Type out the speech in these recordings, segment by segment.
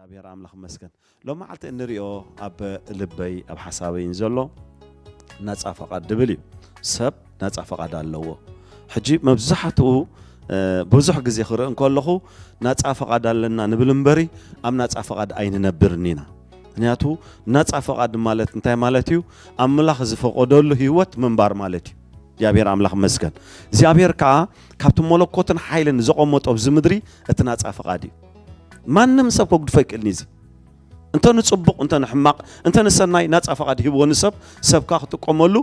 እግዚኣብሔር ኣምላኽ ይመስገን። ሎም መዓልቲ እንሪኦ ኣብ ልበይ ኣብ ሓሳበይን ዘሎ ናጻ ፈቓድ ድብል እዩ። ሰብ ናጻ ፈቓድ ኣለዎ። ሕጂ መብዛሕትኡ ብዙሕ ግዜ ክርኢ እንከለኹ ናጻ ፈቓድ ኣለና ንብል እምበሪ ኣብ ናጻ ፈቓድ ኣይንነብርን ኢና። ምክንያቱ ናጻ ፈቓድ ማለት እንታይ ማለት እዩ? ኣምላኽ ዝፈቐደሉ ህይወት ምንባር ማለት እዩ። እግዚኣብሔር ኣምላኽ ይመስገን። እግዚኣብሔር ከዓ ካብቲ መለኮትን ሓይልን ዘቐመጦ ኣብዚ ምድሪ እቲ ናጻ ፈቓድ እዩ። ማንም ሰብ ከጉድፎ ኣይክእልን እዩ። እዚ እንተ ንጽቡቕ እንተ ንሕማቕ እንተ ንሰናይ ናጻ ፈቓድ ሂብዎ ንሰብ፣ ሰብ ከዓ ክጥቀመሉ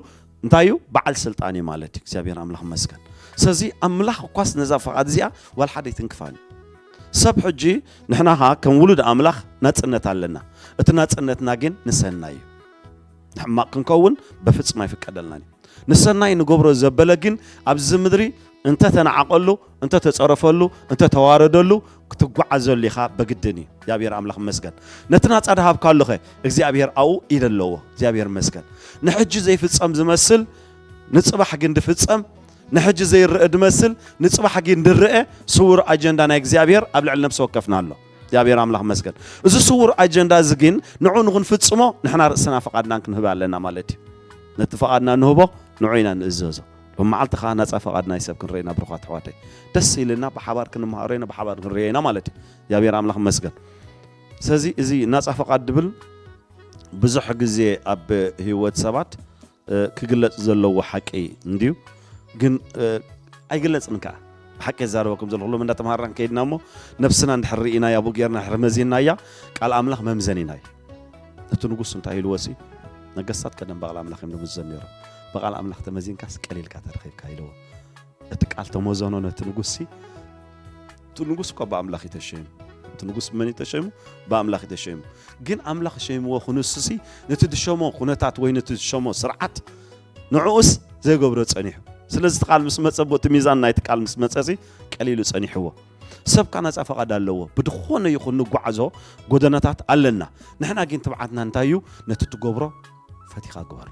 እንታይ እዩ? በዓል ስልጣን እዩ ማለት እዩ። እግዚኣብሔር ኣምላኽ ይመስገን። ስለዚ ኣምላኽ እኳስ ነዛ ፈቓድ እዚኣ ዋላ ሓደ ኣይትንክፋን እዩ። ሰብ ሕጂ ንሕና ኸዓ ከም ውሉድ ኣምላኽ ናጽነት ኣለና። እቲ ናጽነትና ግን ንሰናይ እዩ። ንሕማቕ ክንከውን በፍጹም ኣይፍቀደልናን እዩ። ንሰናይ ንገብሮ ዘበለ ግን ኣብዚ ምድሪ እንተ ተነዓቐሉ፣ እንተ ተጸረፈሉ፣ እንተ ተዋረደሉ ክትጓዓዘሉ ኢኻ በግድን እዩ። እግዚኣብሔር ኣምላኽ ይመስገን። ነቲ ናጻ ድሃብካሉኸ እግዚኣብሔር ኣብኡ ኢድ ኣለዎ። እግዚኣብሔር ይመስገን። ንሕጂ ዘይፍጸም ዝመስል ንጽባሕ ግን ድፍጸም፣ ንሕጂ ዘይረአ ድመስል ንጽባሕ ግን ድረአ ስውር ኣጀንዳ ናይ እግዚኣብሔር ኣብ ልዕሊ ነፍሲ ወከፍና ኣሎ። እግዚኣብሔር ኣምላኽ ይመስገን። እዚ ስውር ኣጀንዳ እዚ ግን ንዑ ንኽንፍጽሞ ንሕና ርእስና ፈቓድናን ክንህብ ኣለና ማለት እዩ። ነቲ ፈቓድና ንህቦ፣ ንዑ ኢና ንእዘዞ። ሎም መዓልቲ ኸዓ ናጻ ፈቓድ ናይ ሰብ ክንርኢ ኢና ብሩኻት ኣሕዋተይ። ደስ ኢልና ብሓባር ክንመሃሮ ኢና፣ ብሓባር ክንርእዮ ኢና ማለት እዩ። እግዚኣብሔር ኣምላኽ ይመስገን። ስለዚ እዚ ናጻ ፈቓድ ድብል ብዙሕ ግዜ ኣብ ህይወት ሰባት ክግለጽ ዘለዎ ሓቂ እንድዩ። ግን ኣይግለጽን ከኣ። ብሓቂ የዛረበኩም ዘለኹ ሎም እንዳተምሃርና ከይድና እሞ ነብስና እንድሕር ርኢናያ፣ ብኡ ጌርና እንድሕር መዚንናያ፣ ቃል ኣምላኽ መምዘኒና እዩ። እቲ ንጉስ እንታይ ኢልዎ ሲ፣ ነገስታት ቀደም ብቓል ኣምላኽ እዮም ዝምዘኑ ነይሮም። ብቓል ኣምላኽ ተመዚንካስ ቀሊልካ ተረኺብካ ኢልዎ። እቲ ቃል ተመዘኖ ነቲ ንጉስ ሲ፣ እቲ ንጉስ እኳ ብኣምላኽ እዩ ተሸይሙ። እቲ ንጉስ ብመን እዩ ተሸይሙ? ብኣምላኽ እዩ ተሸይሙ። ግን ኣምላኽ ሸይምዎ ክንሱ ሲ፣ ነቲ ድሸሞ ኩነታት ወይ ነቲ ድሸሞ ስርዓት ንዕኡስ ዘይገብሮ ጸኒሑ። ስለዚ እቲ ቃል ምስ መጸ፣ ብኡ እቲ ሚዛን ናይቲ ቃል ምስ መጸ ሲ፣ ቀሊሉ ጸኒሕዎ። ሰብካ ናጻ ፈቓድ ኣለዎ። ብድኾነ ይኹን ንጓዓዞ ጎደናታት ኣለና። ንሕና ግን ትብዓትና እንታይ እዩ? ነቲ ትገብሮ ፈቲኻ ግበሮ።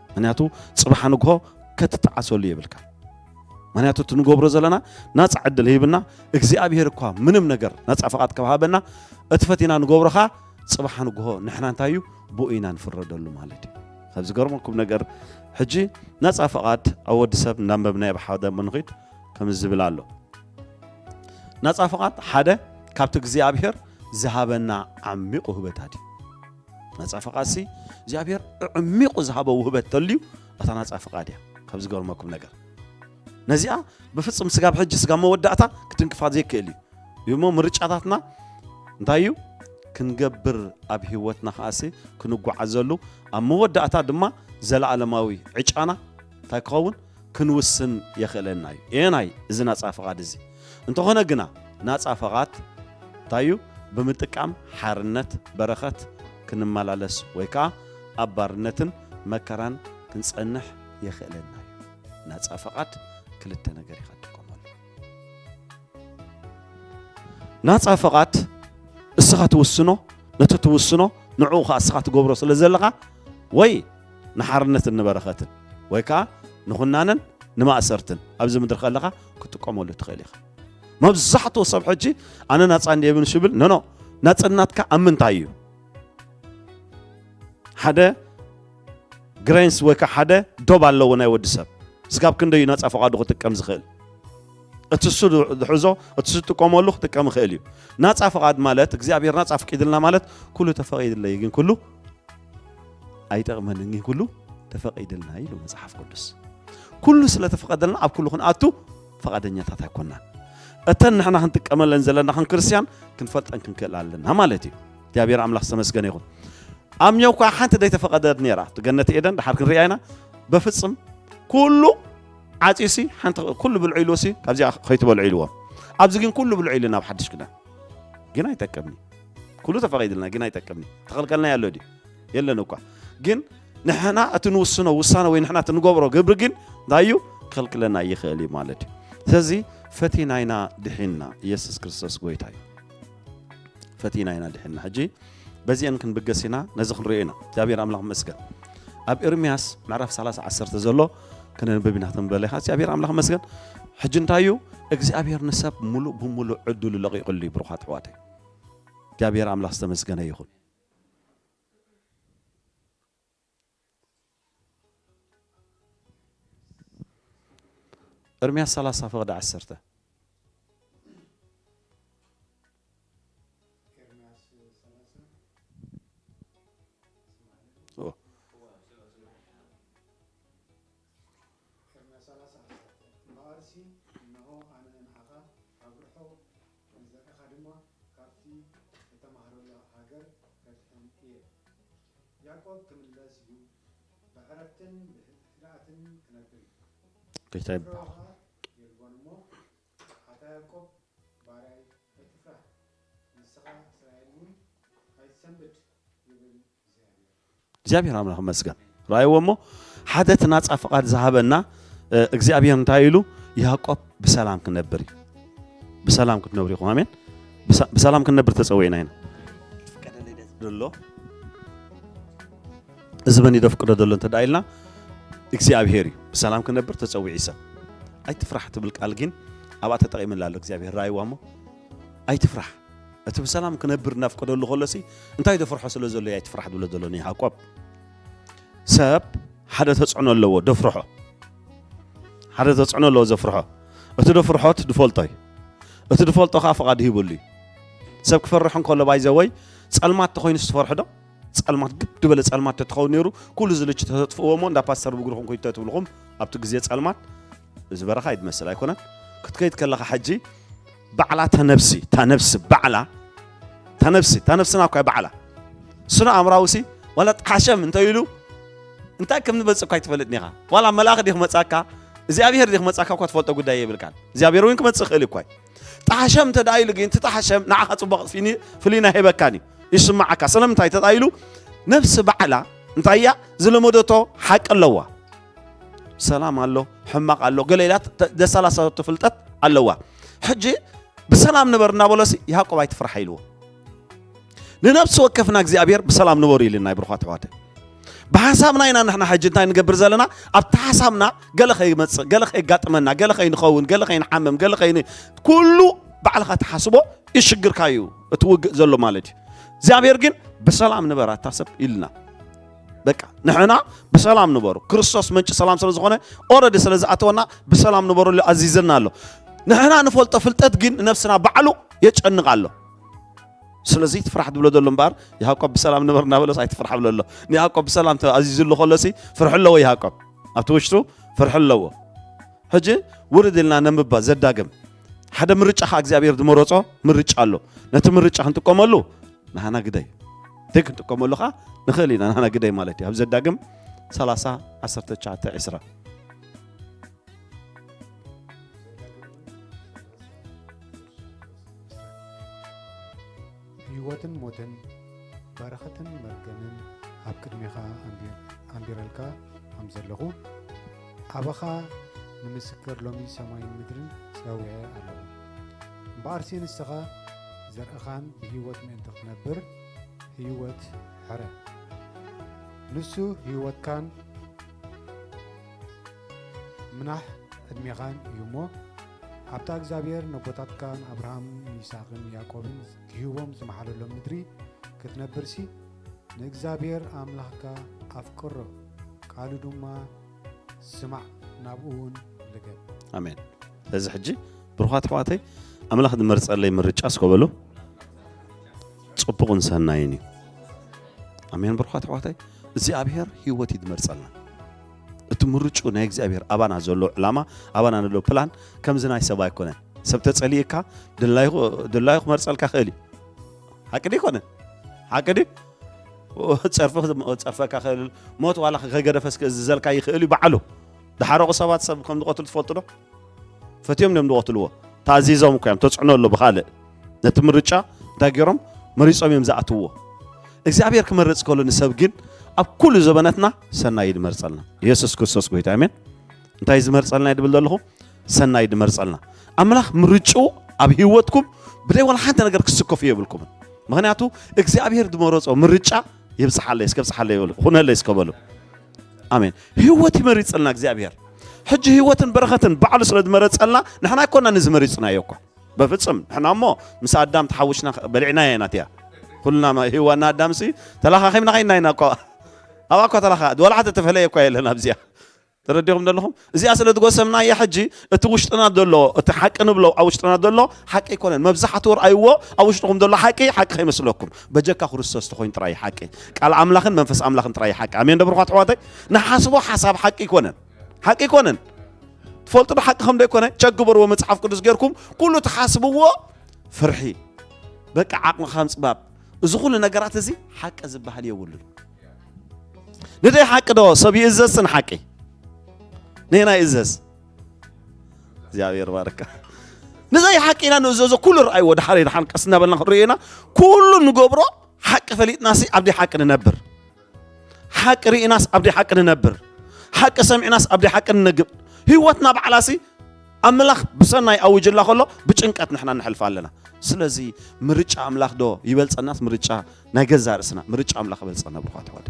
ምክንያቱ ጽባሕ ንግሆ ከትጠዓሰሉ የብልካ። ምክንያቱ እቲ ንገብሮ ዘለና ናጻ ዕድል ሂብና፣ እግዚኣብሔር እኳ ምንም ነገር ናጻ ፈቓድ ካብ ሃበና፣ እቲ ፈቲና ንገብሮ ኸኣ ጽባሕ ንግሆ ንሕና እንታይ እዩ? ብኡ ኢና ንፍረደሉ ማለት እዩ። ካብ ዝገርመኩም ነገር፣ ሕጂ ናጻ ፈቓድ ኣብ ወዲ ሰብ እናንበብናዮ ብሓደ ምንኺድ ከምዚ ዝብል ኣሎ። ናጻ ፈቓድ ሓደ ካብቲ እግዚኣብሔር ዝሃበና ዓሚቕ ውህበታት እዩ። ናጻ ፈቓድሲ እግዚኣብሔር ኣዕሚቑ ዝሃቦ ውህበት ተልዩ እታ ናጻ ፈቓድ እያ። ካብ ዝገርመኩም ነገር፣ ነዚኣ ብፍጹም ስጋብ ሕጂ ስጋብ መወዳእታ ክትንክፋ ዘይክእል እዩ። እዩ እሞ ምርጫታትና እንታይ እዩ? ክንገብር ኣብ ህይወትና ከኣሲ ክንጓዓዘሉ፣ ኣብ መወዳእታ ድማ ዘለኣለማዊ ዕጫና እንታይ ክኸውን? ክንውስን የኽእለና እዩ። ኤናይ እዚ ናጻ ፈቓድ እዚ እንተኾነ ግና ናጻ ፈቓድ እንታይ እዩ? ብምጥቃም ሓርነት በረኸት ክንመላለስ ወይ ከኣ ኣብ ባርነትን መከራን ክንጸንሕ የኽእለና እዩ። ናጻ ፈቓድ ክልተ ነገር ኢኻ ትጥቀመሉ። ናጻ ፈቓድ እስኻ ትውስኖ፣ ነቲ ትውስኖ ንዕኡ ኸኣ እስኻ ትገብሮ ስለ ዘለኻ ወይ ንሓርነትን ንበረኸትን ወይ ከኣ ንኹናነን ንማእሰርትን ኣብዚ ምድሪ ከለኻ ክትጥቀመሉ ትኽእል ኢኻ። መብዛሕትኡ ሰብ ሕጂ ኣነ ናጻ እንድየ ብንሽብል፣ ኖ፣ ኖ፣ ናጽነትካ ኣብ ምንታይ እዩ? ሓደ ግሬንስ ወይ ከዓ ሓደ ዶብ ኣለዎ ናይ ወዲ ሰብ። ስጋብ ክንደይ እዩ ናጻ ፈቓዱ ክጥቀም ዝኽእል? እቲ እሱ ዝሕዞ፣ እቲ እሱ ዝጥቀመሉ ክጥቀም ይኽእል እዩ። ናጻ ፈቓድ ማለት እግዚኣብሔር ናጻ ኣፍቂድልና ማለት ኩሉ ተፈቒድለይ ግን ኩሉ ኣይጠቕመንን ግን ኩሉ ተፈቒድልና ኢሉ መጽሓፍ ቅዱስ። ኩሉ ስለ ተፈቐደልና ኣብ ኩሉ ክንኣቱ ፈቓደኛታት ኣይኮናን። እተን ንሕና ክንጥቀመለን ዘለና ከም ክርስትያን ክንፈልጠን ክንክእል ኣለና ማለት እዩ። እግዚኣብሔር ኣምላኽ ዝተመስገነ ይኹን። ኣብ ኛው እኳ ሓንቲ ዘይተፈቐደት ነይራ፣ እቲ ገነት ኤደን ድሓር ክንሪኣ ኢና። በፍጽም ኩሉ ዓጽዩሲ ሓንቲ ኩሉ ብልዑ ኢልዎሲ ካብዚኣ ከይትበልዑ ኢልዎም። ኣብዚ ግን ኩሉ ብልዑ ኢሉ ናብ ሓድሽ ኪዳን ግን ኣይጠቅምኒ። ኩሉ ተፈቒድልና ግን ኣይጠቅምኒ። ተኸልከልናዮ ኣሎ ድዩ? የለን እኳ። ግን ንሕና እቲ ንውስኖ ውሳነ ወይ ንሕና እቲ ንገብሮ ግብሪ ግን እንታይ እዩ? ክኸልክለና ይኽእል እዩ ማለት እዩ። ስለዚ ፈቲና ኢና ድሒንና። ኢየሱስ ክርስቶስ ጎይታ እዩ። ፈቲና ኢና ድሒንና። ሕጂ በዚአን ክንብገስ ኢና፣ ነዚ ክንሪኦ ኢና። እግዚኣብሔር ኣምላኽ ይመስገን። ኣብ ኤርምያስ ምዕራፍ ሰላሳ ዓሰርተ ዘሎ ከነንብብ ኢና። ክትንበለ ኢኻ። እግዚኣብሔር ኣምላኽ ይመስገን። ሕጂ እንታይ እዩ? እግዚኣብሔር ንሰብ ሙሉእ ብሙሉእ ዕድሉ ለቒቑሉ እዩ፣ ብሩኻት ኣሕዋተይ። እግዚኣብሔር ኣምላኽ ዝተመስገነ ይኹን። ኤርምያስ ሰላሳ ፈቕዲ ዓሰርተ። ኦ። ኤርምያስ ሰላሳ ዓሰርተ። እምበኣርሲ፣ እንሆ፣ ኣነ ንዓኻ ካብ ርሑቕ፣ ንዘርእኻ ድማ ካብቲ እተማህረላ ሃገር ከድሕን እየ። ያዕቆብ ክምለስ እዩ፣ ብዕረፍትን ብህድኣትን ክነብር እዩ። ጌታ ይባረክ። ክፍርሆ ኸኣ የልቦን እሞ፣ ኣታ ያዕቆብ ባርያይ ኣይትፍራህ፣ ንስኻ እስራኤል እውን ኣይትሰንብድ ይብል እግዚኣብሔር። እግዚኣብሔር ኣምላኽ ይመስገን። ረኣይዎ እሞ፣ ሓደ እቲ ናጻ ፍቓድ ዝሃበና፣ እ፣ እግዚኣብሔር እንታይ ኢሉ? ያዕቆብ ብሰላም ክነብር እዩ። ብሰላም ክትነብሩ ኢኹም። ኣሜን። ብሰ-፣ ብሰላም ክንነብር ተጸዊዕና ኢና። ፍቀደለይ ደሎ፣ እዚ መን እዩ ደፍቅዶ ዘሎ እንተ ደኣ ኢልና፣ እግዚኣብሔር እዩ። ብሰላም ክነብር ተጸዊዑ ሰብ። ኣይትፍራሕ ትብል ቃል ግን ኣብኣ ተጠቒምላ ኣሎ እግዚኣብሔር። ረኣይዋ እሞ፣ ኣይትፍራሕ። እቲ ብሰላም ክነብር እናፍቀደሉ ከሎሲ፣ እንታይ ደፍርሖ ስለ ዘሎ እዩ ኣይትፍራሕ ዝብሎ ዘሎ ንያዕቆብ? ሰብ ሓደ ተጽዕኖ ኣለዎ፣ ደፍርሖ። ሓደ ተጽዕኖ ኣለዎ ዘፍርሖ። እቲ ደፍርሖ እቲ ድፈልጦ እዩ። እቲ ድፈልጦ ከኣ ፍቓድ ሂብሉ እዩ። ሰብ ክፈርሕ እንከሎ፣ ባይዘወይ፣ ጸልማት ተኾይኑስ ትፈርሑ ዶ? ጸልማት፣ ግድ ዝበለ ጸልማት ተትኸውን ነይሩ፣ ኩሉ ዝልች ተተጥፍእዎ እሞ፣ እንዳ ፓስተር ብእግርኹም ኮይዱ ተትብልኹም፣ ኣብቲ ግዜ ጸልማት፣ እዚ በረኻ እዩ ዝመስል ኣይኮነን? ክትከይድ ከለኻ ሕጂ፣ ባዕላ እታ ነብሲ፣ እታ ነብሲ ባዕላ፣ እታ ነብሲ፣ እታ ነብስና እኳ ባዕላ። ስነ ኣእምራዊ ሲ፣ ዋላ ጣሓሸም እንተ ኢሉ፣ እንታይ ከም ንመጽእ እኳ ኣይትፈልጥን ኢኻ። ዋላ መልኣኽ ድዩ ክመጻካ፣ እግዚኣብሔር ድዩ ክመጻካ እኳ ትፈልጦ ጉዳይ የብልካን። እግዚኣብሔር እውን ክመጽእ ይኽእል እዩ እኳ። ጣሓሸም እንተ ደኣ ኢሉ ግን፣ እቲ ጣሓሸም ንዓኻ ጽቡቕ ፊኒ-፣ ፍልይና ሄበካን እዩ። ይስምዓካ። ስለምንታይ እንተ ደኣ ኢሉ፣ ነብሲ ባዕላ እንታይ እያ ዝለመደቶ ሓቂ ኣለዋ። ሰላም ኣሎ፣ ሕማቕ ኣሎ፣ ገለ ኢላ ተ-፣ ዘሰላሰለቶ ፍልጠት ኣለዋ። ሕጂ ብሰላም ንበር እናበሎሲ ያዕቆብ ኣይትፍራሕ ኢልዎ። ንነብሲ ወከፍና እግዚኣብሔር ብሰላም ንበሩ ኢልና እዩ፣ ብሩኻት ኣሕዋተይ። ብሓሳብና ኢና ንሕና ሕጂ እንታይ ንገብር ዘለና? ኣብቲ ሓሳብና ገለ ከይመጽእ፣ ገለ ከየጋጥመና፣ ገለ ከይንኸውን፣ ገለ ከይንሓምም፣ ገለ ከይን-፣ ኩሉ ባዕልኻ ትሓስቦ እዩ ሽግርካ እዩ እቲ ውግእ ዘሎ ማለት እዩ። እግዚኣብሔር ግን ብሰላም ንበር ኣታ ሰብ ኢልና። በቃ ንሕና ብሰላም ንበሩ። ክርስቶስ ምንጪ ሰላም ስለ ዝኾነ፣ ኦረዲ ስለ ዝኣተወና ብሰላም ንበሩ ኢሉ ኣዚዘና ኣሎ። ንሕና ንፈልጦ ፍልጠት ግን ንነብስና ባዕሉ የጨንቕ ኣሎ። ስለዚ ትፍራሕ ትብሎ ዘሎ እምበኣር፣ ያዕቆብ ብሰላም ንበር እናበለስ ኣይትፍራሕ ብሎ ኣሎ። ንያዕቆብ ብሰላም ተኣዚዙሉ ከሎሲ ፍርሒ ኣለዎ ያዕቆብ። ኣብቲ ውሽጡ ፍርሒ ኣለዎ። ሕጂ ውርድ ኢልና ነንብባ ዘዳግም። ሓደ ምርጫ ኸዓ እግዚኣብሔር ዝመረጾ ምርጫ ኣሎ። ነቲ ምርጫ ክንጥቀመሉ ንሃና ግደይ። እቲ ክንጥቀመሉ ኸዓ ንኽእል ኢና፣ ንሃና ግደይ ማለት እዩ። ኣብ ዘዳግም ሰላሳ፣ ዓሰርተ ትሽዓተ፣ ዕስራ። ህይወትን ሞትን፣ በረኸትን መርገምን ኣብ ቅድሜኻ ኣንቢ-፣ ኣንቢረልካ ከም ዘለኹ፣ ኣባኻ ንምስክር ሎሚ ሰማይን ምድርን ጸዊዐ ኣለኹ። እምበኣርሲ ንስኻ ዘርእኻን ብህይወት ምእንቲ ክትነብር፣ ህይወት ሕረ። ንሱ ህይወትካን ምናሕ ዕድሜኻን እዩ እሞ፣ ኣብታ እግዚኣብሔር ነቦታትካ ንኣብርሃምን ንይስሓቅን ንያዕቆብን ክህቦም ዝመሓለሎም ምድሪ ክትነብርሲ፣ ንእግዚኣብሔር ኣምላኽካ ኣፍቅሮ፣ ቃሉ ድማ ስማዕ፣ ናብኡ እውን ልገብ። ኣሜን። ስለዚ ሕጂ ብሩኻት ኣሕዋተይ፣ ኣምላኽ ዝመርጸለይ ምርጫ እስከ በሉ፣ ጽቡቕን ሰናይን እዩ። ኣሜን። ብሩኻት ኣሕዋተይ፣ እግዚኣብሔር ህይወት እዩ ዝመርጸልና። እቲ ምርጭኡ ናይ እግዚኣብሔር ኣባና ዘሎ ዕላማ፣ ኣባና ዘሎ ፕላን ከምዚ ናይ ሰብ ኣይኮነን። ሰብ ተጸሊእካ ድላዩ፣ ድላዩ ክመርጸልካ ይኽእል እዩ። ሓቂ ድዩ ይኮነን? ሓቂ ድዩ? ጸርፊ ክጸርፈካ ይኽእል፣ ሞት ዋላ ከይገደፈስ ክእዝዘልካ ይኽእል እዩ ባዕሉ። ዝሓረቑ ሰባት ሰብ ከም ዝቐትሉ ትፈልጡ ዶ? ፈትዮም እዮም ዝቐትልዎ። ተኣዚዞም እኮ እዮም፣ ተጽዕኖ ኣሎ ብኻልእ። ነቲ ምርጫ እንታይ ገይሮም? መሪጾም እዮም ዝኣትውዎ። እግዚኣብሔር ክመርጽ ከሎ ንሰብ ግን ኣብ ኩሉ ዘበነትና ሰናይ እዩ ዝመርጸልና። ኢየሱስ ክርስቶስ ጎይታ፣ ኣሜን። እንታይ እዩ ዝመርጸልና ይድብል ዘለኹ? ሰናይ ድመርጸልና። ኣምላኽ ምርጭኡ ኣብ ህይወትኩም ብደይ ዋላ ሓንቲ ነገር ክስከፉ የብልኩምን። ምኽንያቱ እግዚኣብሔር ድመረጾ ምርጫ ይብጽሓለይ እስከ፣ ብጽሓለይ ይበሉ፣ ኩነለይ እስከ በሉ። ኣሜን። ህይወት ይመሪጽልና እግዚኣብሔር። ሕጂ ህይወትን በረኸትን ባዕሉ ስለ ድመረጸልና ንሕና ኣይኮና ንዝመሪጽናዮ እኮ። በፍጽም ንሕና እሞ ምስ ኣዳም ተሓውሽና በሊዕናዮ ኢና እቲኣ። ኩልና ማ- ሂዋና ኣዳምሲ ተላኻኺምና ኸይና ኢና እኮ። ኣብኣ እኮ ተላኻ ወላ ሓደ ተፈለየ እኳ የለን ኣብዚኣ። ተረዲኹም ዘለኹም? እዚኣ ስለ ዝጎሰምናያ ሕጂ እቲ ውሽጥና ዘሎ፣ እቲ ሓቂ ንብሎ ኣብ ውሽጥና ዘሎ ሓቂ ኣይኮነን። መብዛሕትኡ ርኣይዎ ኣብ ውሽጥኹም ዘሎ ሓቂ ሓቂ ከይመስለኩም። በጀካ ክርስቶስ ተኾይኑ ጥራይ ሓቂ። ቃል ኣምላኽን መንፈስ ኣምላኽን ጥራይ ሓቂ። ኣሜን ዶ ብሩኻት ኣሕዋተይ? ንሓስቦ ሓሳብ ሓቂ ኣይኮነን። ሓቂ ኣይኮነን። ትፈልጡ ዶ ሓቂ ከም ዘይኮነ? ቸክ ግበርዎ መጽሓፍ ቅዱስ ጌርኩም። ኩሉ ትሓስብዎ ፍርሒ። በቃ ዓቕምኻ ምጽባብ። እዚ ኩሉ ነገራት እዚ ሓቂ ዝበሃል የብሉን። ንደይ ሓቂ ዶ ሰብ ይእዘዝ ንሓቂ? ንየና ይእዘዝ። እግዚኣብሔር ባርካ። ንዘይ ሓቂ ኢና ንእዘዞ ኩሉ ርኣይዎ ድሓር ድሓን ቀስ እናበልና ክንርእዮ ኢና። ኩሉ ንገብሮ ሓቂ ፈሊጥናሲ ኣብ ደይ ሓቂ ንነብር። ሓቂ ርኢናስ ኣብ ደይ ሓቂ ንነብር። ሓቂ ሰሚዕናስ ኣብ ደይ ሓቂ ንነግብ። ህይወትና ባዕላሲ ኣምላኽ ብሰናይ ኣውጅላ ከሎ ብጭንቀት ንሕና ንሕልፋ ኣለና። ስለዚ ምርጫ ኣምላኽ ዶ ይበልጸናስ ምርጫ ናይ ገዛ ርእስና? ምርጫ ኣምላኽ ይበልጸና ብርኳት ሕወደ።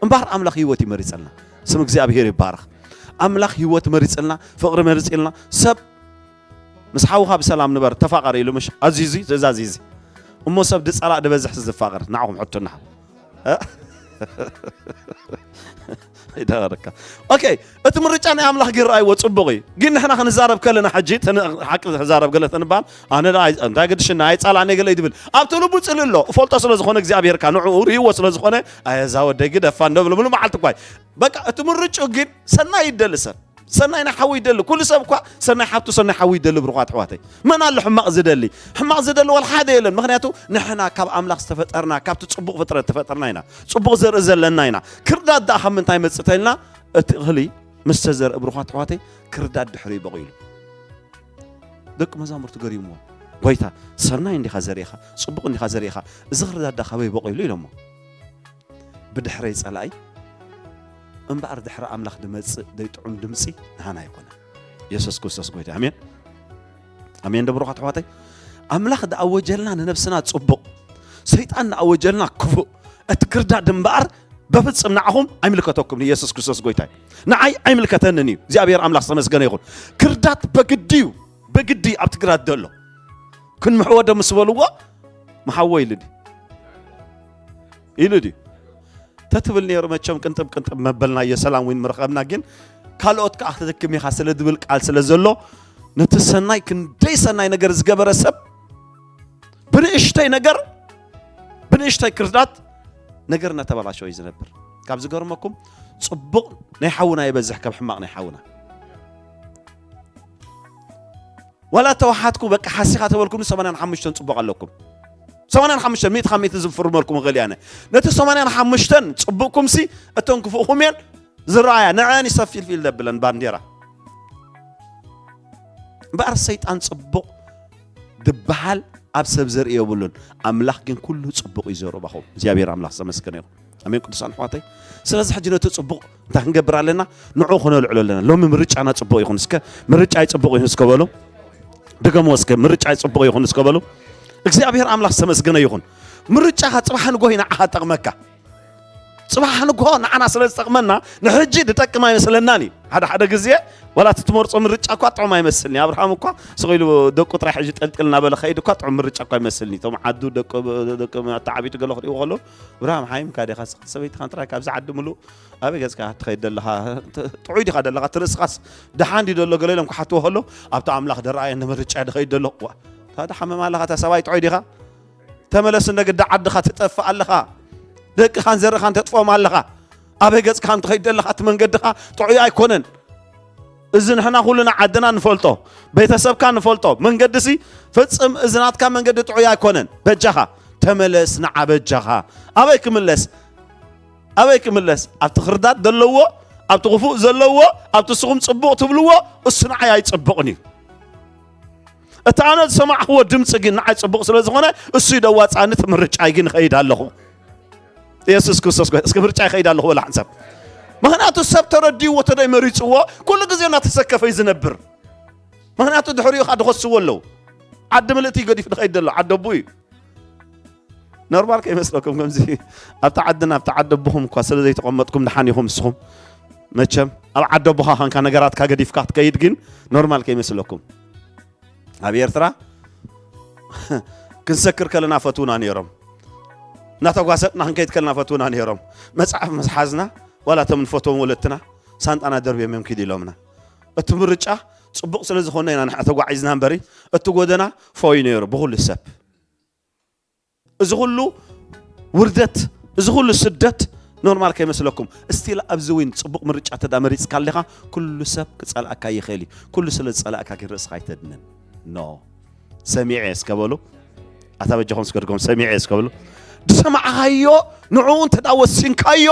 እምበኣር ኣምላኽ ህይወት ይመሪጸልና። ስም እግዚኣብሔር ይባረኽ። ኣምላኽ ህይወት መሪጸልና፣ ፍቕሪ መሪጸልና። ሰብ ምስ ሓውኻ ብሰላም ንበር ተፋቐር ኢሉ ምሽ ኣዚዙ ትእዛዝ እዚ። እሞ ሰብ ድጸላእ ድበዝሕ ዝፋቐር ንዓኹም ሕቱና። እ? ይዳረካ። ኦኬ፣ እቲ ምርጫ ናይ ኣምላኽ ግን ረኣይዎ ጽቡቕ እዩ። ግን ንሕና ክንዛረብ ከለና ሕጂ ተን-፣ ሓቂ ክዛረብ ገለ ተንባል ኣነ ደኣ ኣይ-፣ እንታይ ገድሽና ኣይጻላእነ ገለ ይድብል ኣብቲ ልቡ ጽልእ ኣሎ። እፈልጦ ስለ ዝኾነ እግዚኣብሔር ካ ንዕኡ ርእይዎ ስለ ዝኾነ ኣየዛ ወደይ ግደፋ እንደብሎ ምሉ መዓልቲ እኳ እዩ። በቃ እቲ ምርጭኡ ግን ሰናይ ይደሊ ሰብ። ሰናይ ናይ ሓዊ ይደሊ። ኩሉ ሰብ እኳ ሰናይ ሓብቱ ሰናይ ሓዊ ይደሊ ብሩኻት ኣሕዋተይ። መን ኣሎ ሕማቕ ዝደሊ? ሕማቕ ዝደሊ ዋላ ሓደ የለን። ምኽንያቱ ንሕና ካብ ኣምላኽ ዝተፈጠርና፣ ካብቲ ጽቡቕ ፍጥረት ተፈጠርና ኢና። ጽቡቕ ዘርኢ ዘለና ኢና። ክርዳድ ደኣ ካብ ምንታይ መጽእ ተልና? እቲ እኽሊ ምስ ተዘርእ ብሩኻት ኣሕዋተይ ክርዳድ ድሕሪ በቒሉ። ደቂ መዛሙርቱ ገሪምዎም። ጎይታ፣ ሰናይ እንዲኻ ዘሪእኻ፣ ጽቡቕ እንዲኻ ዘሪእኻ፣ እዚ ክርዳድ ደኣ ካበይ በቒሉ ኢሎሞ። ብድሕረይ ጸላኢ እምበኣር ድሕሪ ኣምላኽ ድመጽእ ደይጥዑም ድምጺ ንሃና ኣይኮነን። የሱስ ክርስቶስ ጎይታ። ኣሜን። ኣሜን ዶ ብሩኻት ኣሕዋተይ? ኣምላኽ ድኣወጀልና ንነብስና ጽቡቕ፣ ሰይጣን ንኣወጀልና ክፉእ። እቲ ክርዳድ እምበኣር በፍጽም ንዓኹም ኣይምልከተኩም። የሱስ ክርስቶስ ጎይታ እዩ። ንዓይ ኣይምልከተንን እዩ። እግዚኣብሔር ኣምላኽ ዝተመስገነ ይኹን። ክርዳድ በግዲ እዩ። በግዲ ኣብቲ ክርዳድ ዘሎ። ክንምሕዎ ዶ ምስ በልዎ፣ መሓዎ ኢሉ ድዩ? ኢሉ ድዩ? ተትብል ነይሩ መቸም ቅንጥብ ቅንጥብ መበልናዮ ሰላም እውን ምረኸብና። ግን ካልኦት ከዓ ክትደክም ኢኻ ስለ ዝብል ቃል ስለ ዘሎ፣ ነቲ ሰናይ ክንደይ ሰናይ ነገር ዝገበረ ሰብ ብንእሽተይ ነገር፣ ብንእሽተይ ክርዳት ነገር እናተበላሸወ እዩ ዝነብር። ካብ ዝገርመኩም ጽቡቕ ናይ ሓውና ይበዝሕ ካብ ሕማቕ ናይ ሓውና። ዋላ ተዋሓትኩ በቃ ሓሲኻ ተበልኩም ሰማንያን ሓሙሽተን ጽቡቕ ኣለኩም። ሰማንያን ሓሙሽተን ሚእቲ ካብ ሚእቲ ዝፍርመልኩም እኽእል እያ። ነቲ ሰማንያን ሓሙሽተን ጽቡቕኩምሲ እተን ክፉእኩም እየን ዝረኣያ። ንዐን ይሰፊልፊል ደብለን ባንዴራ። እምበኣር ሰይጣን ጽቡቕ ድበሃል ኣብ ሰብ ዘርኢ የብሉን። ኣምላኽ ግን ኩሉ ጽቡቕ እዩ ዘርባኹም። እግዚኣብሔር ኣምላኽ ዝተመስገነ ይኹን። ኣሜን ቅዱሳን ኣሕዋተይ። ስለዚ ሕጂ ነቲ ጽቡቕ እንታይ ክንገብር ኣለና? ንዑ ክነልዕሎ ኣለና። ሎሚ ምርጫና ጽቡቕ ይኹን እስከ። ምርጫይ ጽቡቕ ይኹን እስከ በሉ። ድገምዎ እስከ። ምርጫይ ጽቡቕ ይኹን እስከ በሉ። እግዚኣብሔር ኣምላኽ ዝተመስገነ ይኹን። ምርጫኻ ጽባሕ ንጎሂ ንዓኻ ጠቕመካ። ጽባሕ ንግሆ ንዓና ስለ ዝጠቕመና ንሕጂ ዝጠቅም ኣይመስለናን እዩ። ሓደ ሓደ ግዜ ዋላ እቲ ትመርጾ ምርጫ እኳ ጥዑም ኣይመስልኒ። ኣብርሃም እኳ ስቕ ኢሉ ደቁ ጥራይ ሕጂ ጠልጢል እናበለ ከይድ እኳ ጥዑም ምርጫ እኳ ኣይመስልኒ። እቶም ዓዱ ደቂ፣ ደቂ ኣተዓቢቱ ገለ ክርእይዎ ከለዉ፣ "ኣብርሃም ሓይምካ ዲኻ? ሰበይትኻን ጥራይ ካብዚ ዓዲ ምሉእ ኣበይ ገጽካ ትኸይድ ዘለኻ? ጥዑይ ዲኻ ዘለኻ? እቲ ርእስኻስ ደሓን ድዩ ዘሎ?" ገለ ኢሎም ክሓትዎ ከለዉ፣ "ኣብቲ ኣምላኽ ደረኣየኒ ምርጫ ድኸይድ ዘለኹ." ዋ፣ እታ ትሓምም ኣለኻ፣ እታ ሰብኣይ ጥዑይ ዲኻ? ተመለስ፣ እንደ ግዳ ዓድኻ ትጠፍእ ኣለኻ። ደቅኻን ዘርእኻን ተጥፍኦም ኣለኻ። ኣበይ ገጽካ ከም ትኸይድ ዘለኻ እቲ መንገድኻ ጥዑይ ኣይኮነን። እዚ ንሕና ኩልና ዓድና ንፈልጦ፣ ቤተሰብካ ንፈልጦ። መንገድሲ ፍጽም እዚ ናትካ መንገዲ ጥዑይ ኣይኮነን። በጃኻ ተመለስ፣ ንዓ በጃኻ። ኣበይ ክምለስ? ኣበይ ክምለስ? ኣብቲ ክርዳድ ዘለዎ፣ ኣብቲ ክፉእ ዘለዎ፣ ኣብቲ ንስኹም ጽቡቕ ትብልዎ፣ እሱ ንዓይ ኣይጽቡቕን እዩ። እቲ ኣነ ዝሰማዕኽዎ ድምፂ ግን ንዓይ ፅቡቕ ስለ ዝኾነ እሱ እዩ ደዋፃኒ፣ እቲ ምርጫይ ግን እኸይድ ኣለኹ። የሱስ ክርስቶስ ጎይታ። እስኪ ምርጫ ይኸይድ ኣለኹ በላ ሓንሳብ። ምኽንያቱ ሰብ ተረዲእዎ ተደይ መሪፅዎ ኩሉ ግዜ እናተሰከፈ እዩ ዝነብር። ምኽንያቱ ድሕሪኡ ከዓ ድኸስዎ ኣለዉ። ዓዲ ምልእቲ ገዲፍ ድኸይድ ዘሎ ዓዲ ኣቦ እዩ። ኖርማል ከይመስለኩም ከምዚ ኣብቲ ዓድና ኣብቲ ዓዲ ኣቦኹም እኳ ስለ ዘይተቐመጥኩም ደሓን ኢኹም ንስኹም። መቸም ኣብ ዓዲ ኣቦኻ ኻንካ ነገራትካ ገዲፍካ ክትከይድ ግን ኖርማል ከይመስለኩም። ኣብ ኤርትራ ክንሰክር ከለና ፈትውና ነይሮም። እናተጓሰጥና ክንከይድ ከለና ፈትውና ነይሮም። መጽሓፍ ምስ ሓዝና ዋላ እቶም ንፈትዎም ወለትና ሳንጣና ደርብዮም እዮም ኪድ ኢሎምና። እቲ ምርጫ ጽቡቕ ስለ ዝኾነ ኢና ንሕና ተጓዒዝና እምበሪ፣ እቲ ጎደና ፎይ ነይሩ ብኹሉ ሰብ። እዚ ኩሉ ውርደት፣ እዚ ኩሉ ስደት ኖርማል ከይመስለኩም። እስቲል ኣብዚ እውን ጽቡቕ ምርጫ ተዳ መሪጽካ ኣለኻ፣ ኩሉ ሰብ ክጸልኣካ ይኽእል እዩ። ኩሉ ስለ ዝጸልኣካ ግን ርእስኻ ኣይተድንን። ኖ። ሰሚዐ እስከ በሉ። ኣታ በጃኹም እስከ ድገሙ፣ ሰሚዐ እስከ በሉ። ዝሰማዕኻዮ ንዕኡ እንተ ደኣ ወሲንካዮ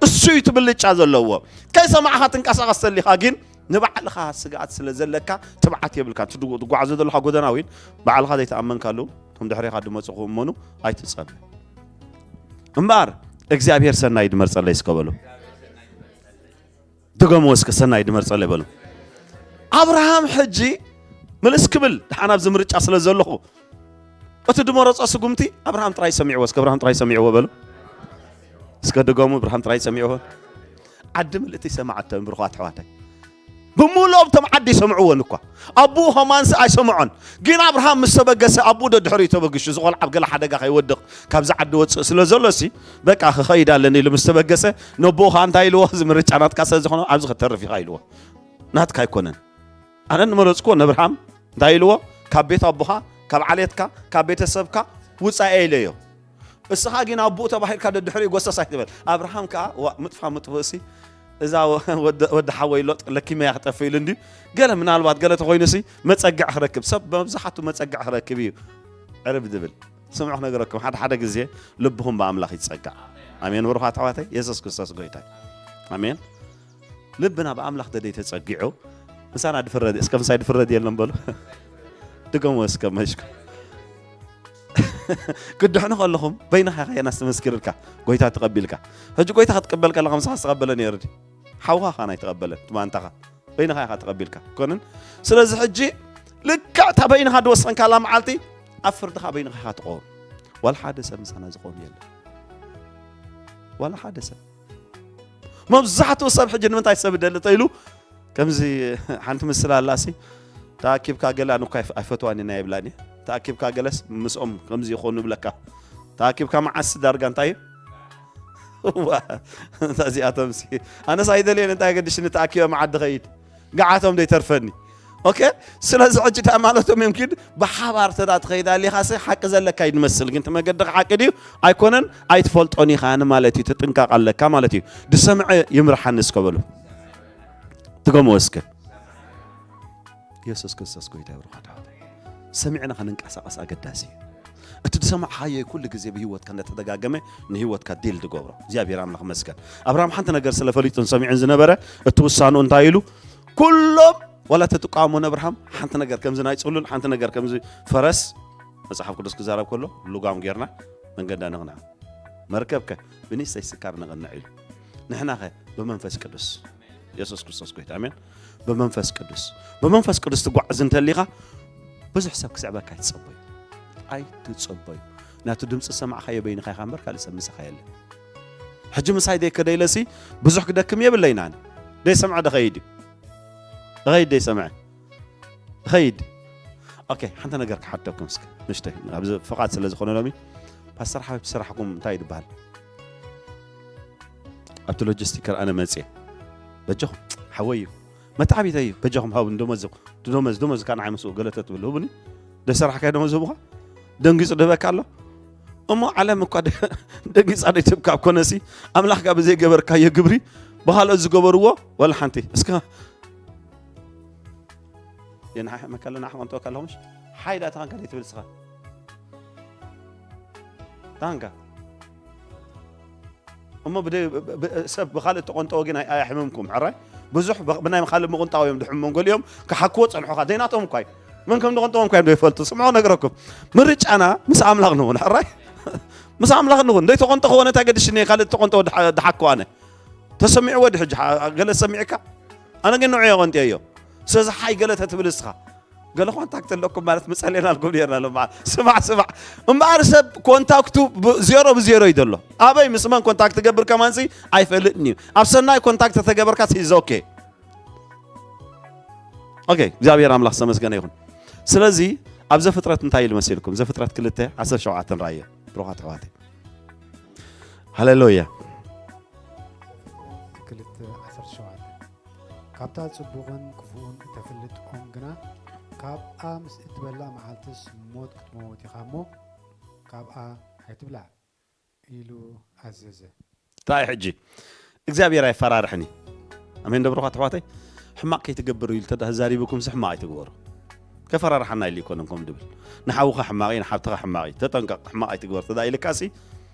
እሱ እዩ እቲ ብልጫ ዘለዎ። ከይሰማዕኻ ትንቀሳቐስ ተሊኻ ግን ንባዕልኻ ስግኣት ስለ ዘለካ ትብዓት የብልካ። እቲ ትጉ-፣ ትጓዓዞ ዘለኻ ጎደና እውን ባዕልኻ ዘይተኣመንካሉ እቶም ድሕሬኻ ድመጹ ክእመኑ ኣይትጸበ። እምበኣር እግዚኣብሔር ሰናይ ድመርጸለይ እስከ በሉ። ድገምዎ እስከ፣ ሰናይ ድመርጸለይ በሉ። ኣብርሃም ሕጂ ምልስ ክብል ደሓን ኣብዚ ምርጫ ስለ ዘለኹ እቲ ድመረጾ ስጉምቲ ኣብርሃም ጥራይ ሰሚዕዎ። እስከ ኣብርሃም ጥራይ ሰሚዕዎ በሉ። እስከ ድገሙ፣ ኣብርሃም ጥራይ ሰሚዕዎ። ዓዲ ምልእቲ ሰማዓቶ ብርኳት ኣሕዋተይ። ብምሉኦም እቶም ዓዲ ይሰምዕዎን እኳ። ኣቦኡ ኸማንሲ ኣይሰምዖን። ግን ኣብርሃም ምስ ተበገሰ ኣቦኡ ደድሕሪኡ ተበግሹ። እዚ ቖልዓ ኣብ ገለ ሓደጋ ከይወድቕ ካብዚ ዓዲ ወጽእ ስለ ዘሎ ሲ በቃ ክኸይድ ኣለኒ ኢሉ ምስ ተበገሰ ነቦኡ ኸኣ እንታይ ኢልዎ? እዚ ምርጫ ናትካ ስለ ዝኾነ ኣብዚ ከተርፍ ኢኻ ኢልዎ። ናትካ ኣይኮነን። ኣነ ንመረጽኩዎ ነብርሃም እንታይ ኢልዎ? ካብ ቤት ኣቦኻ፣ ካብ ዓሌትካ፣ ካብ ቤተሰብካ ውጻእ ኢለዮ። እስኻ ግን ኣቦኡ ተባሂልካ ደድሕሪኡ ጎሰስ ኣይትበል። ኣብርሃም ከኣ ዋ ምጥፋ ምጥፍእሲ እዛ ወ-፣ ወዲ፣ ወዲ ሓወይ ኣሎ ለኪመያ ክጠፍእ ኢሉ እንድዩ። ገለ ምናልባት ገለ ተኾይኑሲ መጸግዕ ክረክብ፣ ሰብ መብዛሕቱ መጸግዕ ክረክብ እዩ ዕርብ ድብል። ስምዑ ክነገረኩም፣ ሓደ ሓደ ግዜ ልብኹም ብኣምላኽ ይጸጋዕ። ኣሜን። ብሩኻት ኣሕዋተይ፣ የሱስ ክርስቶስ ጎይታ እዩ። ኣሜን። ልብና ብኣምላኽ ተደይ ተጸጊዑ ምሳና ድፍረድ፣ እስከ ምሳይ ድፍረድ የለን በሉ። ድገሙ እስከ መሽኩ። ክድሕኑ ከለኹም በይንኻ ኢኻ የናስ ትመስክርልካ፣ ጎይታ ተቐቢልካ። ሕጂ ጎይታ ክትቅበል ከለኻ ምሳኻ ዝተቐበለ ነይሩ ድዩ? ሓውኻ ኻን ኣይተቐበለን፣ ትማንታኻ። በይንኻ ኢኻ ተቐቢልካ። ኮንን? ስለዚ ሕጂ ልክዕ እታ በይንኻ ድወሰንካላ መዓልቲ ኣብ ፍርድኻ በይንኻ ኢኻ ትቆም። ዋላ ሓደ ሰብ ምሳና ዝቆም የለን። ዋላ ሓደ ሰብ። መብዛሕትኡ ሰብ ሕጂ ንምንታይ ሰብ ደሊ ተኢሉ ከምዚ ሓንቲ ምስል ኣላሲ ተኣኪብካ ገለ ኣነ እኳ ኣይፈ-፣ ኣይፈትዋን ኢና ይብላኒ። ተኣኪብካ ገለስ ምስኦም ከምዚ ይኾኑ ይብለካ። ተኣኪብካ መዓስ ዳርጋ እንታይ እዩ? እዋ፣ እዚኣቶም ሲ ኣነስ ኣይደልየን እንታይ ገድሽኒ ተኣኪበ መዓዲ ኸይድ። ገዓቶም ዶ ይተርፈኒ? ኦኬ፣ ስለዚ ሕጂ እንታይ ማለቶም እዮም ግን ብሓባር ተዳ ትኸይድ ኣሊኻሲ ሓቂ ዘለካ እዩ ዝመስል፣ ግን እቲ መገድኻ ሓቂ ድዩ ኣይኮነን ኣይትፈልጦን ኢኻ ንማለት እዩ። ትጥንቀቕ ኣለካ ማለት እዩ። ድሰምዐ ይምርሓኒ እስከ በሉ። ትገምዎ እስከ። የሱስ ክርስቶስ ጎይታ ይብርኻ። ሰሚዕና ክንንቀሳቐስ ኣገዳሲ እዩ። እቲ ዝሰማዕኻዮ ኩሉ ግዜ ብህይወትካ እንዳተደጋገመ ንህይወትካ ዲል ዝገብሮ እግዚኣብሔር ኣምላኽ መስገን። ኣብርሃም ሓንቲ ነገር ስለ ፈሊጡን ሰሚዑን ዝነበረ እቲ ውሳኑ እንታይ ኢሉ? ኩሎም ዋላ ተትቃወሞ ንኣብርሃም ሓንቲ ነገር ከምዚ ናይ ጽሉል ሓንቲ ነገር ከምዚ ፈረስ መጽሓፍ ቅዱስ ክዛረብ ከሎ ልጓም ጌርና መንገዳ ንቕንዕ። መርከብከ ብንእሽተይ ስካር ንቕንዕ ኢሉ። ንሕናኸ ብመንፈስ ቅዱስ የሱስ ክርስቶስ ጎይታ ኣሜን። ብመንፈስ ቅዱስ ብመንፈስ ቅዱስ ትጓዓዝ እንተሊኻ ብዙሕ ሰብ ክስዕበካ ኣይትጸበዩ። ኣይትጸበዩ። ናቱ ድምፂ ዝሰማዕኻዮ በይንኻ ኢኻ እምበር ካልእ ሰብ ምሳኻ የለን። ሕጂ ምሳይ ደይከደ ኢለሲ ብዙሕ ክደክም የብለይን ኣነ። ደይሰምዐ ደኸይድ እዩ። ኸይድ ደይሰምዐ ኸይድ። ኦኬ፣ ሓንቲ ነገር ክሓተኩም እስከ ንሽተይ ኣብዚ ፍቓድ ስለ ዝኾነ ሎሚ ፓስተር ሓወይ ስራሕኩም እንታይ ይድበሃል? ኣብቲ ሎጂስቲከር ኣነ መፅየ በጃኹም ሓወይ እዩ መተዓቢተይ እዩ በጃኹም ሃቡ ንደሞዝ ደሞዝ ደሞዝ ካን ዓይምስኡ ገለተ ትብል ህቡኒ ደሰራሕካይ ደሞዝ ህቡኻ ደንጊፁ ድህበካ ኣሎ እሞ ዓለም እኳ ደንጊፃ ደይትብካ ኣብ ኮነሲ ኣምላኽካ ብዘይገበርካዮ ግብሪ ብኻልኦት ዝገበርዎ ወላ ሓንቲ እስከ የንሓሕመካ ኣለና ሓቆንጠወካ ኣለኹምሽ ሓይዳ ተኻንካ ደይትብል ስኻ ተኻንካ እሞ ብደ- ብ- ብ- ሰብ ብኻልእ ተቆንጠወ ግን ኣይ- ኣያሕምምኩም ሕራይ ብዙሕ ብ- ብናይ ካልእ ምቁንጣው እዮም ድሕሞም ገሊኦም ክሓክዎ ፀንሑኻ ዘይናቶም እኳ እዩ መን ከም ዝቆንጠዎም እኳ እዮም ዘይፈልጡ ስምዖ ነግረኩም ምርጫና ምስ ኣምላኽ ንኹን ሕራይ ምስ ኣምላኽ ንኹን ዘይተቆንጠ ከሆነ እንታይ ገድሽኒ ካልእ ተቆንጠወ ድሓ- ድሓክዋነ ተሰሚዕዎ ድሕጂ ገለ ሰሚዕካ ኣነ ግን ንዑ የቆንጥየዮ ስለዚ ሓይ ገለ ተትብል እስኻ ገለ ኮንታክት ኣለኩም ማለት ምጸሌና ኣልኩም ነርና ሎ ስማዕ ስማዕ እምበኣር ሰብ ኮንታክቱ ዜሮ ብዜሮ እዩ ዘሎ ኣበይ ምስ መን ኮንታክት ገብር ከማንሲ ኣይፈልጥን እዩ ኣብ ሰናይ ኮንታክት ተገበርካ ሲዝ ኦኬ ኦኬ እግዚኣብሔር ኣምላኽ ዝተመስገነ ይኹን ስለዚ ኣብ ዘፍጥረት እንታይ ኢሉ መሲልኩም ዘፍጥረት ክልተ ዓሰርተ ሸውዓተ ራእየ ብሩኻት ኣሕዋተይ ሃሌሉያ። ክልተ ዓሰርተ ሸውዓተ። ካብታ ጽቡቕን ክፉእን እተፍልጥ ኦም ግና፣ ካብኣ ምስ እትበልዕ መዓልትስ ሞት ክትመውት ኢኻ እሞ፣ ካብኣ ኣይትብላዕ ኢሉ ኣዘዘ። እንታይ ሕጂ እግዚኣብሔር ኣይፈራርሕኒ። ኣሜን ዶ ብሩኻት ኣሕዋተይ? ሕማቕ ከይትገብር ኢሉ ተዛሪብኩም ሲ ሕማቕ ኣይትግበሩ። ከፈራርሓና ኢሉ ይኮነን ከም ድብል ንሓውኻ ሕማቕ እዩ፣ ንሓብትኻ ሕማቕ እዩ፣ ተጠንቀቕ፣ ሕማቕ ኣይትግበር ተዳ ኢልካ ሲ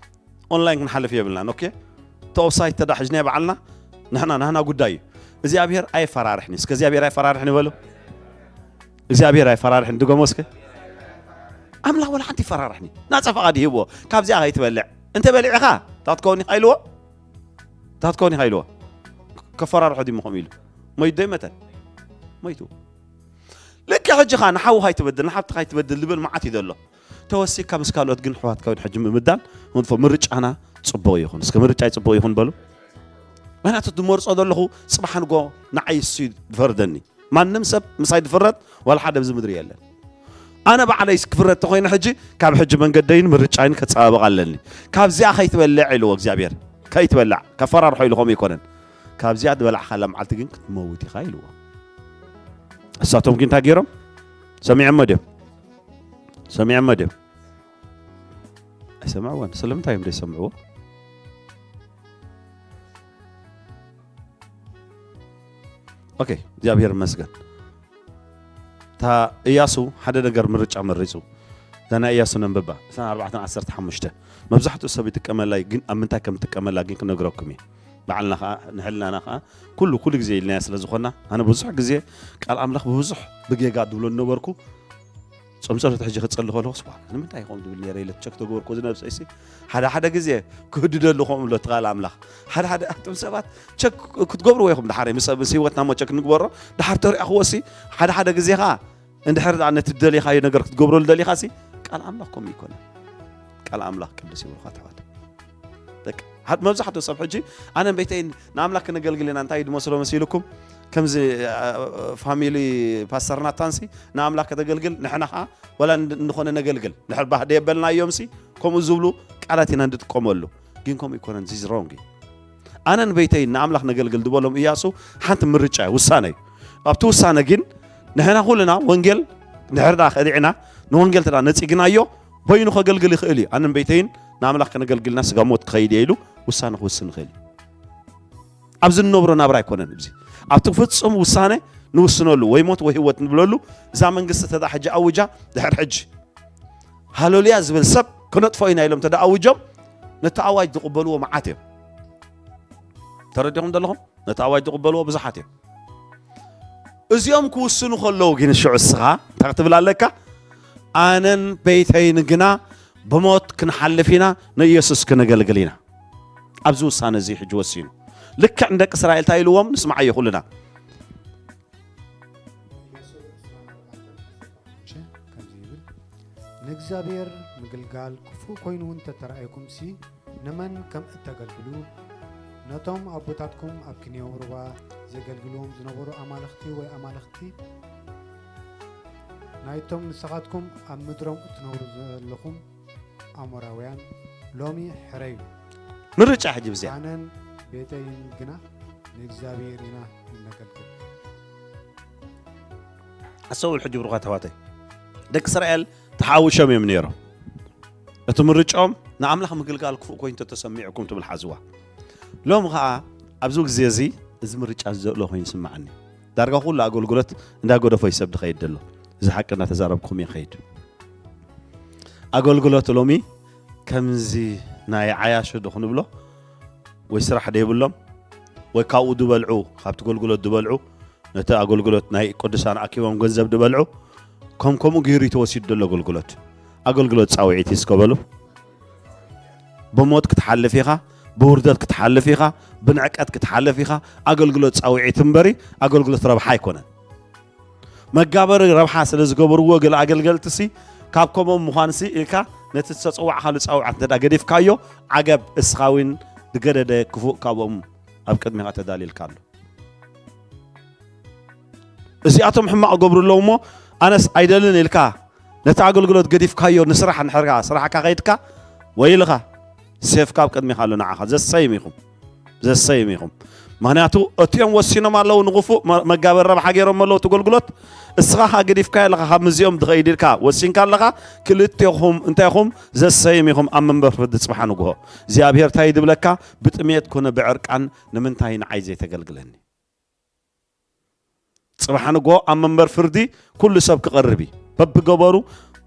ኦንላይን ክንሓልፍ የብልናን። ኦኬ፣ እቲ ኦፍሳይት ተዳ ሕጅናዮ ባዕልና ንሕና ናህና ጉዳይ እዩ። እግዚኣብሔር ኣይፈራርሕኒ። እስከ እግዚኣብሔር ኣይፈራርሕኒ በሉ። እግዚኣብሔር ኣይፈራርሕኒ። ድገሞ እስከ። ኣምላኽ ወላ ሓንቲ ይፈራርሕኒ። ናጻ ፈቓድ ይህብዎ። ካብዚኣ ከይትበልዕ እንተ በሊዕኻ ታትከውን ኢኻ ኢልዎ። ታትከውን ኢኻ ኢልዎ። ከፈራርሖ ድዩ ምኾም ኢሉ ሞይቱ ዶ ይመተን? ሞይቱ። ልክዕ ሕጂ ኸኣ ንሓውኻ ኣይትበድል፣ ንሓብትኻ ኣይትበድል ዝብል መዓት እዩ ዘሎ። ተወሲካ ምስ ካልኦት ግን ኣሕዋትካ እውን ሕጂ ምምዳን ንጥፎ። ምርጫና ጽቡቕ ይኹን። እስከ ምርጫይ ጽቡቕ ይኹን በሉ። ምክንያቱ ዝመርጾ ዘለኹ ጽባሕ ንጎ ንዓይ እሱ እዩ ዝፈርደኒ። ማንም ሰብ ምሳይ ዝፍረድ ዋላ ሓደ ኣብዚ ምድሪ የለን። ኣነ ባዕለይ ክፍረድ ተኾይነ ሕጂ ካብ ሕጂ መንገደይን ምርጫይን ከጸባብቕ ኣለኒ። ካብዚኣ ከይትበልዕ ኢልዎ እግዚኣብሔር። ከይትበላዕ ከፈራርሖ ኢሉ ከምኡ ኣይኮነን። ካብዚኣ ዝበላዕካላ መዓልቲ ግን ክትመውት ኢኻ ኢልዎ። እሳቶም ግን እንታይ ገይሮም? ሰሚዖሞ ድዮም? ሰሚዖሞ ድዮም? ኣይሰምዕዎን። ስለምንታይ እዮም ዘይሰምዕዎ? ኦኬ፣ እግዚኣብሔር ይመስገን። እታ እያሱ ሓደ ነገር ምርጫ መሪጹ። እዛ ናይ እያሱ ነንብባ፣ ዕስራን ኣርባዕተን ዓሰርተ ሓሙሽተ። መብዛሕትኡ ሰብ ይጥቀመላ እዩ፣ ግን ኣብ ምንታይ ከም ትጥቀመላ ግን ክነግረኩም እየ። ባዕልና ኸዓ፣ ንሕልናና ኸዓ፣ ኩሉ፣ ኩሉ ግዜ ኢልናዮ ስለ ዝኾና፣ ኣነ ብዙሕ ግዜ ቃል ኣምላኽ ብብዙሕ ብጌጋ ድብሎ ነበርኩ። ጾም ጸሎት ሕጂ ክጸሊ ከለኹስ፣ "ዋ፣ ንምንታይ ከምኡ ድብል ነይረ?" ኢለ ቸክ ተገበርኩ። እዚ ነብሰይሲ ሓደ ሓደ ግዜ ክህድደሉ ከምኡ ኣሎ እቲ ቃል ኣምላኽ። ሓደ ሓደ ኣቱም ሰባት ቸክ ክትገብርዎ ኢኹም። ድሓር ምስ፣ ምስ ህይወትና እሞ ቸክ ንግበሮ። ድሓር ተሪኣኽዎሲ፣ ሓደ ሓደ ግዜ ኸዓ እንድሕር ደኣ ነቲ ደሊኻዮ ነገር ክትገብረሉ ደሊኻሲ፣ ቃል ኣምላኽ ከምኡ ይኮነ። ቃል ኣምላኽ ቅዱስ ይብልኳ ተዋት። በቃ፣ ሓ-፣ መብዛሕትኡ ሰብ ሕጂ ኣነን ቤተይን ንኣምላኽ ክነገልግል ኢና እንታይ እዩ ዝመስሎ መሲልኩም? ከምዚ፣ አ፣ ፋሚሊ ፓስተር ናታንሲ ንኣምላኽ ከተገልግል ንሕና ኸዓ ወላ እንድ-፣ እንኾነ ነገልግል። ንድሕር ባህ ደየበልናዮምሲ ከምኡ ዝብሉ ቃላት ኢና እንድጥቀመሉ። ግን ከምኡ ይኮነን፣ ዚዝ ሮንግ እዩ። ኣነን ቤተይን ንኣምላኽ ነገልግል ዝበሎም እያሱ ሓንቲ ምርጫ እዩ፣ ውሳነ እዩ። ኣብቲ ውሳነ ግን ንሕና ኩልና ወንጌል እንድሕር ደኣ ከዲዕና ንወንጌል ተዳ ነጺግናዮ በይኑ ከገልግል ይኽእል እዩ። ኣነን ቤተይን ንኣምላኽ ከነገልግልና ስጋ ሞት ክኸይድ እየ ኢሉ ውሳነ ክውስን ይኽእል እዩ። ኣብዚ እንነብሮ ናብራ ኣይኮነን። እዚ ኣብቲ ፍጹም ውሳነ ንውስነሉ ወይ ሞት ወይ ህይወት ንብለሉ እዛ መንግስቲ ተዳ ሕጂ ኣውጃ ድሕር ሕጂ ሃሌሉያ ዝብል ሰብ ክነጥፎ ኢና ኢሎም ተዳ ኣውጆም ነቲ ኣዋጅ ዝቕበልዎ መዓት እዮም። ተረዲኹም ዘለኹም? ነቲ ኣዋጅ ዝቕበልዎ ብዙሓት እዮም። እዚኦም ክውስኑ ከለዉ ግን ሽዑ እስኻ እንታይ ክትብል ኣለካ? ኣነን ቤተይን ግና ብሞት ክንሓልፍ ኢና፣ ንኢየሱስ ክነገልግል ኢና። ኣብዚ ውሳነ እዚ ሕጂ ወሲኑ። ልክዕ ንደቂ እስራኤል እንታይ ኢልዎም? ንስምዓዮ ኩልና። ከምዚ ይብል፣ "ንእግዚኣብሔር ምግልጋል ክፉእ ኮይኑ እንተተራእየኩምሲ፣ ንመን ከም እተገልግሉ፣ ነቶም ኣቦታትኩም ኣብ ክንየው ሩባ ዘገልግልዎም ዝነበሩ ኣማልኽቲ ወይ ኣማልኽቲ ናይቶም ንስኻትኩም ኣብ ምድሮም እትነብሩ ዘለኹም ኣሞራውያን ሎሚ ሕረዩ። ምርጫ ሕጂ ብዚኣ። ኣነን ቤተይን ግና ንእግዚኣብሔር ኢና እነገልግል።" ኣስተውዕል ሕጂ ብሩኻት ኣሕዋተይ። ደቂ እስራኤል ተሓውሾም እዮም ነይሮም። እቲ ምርጫኦም ንኣምላኽ ምግልጋል ክፉእ ኮይኑ እንተተሰሚዑኩም ትብል ሓዝዋ። ሎሚ ኸዓ ኣብዚ ግዜ እዚ፣ እዚ ምርጫ እዚ ዘሎ ኮይኑ ይስምዓኒ። ዳርጋ ኩሉ ኣገልግሎት እንዳገደፎ እዩ ሰብ ዝኸይድ ዘሎ። እዚ ሓቂ እንዳተዛረብኩም እየ ኸይድ። ኣገልግሎት ሎሚ ከምዚ ናይ ዓያሹ ዶ ክንብሎ፣ ወይ ስራሕ ደይብሎም፣ ወይ ካብኡ ዝበልዑ፣ ካብቲ ኣገልግሎት ዝበልዑ፣ ነቲ ኣገልግሎት ናይ ቅዱሳን ኣኪቦም ገንዘብ ዝበልዑ፣ ከም ከምኡ ገይሩ እዩ ተወሲዱ ዘሎ ኣገልግሎት። ኣገልግሎት ጻውዒት እዩ እስከ በሉ። ብሞት ክትሓልፍ ኢኻ፣ ብውርደት ክትሓልፍ ኢኻ፣ ብንዕቀት ክትሓልፍ ኢኻ። ኣገልግሎት ጻውዒት እምበሪ ኣገልግሎት ረብሓ ኣይኮነን። መጋበሪ ረብሓ ስለ ዝገበርዎ ገለ ኣገልገልቲ ሲ ካብ ከምኦም ምዃን ሲ ኢልካ ነቲ ዝተጸዋዕካሉ ጻውዓት እንተ ደኣ ገዲፍካዮ ዓገብ እስኻ እውን ዝገደደ ክፉእ ካብኦም ኣብ ቅድሚኻ ተዳልየልካ ኣሎ። እዚኣቶም ሕማቕ ገብሩ ኣለዉ እሞ ኣነስ ኣይደልን ኢልካ ነቲ ኣገልግሎት ገዲፍካዮ ንስራሕ እንድሕር ስራሕካ ከይድካ ወይልኻ። ሴፍካ ኣብ ቅድሚኻ ኣሎ። ንዓኻ ዘሰይም ኢኹም፣ ዘሰይም ኢኹም። ምኽንያቱ እቲኦም ወሲኖም ኣለዉ ንኽፉእ መ- መጋበሪ ረብሓ ገይሮም ኣለዉ እቲ ኣገልግሎት። እስኻ ኸኣ ገዲፍካዮ ኣለኻ። ካብ ምዚኦም ድኸይድ ኢልካ ወሲንካ ኣለኻ። ክልቴኹም እንታይ ኢኹም? ዘሰይም ኢኹም ኣብ መንበር ፍርዲ ጽባሕ ንግሆ። እግዚኣብሔር እንታይ እዩ ዝብለካ? ብጥሜት ኮነ ብዕርቃን ንምንታይ ንዓይ ዘይተገልግለኒ? ጽባሕ ንግሆ ኣብ መንበር ፍርዲ ኩሉ ሰብ ክቐርብ እዩ። በብገበሩ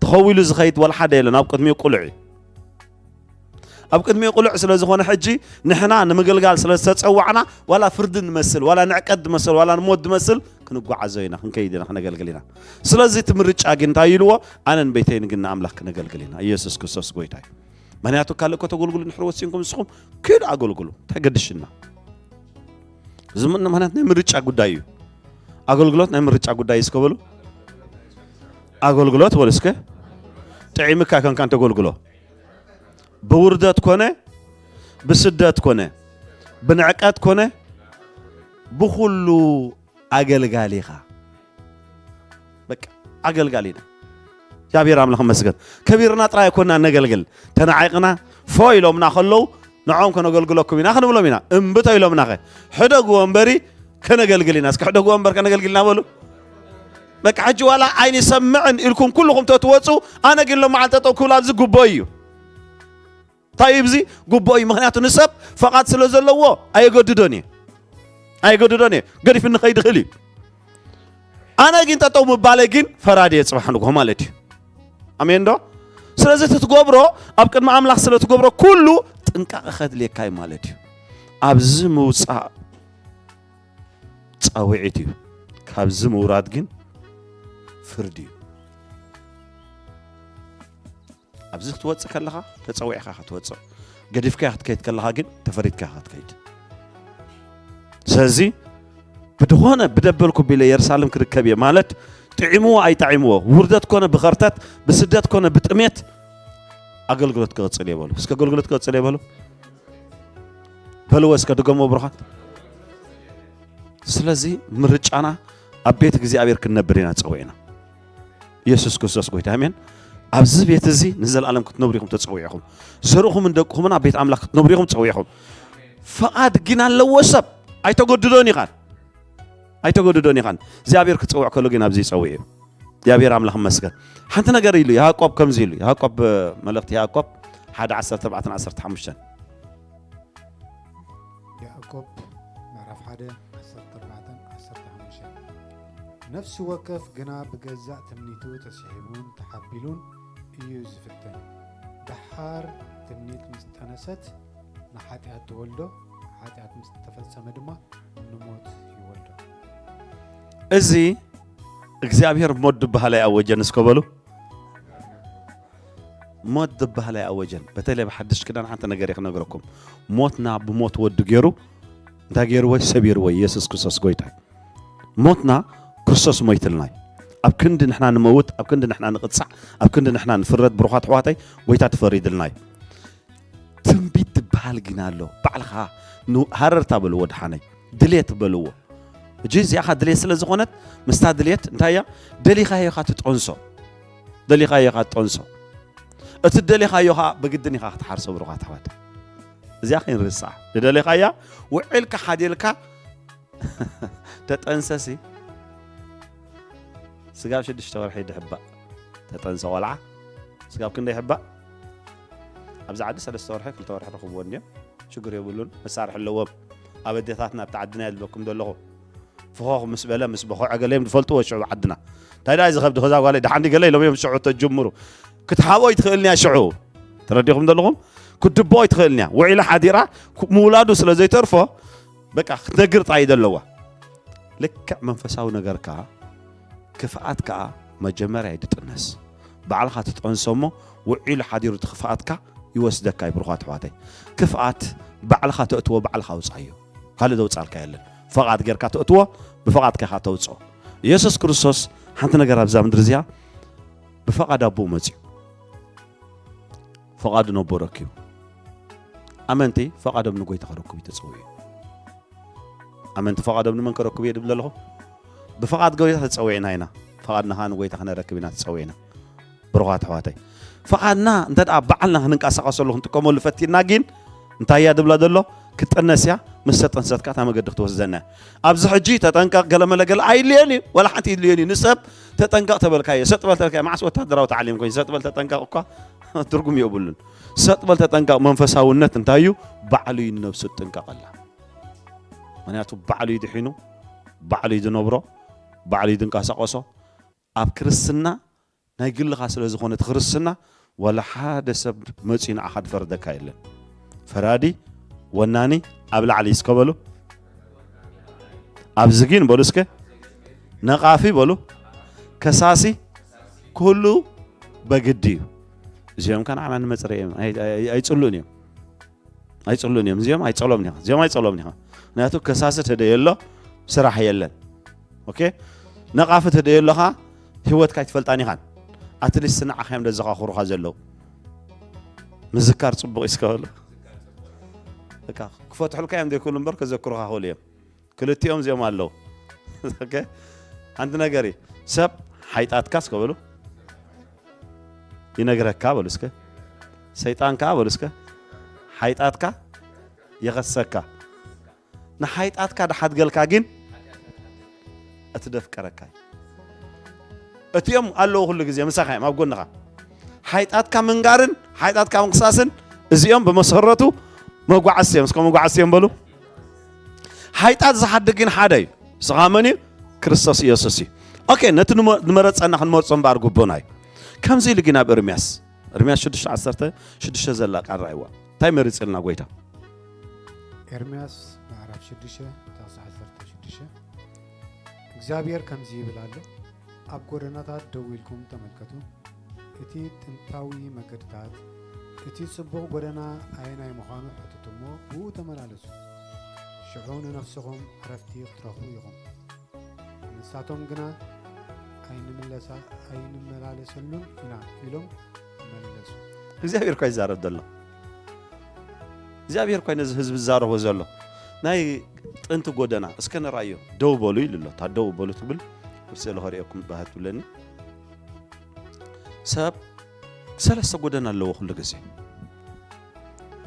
ተኸዊሉ ዝኸይድ ዋላ ሓደ የለን። ኣብ ቅድሚኡ ቅሉዕ እዩ። ኣብ ቅድሚኡ ቅሉዕ ስለ ዝኾነ ሕጂ ንሕና ንምግልጋል ስለ ዝተጸዋዕና ዋላ ፍርዲ ንመስል፣ ዋላ ንዕቀት ዝመስል፣ ዋላ ንሞት ዝመስል ክንጓዓዞ ኢና፣ ክንከይድ ኢና፣ ክነገልግል ኢና። ስለዚ እቲ ምርጫ ግን እንታይ ኢልዎ? ኣነን ቤተይን ግን ንኣምላኽ ክነገልግል ኢና። ኢየሱስ ክርስቶስ ጎይታ እዩ። ምኽንያቱ ካልእ ከተገልግሉ እንድሕር ወሲንኩም ንስኹም ኪዱ ኣገልግሉ። እንታይ ገድሽና? እዚ ምን ማለት ናይ ምርጫ ጉዳይ እዩ። ኣገልግሎት ናይ ምርጫ ጉዳይ እዩ። እስከ በሉ ኣገልግሎት በሉ እስከ። ጥዒምካ ከንካን ተገልግሎ ብውርደት ኮነ ብስደት ኮነ ብንዕቀት ኮነ ብኹሉ ኣገልጋሊ ኢኻ። በቃ ኣገልጋሊ ኢና። እግዚኣብሔር ኣምላኽ ይመስገን። ከቢርና ጥራይ ኣይኮንና ነገልግል። ተናዒቕና ፎ ኢሎምና ከለዉ ንዖም ከነገልግለኩም ኢና ክንብሎም ኢና። እምብቶ ኢሎምናኸ ሕደግዎ እምበሪ ከነገልግል ኢና። እስኪ ሕደግዎ እምበር ከነገልግል ኢና በሉ። በቃ ሕጂ ዋላ ኣይንሰምዕን ኢልኩም ኩልኹም ተትወፁ ኣነ ግን ሎመዓልቲ ጠጠው ክብል ኣብዚ ግቦ እዩ። እንታይ እዩ እዚ? ግቡእ እዩ። ምኽንያቱ ንሰብ ፈቓድ ስለ ዘለዎ ኣየገድዶን እየ። ኣየገድዶን እየ። ገዲፉ ንኸይድ ይኽእል እዩ። ኣነ ግን ጠጠው ምባለ ግን ፈራዲ እየ ጽባሕ ንግሆ ማለት እዩ። ኣሜን ዶ? ስለዚ እቲ ትገብሮ ኣብ ቅድሚ ኣምላኽ ስለ ትገብሮ ኩሉ ጥንቃቐ ከድልየካ እዩ ማለት እዩ። ኣብዚ ምውጻእ ጻውዒት እዩ። ካብዚ ምውራድ ግን ፍርዲ እዩ። ኣብዚ ክትወጽእ ከለኻ ተጸዊዕካ ክትወጽእ፣ ገዲፍካዮ ክትከይድ ከለኻ ግን ተፈሪድካ ኢኻ ክትከይድ። ስለዚ ብድኾነ ብደበልኩ ቢለ የሩሳሌም ክርከብ እየ ማለት ጥዒምዎ ኣይጠዒምዎ፣ ውርደት ኮነ ብኸርተት፣ ብስደት ኮነ ብጥሜት ኣገልግሎት ክቕጽል እየ በሉ። እስከ ኣገልግሎት ክቕጽል እየ በሉ። በልዎ እስከ ድገሞ ብሩኻት። ስለዚ ምርጫና ኣብ ቤት እግዚኣብሔር ክንነብር ኢና ጸዊዕና። ኢየሱስ ክርስቶስ ጎይታ ኣሜን። ኣብዚ ቤት እዚ ንዘለኣለም ክትነብሩ ኢኹም ተጸዊዕኹም። ዘርእኹምን ደቅኹምን ኣብ ቤት ኣምላኽ ክትነብሩ ኢኹም ጸዊዕኹም። ፈቓድ ግን ኣለዎ ሰብ ኣይተገድዶን ኢኻን ኣይተገድዶን ኢኻን። እግዚኣብሔር ክጸውዕ ከሎ ግን ኣብዚ ይጸውዕ እዩ። እግዚኣብሔር ኣምላኽ ይመስገን። ሓንቲ ነገር ኢሉ ያዕቆብ ከምዚ ኢሉ ያዕቆብ መልእኽቲ ያዕቆብ ሓደ ዓሰርተ ኣርባዕተ ዓሰርተ ሓሙሽተ ያዕቆብ ምዕራፍ ሓደ ዓሰርተ ኣርባዕተ ዓሰርተ ሓሙሽተ ነፍሲ ወከፍ ግና ብገዛእ ትምኒቱ ተስሒቡን ተሓቢሉን እዩ ዝፍተን። ደሓር ትምኒት ምስ ጠነሰት ንሓጢኣት ትወልዶ፣ ሓጢኣት ምስ ተፈጸመ ድማ ንሞት ይወልዶ። እዚ እግዚኣብሔር ሞት ዝበሃል ኣይኣወጀን እስከ በሉ። ሞት ዝበሃል ኣይኣወጀን። በተለይ ብሓድሽ ክዳን ሓንቲ ነገር እየ ክነግረኩም። ሞትና ብሞት ወዱ ገይሩ እንታይ ገይርዎ? ሰቢርዎ። ኢየሱስ ክርስቶስ ጎይታ እዩ። ሞትና ክርስቶስ ሞይትልና እዩ። ኣብ ክንዲ ንሕና ንመውት፣ ኣብ ክንዲ ንሕና ንቕጻዕ፣ ኣብ ክንዲ ንሕና ንፍረድ ብሩኻት ኣሕዋተይ ጎይታ ተፈሪድልና እዩ። ትንቢት ዝበሃል ግን ኣሎ። ባዕልኻ ሃረርታ በልዎ ድሓነይ ድሌት በልዎ። እጂ እዚኣኻ ድሌት ስለ ዝኾነት ምስታ ድሌት እንታይ እያ? ደሊኻዮ ኢኻ ትጠንሶ። ደሊኻዮ ኢኻ ትጠንሶ። እቲ ደሊኻዮ ኸዓ ብግድን ኢኻ ክትሓርሶ ብሩኻት ኣሕዋት። እዚኣ ከይንርስዓ። ዝደሊኻያ ውዒልካ ሓዲርካ ተጠንሰሲ ስጋብ ሽዱሽተ ወርሒ ድሕባእ ተጠንሰ ቆልዓ ስጋብ ክንደይ ይሕባእ? ኣብዚ ዓዲ ሰለስተ ወርሒ ክልተ ወርሒ ረኽብዎ እንድዮም። ሽግር የብሉን። መሳርሒ ኣለዎም። ኣብ ኣዴታትና ኣብቲ ዓድና እየ ዝብለኩም ዘለኹ። ፍኾኽ ምስ በለ ምስ በኾዐ ገለ እዮም ዝፈልጥዎ ሽዑ ዓድና። እንታይ ደኣ እዚ ከብዲ ከዛ ጓለይ ደሓን ድዩ ገለ ኢሎም እዮም ሽዑ ተጅምሩ። ክትሃቦ ኣይትኽእልን እያ ሽዑ። ተረዲኹም ዘለኹም? ክትድብኦ ኣይትኽእልን እያ። ውዒላ ሓዲራ ምውላዱ ስለ ዘይተርፎ በቃ ክትነግር ጥራይ እዩ ዘለዋ። ልክዕ መንፈሳዊ ነገር ከኣ ክፍኣት ከኣ መጀመርያ እዩ ዝጥነስ። ባዕልኻ ትጠንሶ እሞ ውዒሉ ሓዲሩ እቲ ክፍኣትካ ይወስደካ እዩ ብሩኻት ኣሕዋተይ። ክፍኣት ባዕልኻ ተእትዎ ባዕልኻ ኣውጻዮ። ካልእ ዘውጻልካ የለን። ፈቓድ ጌርካ ተእትዎ ብፈቓድካ ኢኻ ተውጽኦ። ኢየሱስ ክርስቶስ ሓንቲ ነገር ኣብዛ ምድሪ እዚኣ ብፈቓድ ኣቦኡ መጺኡ ፈቓዱ ነቦ ረኪቡ። ኣመንቲ ፈቓዶም ንጎይታ ከረክቡ እዩ ተጸዊዑ። ኣመንቲ ፈቓዶም ንመን ከረክቡ እየ ድብል ኣለኹ? ብፈቓድ ጎይታ ተጸዊዕና ኢና። ፈቓድና ኸዓ ንጎይታ ክነረክብ ኢና ተጸዊዕና። ብሩኻት ኣሕዋተይ። ፍቓድና እንተ ደኣ ባዕልና ክንንቀሳቐሰሉ ክንጥቀመሉ ፈቲና ግን እንታይ እያ ድብላ ዘሎ? ክጠነስ እያ። ምስ ተጠንሰትካ እታ መገዲ ክትወስደና እያ። ኣብዚ ሕጂ ተጠንቀቕ ገለመለ ገለ ኣይድልዮን እዩ። ዋላ ሓንቲ ይድልዮን እዩ። ንሰብ ተጠንቀቕ ተበልካዮ፣ ሰጥ በል ተበልካዮ። መዓስ ወታደራዊ ታዕሊም ኮይኑ ሰጥ በል ተጠንቀቕ እኳ ትርጉም የብሉን። ሰጥ በል ተጠንቀቕ መንፈሳውነት እንታይ እዩ? ባዕሉ እዩ ንነብሱ ትጥንቀቐላ። ምኽንያቱ ባዕሉ እዩ ድሒኑ፣ ባዕሉ እዩ ዝነብሮ፣ ባዕሉ እዩ ዝንቀሳቐሶ። ኣብ ክርስትና ናይ ግልኻ ስለ ዝኾነ እቲ ክርስትና ዋላ ሓደ ሰብ መጺኡ ንዓኻ ድፈርደካ የለን። ፈራዲ፣ ወናኒ ኣብ ላዕሊ እስከ በሉ። ኣብዚ ግን በሉ እስከ ነቓፊ በሉ፣ ከሳሲ ኩሉ በግዲ እዩ። እዚኦም ከ ንዓና ንመጽረይ እዮም። ኣይ-፣ ኣይ-፣ ኣይጽሉእን እዮም። ኣይጽሉእን እዮም። እዚኦም ኣይጸሎም ኒኻ። እዚኦም ኣይጸሎም ኒኻ። ምክንያቱ ከሳሲ ተደየሎ ስራሕ የለን። ኦኬ? ነቓፊ ተደየሎኻ ህይወትካ ኣይትፈልጣን ኢኻን። ኣትሊስት ንዓኻ እዮም ደዘኻኽሩኻ ዘለዉ። ምዝካር ጽቡቕ እዩ እስከ በሉ። በቃ ክፈትሑልካ እዮም ዘይክእሉ እምበር ከዘክሩኻ ክእሉ እዮም። ክልቲኦም እዚኦም ኣለዉ። ኦኬ? ሓንቲ ነገር እዩ። ሰብ ሓይጣትካ እስከ በሉ። ይነግረካ በሉ እስከ። ሰይጣን ከኣ በሉ እስከ። ሓይጣትካ ይኸሰካ። ንሓይጣትካ ድሓድገልካ ግን እቲ ደፍቀረካ እዩ። እቲኦም ኣለዉ ኩሉ ግዜ ምሳኻ እዮም ኣብ ጎንኻ። ሓይጣትካ ምንጋርን ሓይጣትካ ምኽሳስን እዚኦም ብመሰረቱ መጓዓዝቲ እዮም። እስከ መጓዓዝቲ እዮም በሉ። ሓይጣት ዝሓድግ ግን ሓደ እዩ። ንስኻ መን እዩ? ክርስቶስ ኢየሱስ እዩ። ኦኬ፣ ነቲ ንመ-፣ ንመረጸና ክንመርጾ እምበኣር ግቡእና እዩ። ከምዚ ኢሉ ግን ኣብ ኤርምያስ፣ ኤርምያስ ሽዱሽተ ዓሰርተ ሽዱሽተ ዘላ ቃል ረኣይዋ። እንታይ መሪጽልና ጎይታ? ኤርምያስ ምዕራፍ ሽዱሽተ፣ ጥቕሲ ዓሰርተ ሽዱሽተ፣ እግዚኣብሔር ከምዚ ይብል ኣሎ፣ ኣብ ጎደናታት ደው ኢልኩም ተመልከቱ፣ እቲ ጥንታዊ መገድታት፣ እቲ ጽቡቕ ጎደና ኣየናይ ምዃኑ ሕትቱ እሞ ብኡ ተመላለሱ። ሽዑ ንነፍስኹም ዕረፍቲ ክትረኽቡ ኢኹም። ንሳቶም ግና ኣይንምለሳ-፣ ኣይንመላለሰሉን ኢና ኢሎም መለሱ። እግዚኣብሔር እኳ ይዛረብ ዘሎ። እግዚኣብሔር እኳ ነዚ ህዝቢ ዝዛረቦ ዘሎ። ናይ ጥንቲ ጎደና እስከ ንርኣዮ። ደው በሉ ኢሉ ኣሎ። እታ ደው በሉ ትብል ኣብ ስእሊ ከርእየኩም ባህት ትብለኒ። ሰብ ሰለስተ ጎደና ኣለዎ ኩሉ ግዜ።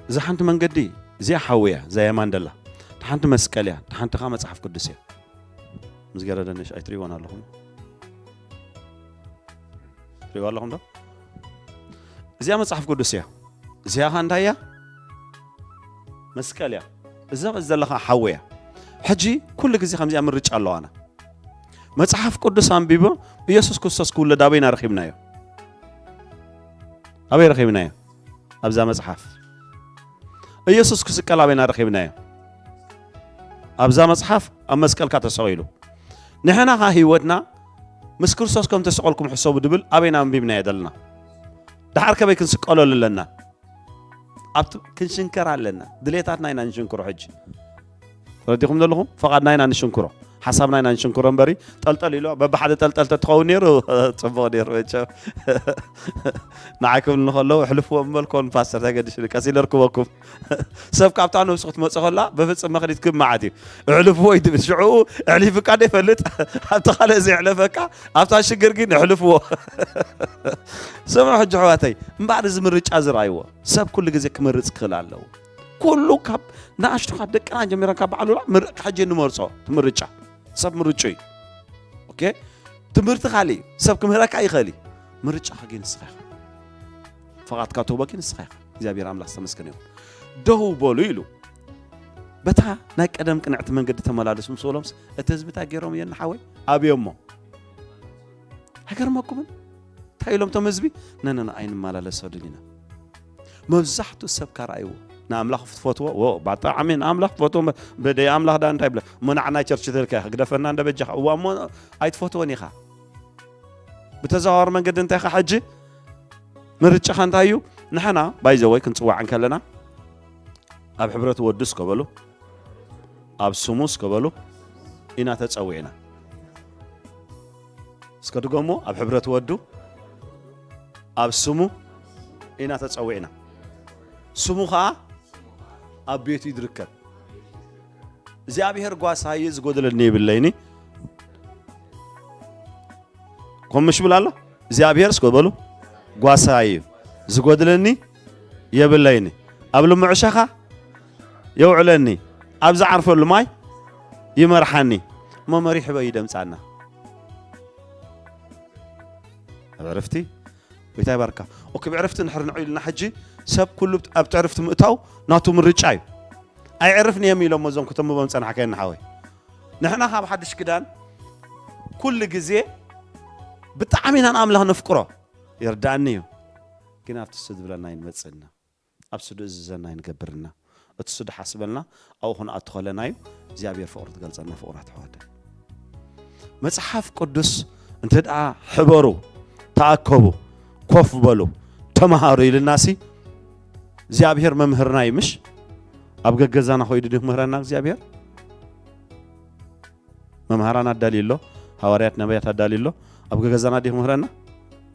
እዛ ሓንቲ መንገዲ እዚኣ ሓዊ እያ፣ እዛ የማን ደላ። እታ ሓንቲ መስቀል እያ፣ እታ ሓንቲ ኸዓ መጽሓፍ ቅዱስ እያ። ምስ ገረደ ንእሽኣይ ትሪእዎን ኣለኹም። ትሪእዎ ኣለኹም ዶ? እዚኣ መጽሓፍ ቅዱስ እያ። እዚኣ ኸዓ እንታይ እያ? መስቀል እያ። እዛ ዘለኻ ሓዊ እያ። ሕጂ ኩሉ ግዜ ከምዚኣ ምርጫ ኣለዋና። መጽሓፍ ቅዱስ ኣንቢቦ ኢየሱስ ክርስቶስ ክውለድ ኣበይና ረኺብናዮ? ኣበይ ረኺብናዮ? ኣብዛ መጽሓፍ። ኢየሱስ ክስቀል ኣበይና ረኺብናዮ? ኣብዛ መጽሓፍ ኣብ መስቀልካ ተሰቒሉ። ንሕና ኸዓ ህይወትና ምስ ክርስቶስ ከም ተሰቐልኩም ሕሰቡ ድብል ኣበይና ኣንቢብናዮ ዘለና? ደሓር ከበይ ክንስቀለሉ ኣለና? ኣብቲ ክንሽንከር ኣለና። ድሌታትና ኢና ንሽንክሮ ሕጂ። ተረዲኹም ዘለኹም? ፈቓድና ኢና ንሽንክሮ። ሓሳብና ኢና ንሽንክሮ እምበሪ፣ ጠልጠል ኢሎ፣ በብሓደ ጠልጠል ተትኸውን ነይሩ፣ ጽቡቕ ነይሩ መቸም። ንዓይ ክብልኒ ከለዉ፣ "እሕልፍዎ" ምበልኮን ፓስተር፣ ተገድሽኒ፣ ቀስ ኢለ ርክበኩም። ሰብ ካብታ ነብሱ ክትመጽእ ከላ፣ በፍጽም መኽሊት ክብ መዓት እዩ። "እሕልፍዎ" እዩ ትብል። ሽዑ ኣሕሊፉካ ዶ ይፈልጥ? ኣብቲ ካልእ ዘየሕለፈካ፣ ኣብታ ሽግር ግን እሕልፍዎ። ስምዑ ሕጂ ኣሕዋተይ፣ እምበኣር እዚ ምርጫ ዝረኣይዎ፣ ሰብ ኩሉ ግዜ ክመርጽ ክኽእል ኣለዎ። ኩሉ ካብ ንኣሽቱ ካብ ደቅና ጀሚረን ካብ በዓል ውላ ምር-፣ ሕጂ ንመርጾ፣ እቲ ምርጫ። ሰብ ምርጩ እዩ። ኦኬ? ትምህርቲ ካልእ እዩ። ሰብ ክምህረካ ይኽእል እዩ። ምርጫኻ ግን ንስኻ ኢኻ። ፍቓድካ ትህቦ ግን ንስኻ ኢኻ። እግዚኣብሔር ኣምላኽ ዝተመስገነ ይኹን። ደው በሉ ኢሉ። በታ ናይ ቀደም ቅንዕቲ መንገዲ ተመላለሱ ምስ በሎምስ፣ እቲ ህዝቢ እንታይ ገይሮም እዮም ንሓወይ? ኣብዮሞ። ኣይገርመኩምን? እንታይ ኢሎም እቶም ህዝቢ? ነነነ ኣይንመላለሰሉን ኢና። መብዛሕትኡ ሰብ ካርኣይዎ ንኣምላኽ ክትፈትዎ፣ ዎ፣ ብጣዕሚ ንኣምላኽ ትፈትዎ፣ በደይ ኣምላኽ ዳ እንታይ ብለ፣ እሞ ንዓና ቸርች ተልካ ኢኻ፣ ግደፈና እንደ በጃኻ፣ እዋ እሞ ኣይትፈትዎን ኢኻ። ብተዘዋዋሪ መንገዲ እንታይ ኢኻ ሕጂ? ምርጫኻ እንታይ እዩ? ንሕና፣ ባይ ዘ ወይ፣ ክንጽዋዕ እንከለና፣ ኣብ ሕብረት ወዱ እስከ በሉ፣ ኣብ ስሙ እስከ በሉ፣ ኢና ተጸዊዕና። እስከ ድገሞ፣ ኣብ ሕብረት ወዱ፣ ኣብ ስሙ ኢና ተጸዊዕና። ስሙ ኸኣ ኣብ ቤቱ እዩ ዝርከብ። እግዚኣብሔር ጓሳይ ዝጎደለኒ የብለይኒ። ኮም ምሽ ብል ኣሎ። እግዚኣብሔር እስከ በሉ። ጓሳ እዩ። ዝጎድለኒ የብለይኒ። ኣብ ልሙዕ ሸኻ የውዕለኒ። ኣብ ዝዓርፈሉ ማይ ይመርሓኒ። እሞ መሪሑ በይ ደምጻና። ኣብ ዕረፍቲ ጎይታ ይባርካ። ኦኬ፣ ብዕረፍቲ ንሕር ንዑ ኢልና ሕጂ ሰብ ኩሉ ኣብ ትዕርፍቲ ምእታው ናቱ ምርጫ እዩ። ኣይዕርፍን እዮም ኢሎም እዞም ከተንብቦም ጸናሕካ የና ሓወይ። ንሕና ካብ ሓድሽ ክዳን ኩሉ ግዜ ብጣዕሚ ኢና ንኣምላኽ ነፍቅሮ። ይርዳእኒ እዩ። ግን ኣብቲ እሱ ዝብለና ኣይንመጽእና። ኣብ እሱ ዝእዝዘና ኣይንገብርና። እቲ እሱ ዝሓስበልና ኣብኡ ክንኣቱ ከለና እዩ እግዚኣብሔር ፍቕሩ ትገልጸልና ፍቕራት ኣሕዋተይ። መጽሓፍ ቅዱስ እንተ ደኣ ሕበሩ፣ ተኣከቡ፣ ኮፍ በሉ፣ ተመሃሩ ኢልናሲ እግዚኣብሔር መምህርና እዩ ምሽ? ኣብ ገገዛና ኮይዱ ድዩ ምህረና እግዚኣብሔር? መምሃራን ኣዳልዩ ኣሎ፣ ሃዋርያት ነቢያት ኣዳልዩ ኣሎ። ኣብ ገገዛና ድዩ ምህረና?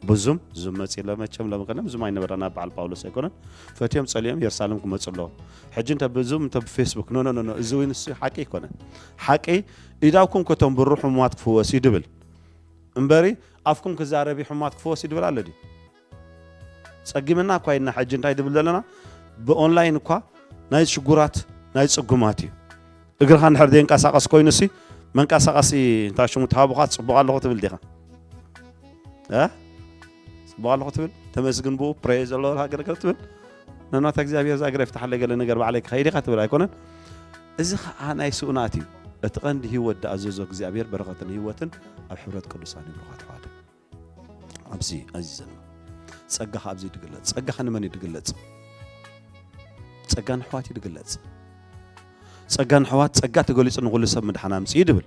ብዙም ዙም መጺ ኣሎ መቸም ሎም ቀደም ዙም ኣይነበረና በዓል ጳውሎስ ኣይኮነን። ፈትዮም ጸልዮም የሩሳሌም ክመጹ ኣለዎ። ሕጂ እንተ ብዙም እንተ ብፌስቡክ ኖ ኖ ኖ እዚ ወይ ንሱ ሓቂ ኣይኮነን። ሓቂ ኢዳውኩም ከተንብሩ ሕሙማት ክፍወስ እዩ ድብል እምበሪ ኣፍኩም ክዛረብ እዩ ሕሙማት ክፍወስ እዩ ድብል ኣሎ ድዩ? ጸጊምና እኳ ኢልና ሕጂ እንታይ ድብል ዘለና ብኦንላይን እኳ ናይ ሽጉራት ናይ ጽጉማት እዩ። እግርኻ እንድሕር ዘየንቀሳቐስ ኮይኑሲ መንቀሳቐሲ እንታይ ሽሙ ተሃቡኻ ጽቡቕ ኣለኹ ትብል ዲኻ? እ? ጽቡቕ ኣለኹ ትብል? ተመስግን ብኡ ፕሬዝ ኣሎ ሃገር ገር ትብል? ነናታ እግዚኣብሔር እዛ እግረ ይፍታሓለይ ገለ ነገር ባዕለይ ክኸይድ ኢኻ ትብል ኣይኮነን? እዚ ኸዓ ናይ ስኡናት እዩ። እቲ ቐንዲ ህይወት ዝኣዘዞ እግዚኣብሔር በረኸትን ህይወትን ኣብ ሕብረት ቅዱሳን ይብርኻ ተዋህደ። ኣብዚ ኣዚዘና ጸጋ ኣብዚ ድግለጽ ጸጋ ንመን ድግለጽ? ጸጋ ንሕዋት ድግለጽ። ጸጋ ንሕዋት ጸጋ ተገሊጹ ንኹሉ ሰብ ምድሓን ኣምጽኡ ድብል።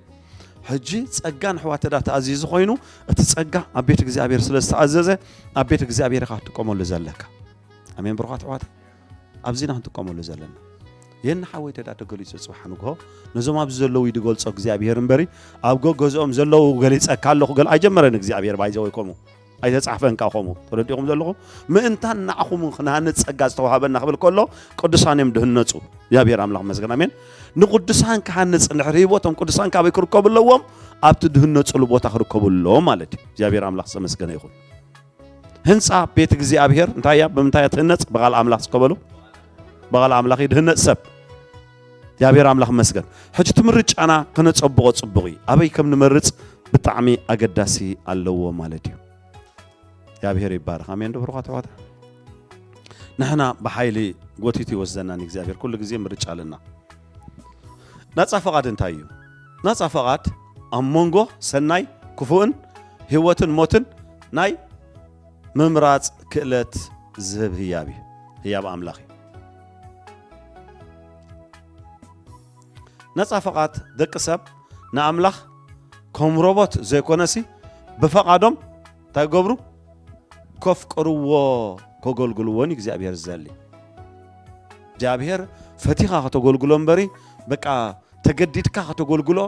ሕጂ ጸጋ ንሕዋት ተዳ ተኣዚዙ ኮይኑ እቲ ጸጋ ኣብ ቤት እግዚኣብሔር ስለ ዝተኣዘዘ ኣብ ቤት እግዚኣብሔር ኢኻ ክትጥቀመሉ ዘለካ። ኣሜን ብሩኻት ኣሕዋት። ኣብዚ ኢና ክንጥቀመሉ ዘለና። የኒ ሓወይ ተዳ ተገሊጹ ጽባሕ ንግሆ ነዞም ኣብዚ ዘለዉ እዩ ድገልጾ እግዚኣብሔር እምበሪ ኣብ ገገዝኦም ዘለዉ ገሊጸካ ኣለኹ ገል ኣይጀመረን እግዚኣብሔር ባይዘወይ ከምኡ ኣይተጻሕፈን ካ ከምኡ ተረዲኹም ዘለኹም ምእንታን ንዓኹም ክንሃንጽ ጸጋ ዝተዋሃበና ክብል ከሎ ቅዱሳን እዮም ድህነጹ እግዚኣብሔር ኣምላኽ መስገን ኣሜን ንቅዱሳን ክሃንጽ እንድሕር ህይወቶም ቅዱሳን ካበይ ክርከቡ ኣለዎም ኣብቲ ድህነጹሉ ቦታ ክርከቡ ኣለዎም ማለት እዩ እግዚኣብሔር ኣምላኽ ዝተመስገነ ይኹን ህንጻ ቤት እግዚኣብሔር እንታይ እያ ብምንታይ እያ ትህነጽ ብቓል ኣምላኽ እስከበሉ ብቓል ኣምላኽ ይድህነጽ ሰብ እግዚኣብሔር ኣምላኽ መስገን ሕጂ እቲ ምርጫና ክነጸብቖ ጽቡቕ እዩ ኣበይ ከም ንመርጽ ብጣዕሚ ኣገዳሲ ኣለዎ ማለት እዩ እግዚኣብሔር ይባረኽ ኣሜን ዶ ብሩኻት ኣሕዋት ንሕና ብሓይሊ ጎቲቱ ይወስደና ንእግዚኣብሔር ኩሉ ግዜ ምርጫ ኣለና ናጻ ፈቓድ እንታይ እዩ ናጻ ፈቓድ ኣብ መንጎ ሰናይ ክፉእን ህይወትን ሞትን ናይ ምምራጽ ክእለት ዝህብ ህያብ እዩ ህያብ ኣምላኽ እዩ ነጻ ፈቓድ ደቂ ሰብ ንኣምላኽ ከም ሮቦት ዘይኮነሲ ብፈቓዶም እንታይ ገብሩ ከፍቅርዎ ከገልግልዎን እግዚኣብሔር ዝዘሊ እግዚኣብሔር ፈቲኻ ከተገልግሎ እምበሪ በቃ ተገዲድካ ከተገልግሎ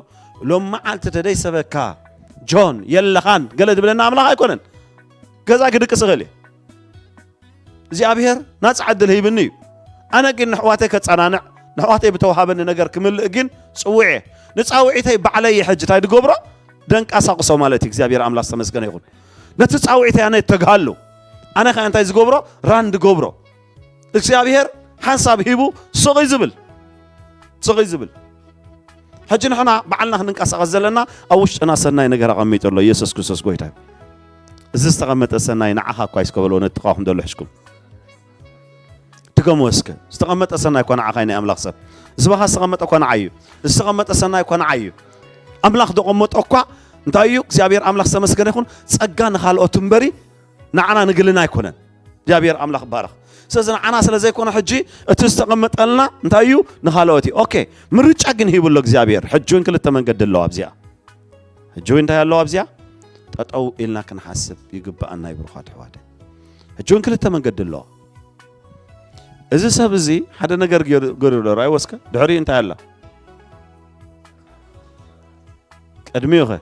ሎም መዓልቲ ተደይሰበካ ጆን የለኻን ገለ ዝብለና ኣምላኽ ኣይኮነን ገዛ ክድቅስ ይኽእል እዩ እግዚኣብሔር ናፃ ዕድል ሂብኒ እዩ ኣነ ግን ንሕዋተይ ከፀናንዕ ንሕዋተይ ብተዋሃበኒ ነገር ክምልእ ግን ፅውዕ እየ ንፃውዒተይ ባዕለይ እየ ሕጂ እንታይ ድገብሮ ደንቃሳቅሶ ማለት እዩ እግዚኣብሔር ኣምላኽ ዝተመስገነ ይኹን ነቲ ፃውዒተይ ኣነ ተግሃሉ ኣነ ከዓ እንታይ ዝገብሮ ራን ድገብሮ እግዚኣብሔር ሓንሳብ ሂቡ ስቕ እዩ ዝብል ስቕ እዩ ዝብል ሕጂ ንሕና ባዕልና ክንንቀሳቐስ ዘለና ኣብ ውሽጥና ሰናይ ነገር ኣቐሚጡ ኣሎ ኢየሱስ ክርስቶስ ጎይታ እዩ እዚ ዝተቐመጠ ሰናይ ንዓኻ እኳ ይስከበሎ ነጥቓኹም ዘሎ ሕሽኩም ድገሞ እስከ ዝተቐመጠ ሰናይ እኳ ንዓኻ ናይ ኣምላኽ ሰብ ዝባኻ ዝተቐመጠ እኳ ንዓዩ ዝተቐመጠ ሰናይ እኳ ንዓዩ ኣምላኽ ዘቐመጦ እኳ እንታይ እዩ እግዚኣብሔር ኣምላኽ ዝተመስገነ ይኹን ጸጋ ንኻልኦት እምበሪ ንዓና ንግልና ኣይኮነን እግዚኣብሔር ኣምላኽ ባረኽ ስለዚ ንዓና ስለ ዘይኮነ ሕጂ እቲ ዝተቐመጠልና እንታይ እዩ ንኻልኦት እዩ ኦኬ ምርጫ ግን ሂቡ ኣሎ እግዚኣብሔር ሕጂ እውን ክልተ መንገዲ ኣለዋ ኣብዚኣ ሕጂ እውን እንታይ ኣለዋ ኣብዚኣ ጠጠው ኢልና ክንሓስብ ይግብኣና ይብሩኻት ኣሕዋተ ሕጂ እውን ክልተ መንገዲ ኣለዋ እዚ ሰብ እዚ ሓደ ነገር ገይሩ ዶ ርኣይዎ እስከ ድሕሪኡ እንታይ ኣላ ቅድሚኡ ኸ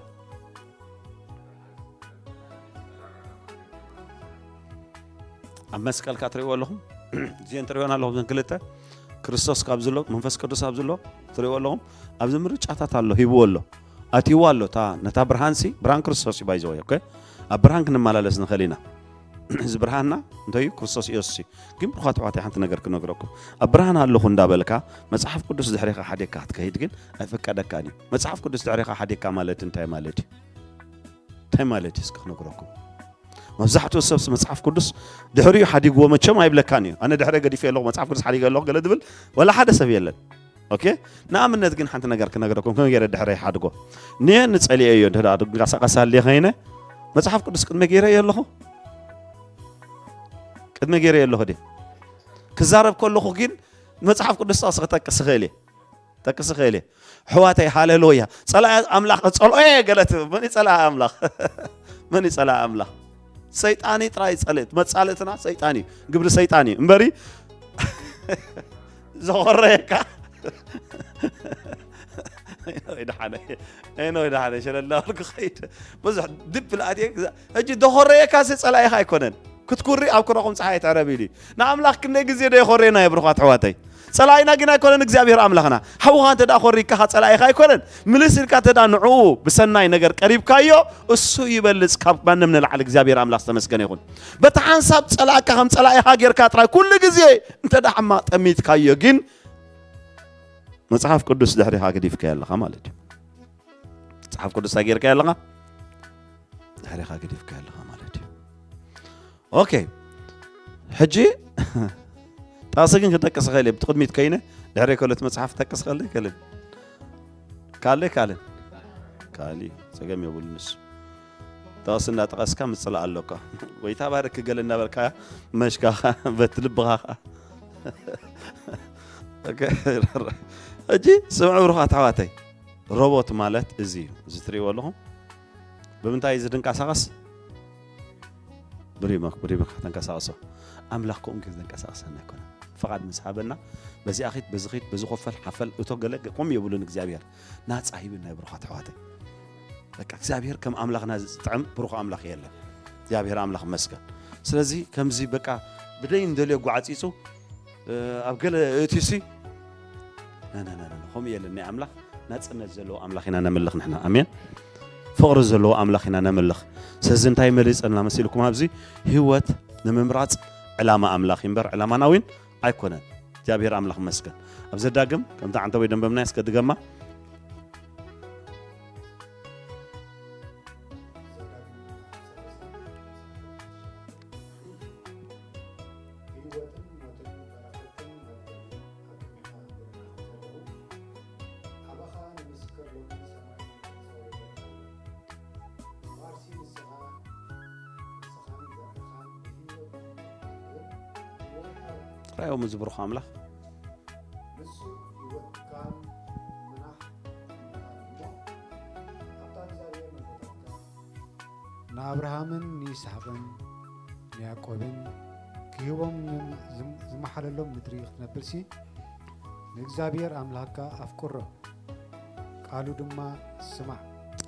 ኣብ መስቀል ካ ትሪእዎ ኣለኹም እዚአን ትሪእወን ኣለኹም ዘን ክልተ ክርስቶስ ካብ ዝሎ መንፈስ ቅዱስ ኣብ ዝሎ ትሪእዎ ኣለኹም ኣብዚ ምርጫታት ኣሎ ሂብዎ ኣሎ ኣትይዎ ኣሎ እታ ነታ ብርሃንሲ ብርሃን ክርስቶስ እዩ ባይዘወይ ኦኬ ኣብ ብርሃን ክንመላለስ ንኽእል ኢና እዚ ብርሃንና እንታይ እዩ? ክርስቶስ ኢየሱስ እዩ። ግን ብሩኻት ኣሕዋተይ ሓንቲ ነገር ክነግረኩም። ኣብ ብርሃን ኣለኹ እንዳበልካ መጽሓፍ ቅዱስ ድሕሬኻ ሓዲግካ ክትከይድ ግን ኣይፈቀደካን እዩ። መጽሓፍ ቅዱስ ድሕሬኻ ሓዲግካ ማለት እንታይ ማለት እዩ? እንታይ ማለት እዩ? እስኪ ክነግረኩም። መብዛሕትኡ ሰብስ መጽሓፍ ቅዱስ ድሕሪኡ ሓዲግዎ መቸም ኣይብለካን እዩ። ኣነ ድሕረ ገዲፈ ኣለኹ፣ መጽሓፍ ቅዱስ ሓዲገ ኣለኹ ገለ ድብል ወላ ሓደ ሰብ የለን። ኦኬ? ንኣብነት ግን ሓንቲ ነገር ክነግረኩም፣ ከመይ ገይረ ድሕረ ይሓድጎ። ንየ ንጸሊኤ እዮ፣ እንተ ደኣ ድንቀሳቐስ ኣልየ ኸይነ፣ መጽሓፍ ቅዱስ ቅድመ ገይረ እየ ኣለኹ? ቅድመ ገይረ እየ ኣለኹ ድየ? ክዛረብ ከለኹ ግን መጽሓፍ ቅዱስ ጥቕሲ ክጠቅስ እኽእል እየ። ጠቅስ እኽእል እየ። ኣሕዋተይ፣ ሃሌሉያ። ጸላኢ ኣምላኽ ጸልኦ እየ ገለ ትብል። መን እዩ ጸላኢ ኣምላኽ? መን እዩ ጸላኢ ኣምላኽ? ሰይጣን እዩ ጥራይ ጸልእ። መጻልእትና ሰይጣን እዩ። ግብሪ ሰይጣን እዩ። እምበሪ ዘኾረየካ። ኤኖይ ደሓነ። ኤኖይ ደሓነ። ሸለላ ወልኩ ኸይድ። ብዙሕ ድብል ኣትየ። ሕጂ ዘኾረየካ ሲ ጸላኢኻ ኣይኮነን። ክትኩሪ ኣብ ኩራኹም ጸሓይ ትዕረብ ኢሉ እዩ። ንኣምላኽ ክንደይ ግዜ ዶ የኾረየና የብርኳት ኣሕዋተይ? ጸላኢና ግን ኣይኮነን እግዚኣብሔር ኣምላኽና። ሓውኻ እንተ ደኣ ኮሪካኻ ጸላኢኻ ኣይኮነን። ምልስ ኢልካ እንተ ደኣ ንዕኡ ብሰናይ ነገር ቀሪብካዮ፣ እሱ ይበልጽ ካብ ማንም ንላዕሊ እግዚኣብሔር ኣምላኽ ዝተመስገነ ይኹን። በቲ ሓንሳብ ጸላእካ ከም ጸላኢኻ ጌርካ ጥራይ ኩሉ ግዜ እንተ ደኣ ሕማቕ ጠሚትካዮ ግን መጽሓፍ ቅዱስ ድሕሪኻ ገዲፍካዮ ኣለኻ ማለት እዩ። መጽሓፍ ቅዱስ እንታይ ጌርካዮ ኣለኻ? ድሕሪኻ ገዲፍካዮ ኣለኻ ማለት እዩ። ኦኬ። ሕጂ ጥቕሲ ግን ክጠቅስ እኽእል እየ። ብቲ ቅድሚት ከይነ ድሕሪ ከሎ እቲ መጽሓፍ ክጠቅስ እኽእል እየ፣ እኽእል። ካልእ፣ ካልእ። ካልእ ጸገም የብሉን ንሱ። ጥቕሲ እንዳጠቐስካ ምጽላእ ኣሎካ። ጎይታ ባርክ ገለ እንዳበልካ መሽካኻ በቲ ልብኻ ኸኣ። ኦኬ። ሕጂ ስምዑ ብሩኻት ኣሕዋተይ። ሮቦት ማለት እዚ እዩ። እዚ ትርእይዎ ኣለኹም። ብምንታይ እዩ ዝንቀሳቐስ? ብሪሞት፣ ብሪሞት ከተንቀሳቕሶ። ኣምላኽ ከምኡ ገይሩ ዘንቀሳቕሰና ኣይኮነን። ፍቓድ ምስ ሃበና፣ በዚኣ ኺድ፣ በዚ ኺድ፣ በዚ ኮፈል፣ ሓፈል፣ እቶ ገለ፣ ከምኡ የብሉን እግዚኣብሔር። ናጻ ሂብና እዩ ብሩኻት ኣሕዋተይ። በቃ እግዚኣብሔር ከም ኣምላኽና ዝጥዕም ብሩኽ ኣምላኽ የለን። እግዚኣብሔር ኣምላኽ ይመስገን። ስለዚ ከምዚ በቃ ብደይ እንደልዮ ጓዕጺጹ፣ እ፣ ኣብ ገለ እትዩሲ፣ ና፣ ና፣ ና፣ ና፣ ከምኡ የለን። ናይ ኣምላኽ ናጽነት ዘለዎ ኣምላኽ ኢና ነምልኽ ንሕና። ኣሜን። ፍቕሪ ዘለዎ ኣምላኽ ኢና ነምልኽ። ስለዚ እንታይ መሪጸልና መሲልኩም ኣብዚ? ህይወት ንምምራጽ ዕላማ ኣምላኽ እዩ እምበር ዕላማና እውን ኣይኮነን። እግዚኣብሔር ኣምላኽ ይመስገን። ኣብ ዘዳግም ከምቲ ዓንተቦይ ደንበምናዮ እስከ ድገማ። ራእዮም ዝብርኹ ኣምላኽ። ንሱ ህይወትካን ምናሕ ኣምላኻን እሞ፣ ኣብታ እግዚኣብሔር ነቦታትካ ንኣብርሃምን ንይስሓቅን ንያዕቆብን ክህቦም ዝም-፣ ዝመሓለሎም ምድሪ ክትነብርሲ፣ ንእግዚኣብሔር ኣምላኽካ ኣፍቅሮ፣ ቃሉ ድማ ስማዕ፣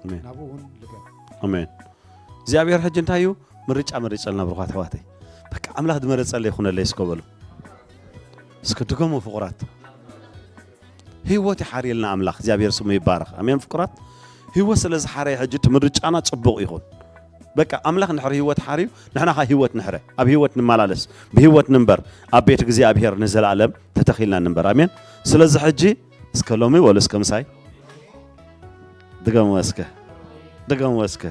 ኣሜን። ናብኡ እውን ልገብ። ኣሜን። እግዚኣብሔር ሕጂ እንታይ እዩ? ምርጫ መሪጸልና ብሩኻት ኣሕዋተይ። በቃ ኣምላኽ ዝመረጸለይ ይኹነለይ እስከ በሉ። እስከ ድገሙ ፍቑራት። ህይወት ይሓርየልና ኣምላኽ፣ እግዚኣብሔር ስሙ ይባረኽ። ኣሜን ፍቁራት። ህይወት ስለ ዝሓረየ ሕጂ እቲ ምርጫና ጽቡቕ ይኹን። በቃ ኣምላኽ እንድሕር ህይወት ሓርዩ፣ ንሕና ኸኣ ህይወት ንሕረ። ኣብ ህይወት ንመላለስ፣ ብህይወት ንንበር፣ ኣብ ቤት እግዚኣብሔር ንዘለኣለም ተተኺልና ንንበር። ኣሜን። ስለዚ ሕጂ እስከ ሎሚ በሉ እስከ ምሳይ። ድገምዎ እስከ። ድገምዎ እስከ።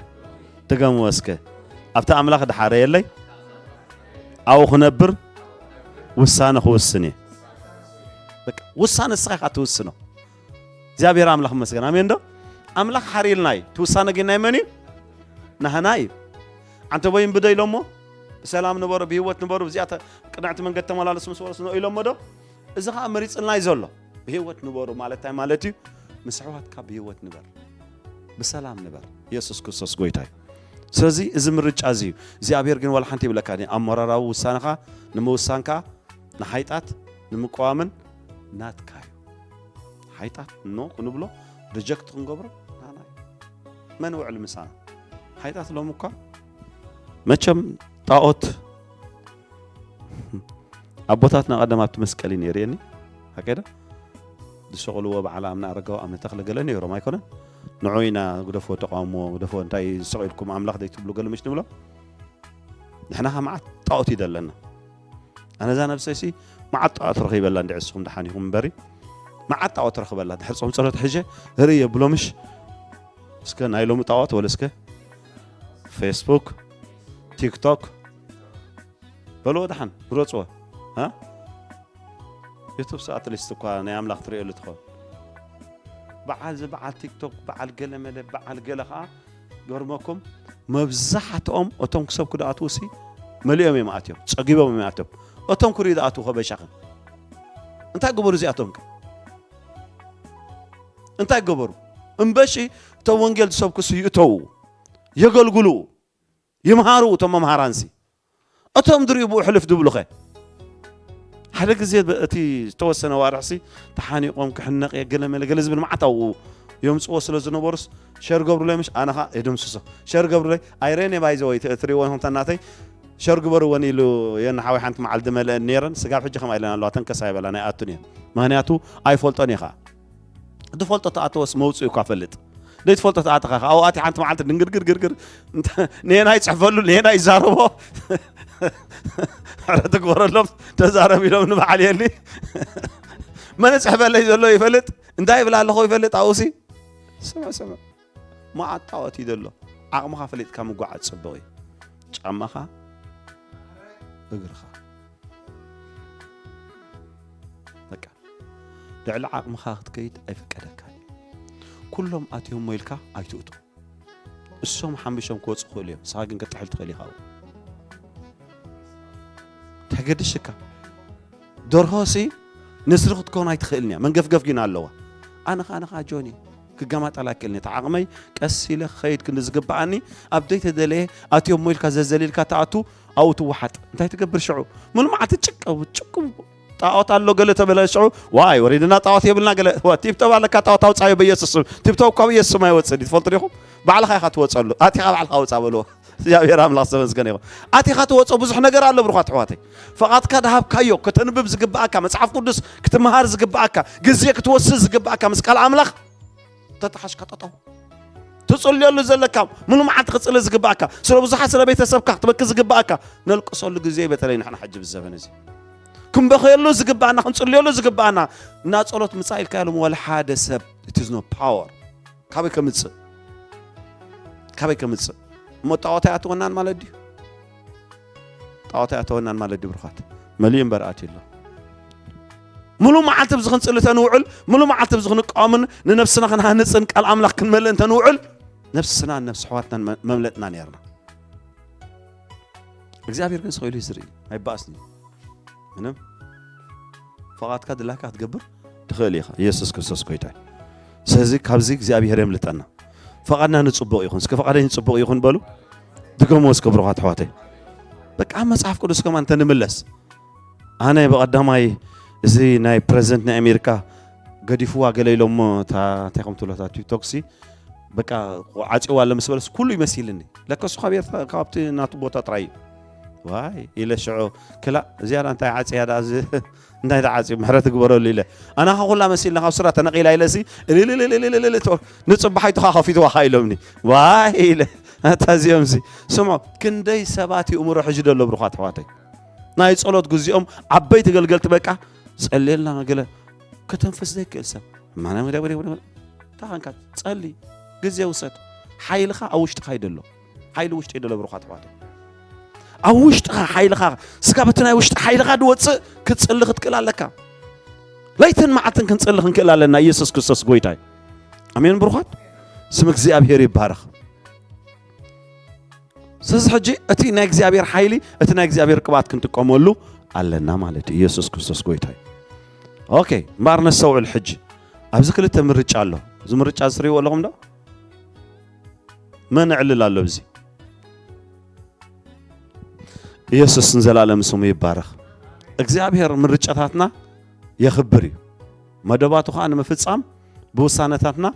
ድገምዎ እስከ። ኣብቲ ኣምላኽ ድሓረየለይ ኣብኡ ክነብር ውሳነ ክውስን እየ። በቃ ውሳነ ንስኻ ኢኻ ትውስኖ። እግዚኣብሔር ኣምላኽ ይመስገን። ኣሜን ዶ? ኣምላኽ ሓሪልና እዩ። እቲ ውሳነ ግን ናይ መን እዩ? ናህና እዩ። ዓንተቦይ እምቢ ዶ ኢሎሞ? ብሰላም ንበሩ፣ ብህይወት ንበሩ፣ ብዚኣ ተ-፣ ቅንዕቲ መንገዲ ተመላለሱ ምስ በሉ ስኖ ኢሎሞ ዶ? እዚ ኸኣ መሪጽልና እዩ ዘሎ። ብህይወት ንበሩ ማለት እንታይ ማለት እዩ? ምስ ኣሕዋትካ ብህይወት ንበር። ብሰላም ንበር። የሱስ ክርስቶስ ጎይታ እዩ። ስለዚ እዚ ምርጫ እዚ እዩ። እግዚኣብሔር ግን ዋላ ሓንቲ ይብለካ፣ ኣመራራዊ ውሳነኻ ንምውሳንካ፣ ንሓይጣት ንምቅዋምን ናትካ እዩ። ሓይጣት ኖ ክንብሎ፣ ሪጀክት ክንገብሮ ናና እዩ። መን ውዕል ምሳና? ሓይጣት ሎሚ እኳ መቸም ጣኦት ኣቦታትና ቀደም ኣብቲ መስቀል እዩ ነይሩ የኒ፣ ሓቀይ ዶ? ዝሰቕልዎ በዓል ኣምና ኣረጋዊ ኣምነ ተኽለ ገለ ነይሮም ኣይኮነን? ንዑ ኢና ግደፎ ተቃውሞ፣ ግደፎ እንታይ ዝሰቕ ኢልኩም ኣምላኽ ዘይትብሉ ገለ ምሽ ንብሎ? ንሕና ከ መዓት ጣዖት እዩ ዘለና። ኣነ እዛ ነብሰይሲ መዓት ጣዖት ረኺበላ እንድዒ፣ ንስኹም ደሓን ኢኹም እምበሪ፣ መዓት ጣዖት ረኽበላ። ድሕሪ ጾም ጸሎት ሕጀ ርኢ የብሎምሽ። እስከ ናይ ሎሚ ጣዖት ወለ እስከ ፌስቡክ፣ ቲክቶክ በልዎ፣ ደሓን ምረጽዎ። እ? ዩቱብ ሰ ኣትሊስት እኳ ናይ ኣምላኽ ትርእየሉ ትኸውን። በዓል እዚ በዓል ቲክቶክ፣ በዓል ገለ መለ፣ በዓል ገለ ኸዓ ገርመኩም፣ መብዛሕትኦም እቶም ክሰብኩ ድኣትዉ ሲ መሊኦም እዮም ኣትዮም፣ ጸጊቦም እዮም ኣትዮም። እቶም ክርእዩ ድኣትዉ ኸበሻኽን እንታይ ገበሩ እዚኣቶም ከ? እንታይ ገበሩ? እምበሺ እቶም ወንጌል ዝሰብኩ ሲ ይእተዉ፣ የገልግሉ፣ ይምሃሩ እቶም መምሃራንሲ። እቶም ድሪኡ ብኡ ሕልፍ ድብሉኸ? ሓደ ግዜ ብ-፣ እቲ ዝተወሰነ ዋርሕሲ ተሓኒቖም ክሕነቕ እየ ገለ መለ ገለ ዝብል መዓት ኣብኡ የምጽዎ ስለ ዝነበሩስ ሸር ገብሩለይ፣ ምሽ ኣነ ኸኣ የደምስሶ። ሸር ገብሩለይ ኣይረን ባይዘ ወይ ትሪእዎ ኢኹም ተናተይ ሸር ግበርወን ኢሉ የን ሓወይ ሓንቲ መዓል ድመልአን ነይረን። ስጋብ ሕጂ ከምኣ ኢለን ኣለዋ፣ ተንከሳ ይበላ ናይ ኣቱን እየን። ምኽንያቱ ኣይፈልጦን እየ ኸኣ። ዝፈልጦ ተኣተወስ መውፅኡ እኳ ፈልጥ። ዘይትፈልጦ ተኣተኻ ኸዓ ኣብኡ ኣትዩ ሓንቲ መዓልቲ ድንግርግርግርግር ንየና ይፅሕፈሉ፣ ንየና ይዛረቦ። ሕረ ትግበረሎም፣ ተዛረብ ኢሎም ንበዓል የሊ። መን ይፅሕፈለይ ዘሎ ይፈልጥ፣ እንታይ ይብል ኣለኹ ይፈልጥ። ኣብኡሲ ስምዕ ስምዕ፣ መዓት ጣዖት እዩ ዘሎ። ዓቕምኻ ፈሊጥካ ምጓዓዝ ፅቡቕ እዩ። ጫማኻ፣ እግርኻ፣ በቃ ልዕሊ ዓቕምኻ ክትከይድ ኣይፍቀደካን እዩ። ኩሎም ኣትዮም እሞ ኢልካ ኣይትእቱ። እሶም ሓምቢሾም ክወፁ ይኽእሉ እዮም፣ ንስኻ ግን ክትጥሕል ትኽእል ኢኻ። ተገድሽካ ደርሆሲ ንስሪ ክትከውን ኣይትኽእልን እያ፣ መንገፍገፍ ግን ኣለዋ። ኣነ ኸዓ፣ ኣነ ኸዓ ጆኒ ክገማጠል ኣይክእልን እየ። እቲ ዓቕመይ ቀስ ኢለ ክኸይድ ክንዲ ዝግብኣኒ፣ ኣብ ዘይተደለየ ኣትዮም እሞ ኢልካ ዘዘሊልካ ትኣቱ፣ ኣብኡ ትወሓጥ። እንታይ ትገብር ሽዑ? ሙሉ መዓልቲ ጭቅ ጭቅ ጣዖት ኣሎ ገለ ተበለ ሽዑ፣ ዋይ ወሪድና ጣዖት የብልና ገለ። ዋ፣ ቲፕቶፕ ኣለካ ጣዖት ኣውፃዮ በኢየሱስ ስም። ቲፕቶፕ ካብ ኢየሱስ ስም ኣይወፅእን እዩ፣ ትፈልጡ ዲኹም? ባዕልኻ ኢኻ ትወፀሉ። ኣቲኻ ባዕልኻ ውፃ በልዎ። እግዚኣብሔር ኣምላኽ ዝተመስገነ ይኹን። ኣቲኻ ትወፆ ብዙሕ ነገር ኣሎ ብሩኻት ኣሕዋተይ። ፈቓድካ ድሃብካዮ፣ ከተንብብ ዝግብኣካ፣ መጽሓፍ ቅዱስ ክትመሃር ዝግብኣካ፣ ግዜ ክትወስድ ዝግብኣካ ምስ ቃል ኣምላኽ ተተሓሽካ ጠጠው። ትጽልየሉ ዘለካ፣ ሙሉ መዓልቲ ክትጽሊ ዝግብኣካ፣ ስለ ብዙሓት ስለ ቤተሰብካ ክትበኪ ዝግብኣካ፣ ነልቅሰሉ ግዜ እዩ፣ በተለይ ንሕና ሕጂ ብዘበን እዚ። ክንበኽየሉ ዝግብኣና፣ ክንጽልየሉ ዝግብኣና፣ እና ጸሎት ምጻእ ኢልካ ኢሎም ወላ ሓደ ሰብ፣ it is no power። ካበይ ከምጽእ? ካበይ ከምጽእ? እሞ ጣዖት ኣይኣተወናን ማለት ድዩ? ጣዖት ኣይኣተወናን ማለት ድዩ ብሩኻት? መሊኡ እምበር ኣትዩ ኣሎ። ሙሉ መዓልቲ ብዚ ክንጽሊ ተንውዕል፣ ሙሉ መዓልቲ ብዚ ክንቃወምን ንነብስና ክንሃንጽን ቃል ኣምላኽ ክንመልእን ተንውዕል፣ ነብስናን ነብሲ ኣሕዋትናን መ-፣ መምለጥና ነይርና። እግዚኣብሔር ግን ስቕ ኢሉ እዩ ዝርኢ፣ ኣይበኣስን እዩ። ምንም። ፈቓድካ ድላይካ ክትገብር ትኽእል ኢኻ። ኢየሱስ ክርስቶስ ጎይታ እዩ። ስለዚ ካብዚ እግዚኣብሔር የምልጠና። ፈቓድና ንጽቡቕ ይኹን። እስከ ፈቓደይ ንጽቡቕ ይኹን በሉ። ድገምዎ እስከ ብሩኻት ኣሕዋተይ። በቃ ኣብ መጽሓፍ ቅዱስ ከማን እንተ ንምለስ። ኣነ ብቐዳማይ እዚ ናይ ፕረዚደንት ናይ ኣሜሪካ ገዲፍዋ ገለ ኢሎሞ እታ እንታይ ከም ትብሎ እታ ቲክቶክሲ በቃ ዓጽዋ ኣሎ ምስ በለስ ኩሉ ይመሲልኒ። ለካ እሱ ካብ ኤርትራ ካብቲ ናቱ ቦታ ጥራይ እዩ። ዋይ ኢለ ሽዑ ክላእ እዚኣ እንታይ ዓጽያ ደኣ እዚ እንታይ ደኣ ዓጽዩ ምሕረት ግበረሉ ኢለ። ኣና ኸ ኩላ መሲልና ካብ ስራ ተነቒላ ኢለሲ እልልልልልልል ንጽባሓይቱ ኸዓ ከፊትዋ ኸዓ ኢሎምኒ። ዋይ ኢለ ኣታ እዚኦምሲ ስምዖ ክንደይ ሰባት እዩ እምሮ ሕጂ ደሎ ብሩኻት ኣሕዋተይ። ናይ ጸሎት ግዚኦም ዓበይቲ ገልገልቲ በቃ ጸልየልና ገለ ከተንፍስ ዘይክእል ሰብ ማና ወደ ወደ ወደ እንታይ ኻንካ ጸሊ ግዜ ውሰድ። ሓይልኻ ኣብ ውሽጥኻ እዩ ደሎ። ሓይሊ ውሽጢ እዩ ደሎ ብሩኻት ኣሕዋተይ። ኣብ ውሽጥኻ ሓይልኻ ስጋብ እቲ ናይ ውሽጢ ሓይልኻ ድወጽእ ክትጽሊ ክትክእል ኣለካ። ለይትን መዓልትን ክንጽሊ ክንክእል ኣለና። ኢየሱስ ክርስቶስ ጎይታ እዩ። ኣሜን ብሩኻት። ስም እግዚኣብሔር ይባረኽ። ስለዚ ሕጂ እቲ ናይ እግዚኣብሔር ሓይሊ እቲ ናይ እግዚኣብሔር ቅብኣት ክንጥቀመሉ ኣለና ማለት እዩ። ኢየሱስ ክርስቶስ ጎይታ እዩ። ኦኬ እምበኣር ነስተውዕል ሕጂ። ኣብዚ ክልተ ምርጫ ኣሎ። እዚ ምርጫ እዚ ትሪእዎ ኣለኹም ዶ? መን እዕልል ኣሎ ኣብዚ? ኢየሱስ ንዘላለም ስሙ ይባረኽ። እግዚኣብሔር ምርጫታትና የኽብር እዩ። መደባቱ ኸዓ ንምፍጻም ብውሳነታትና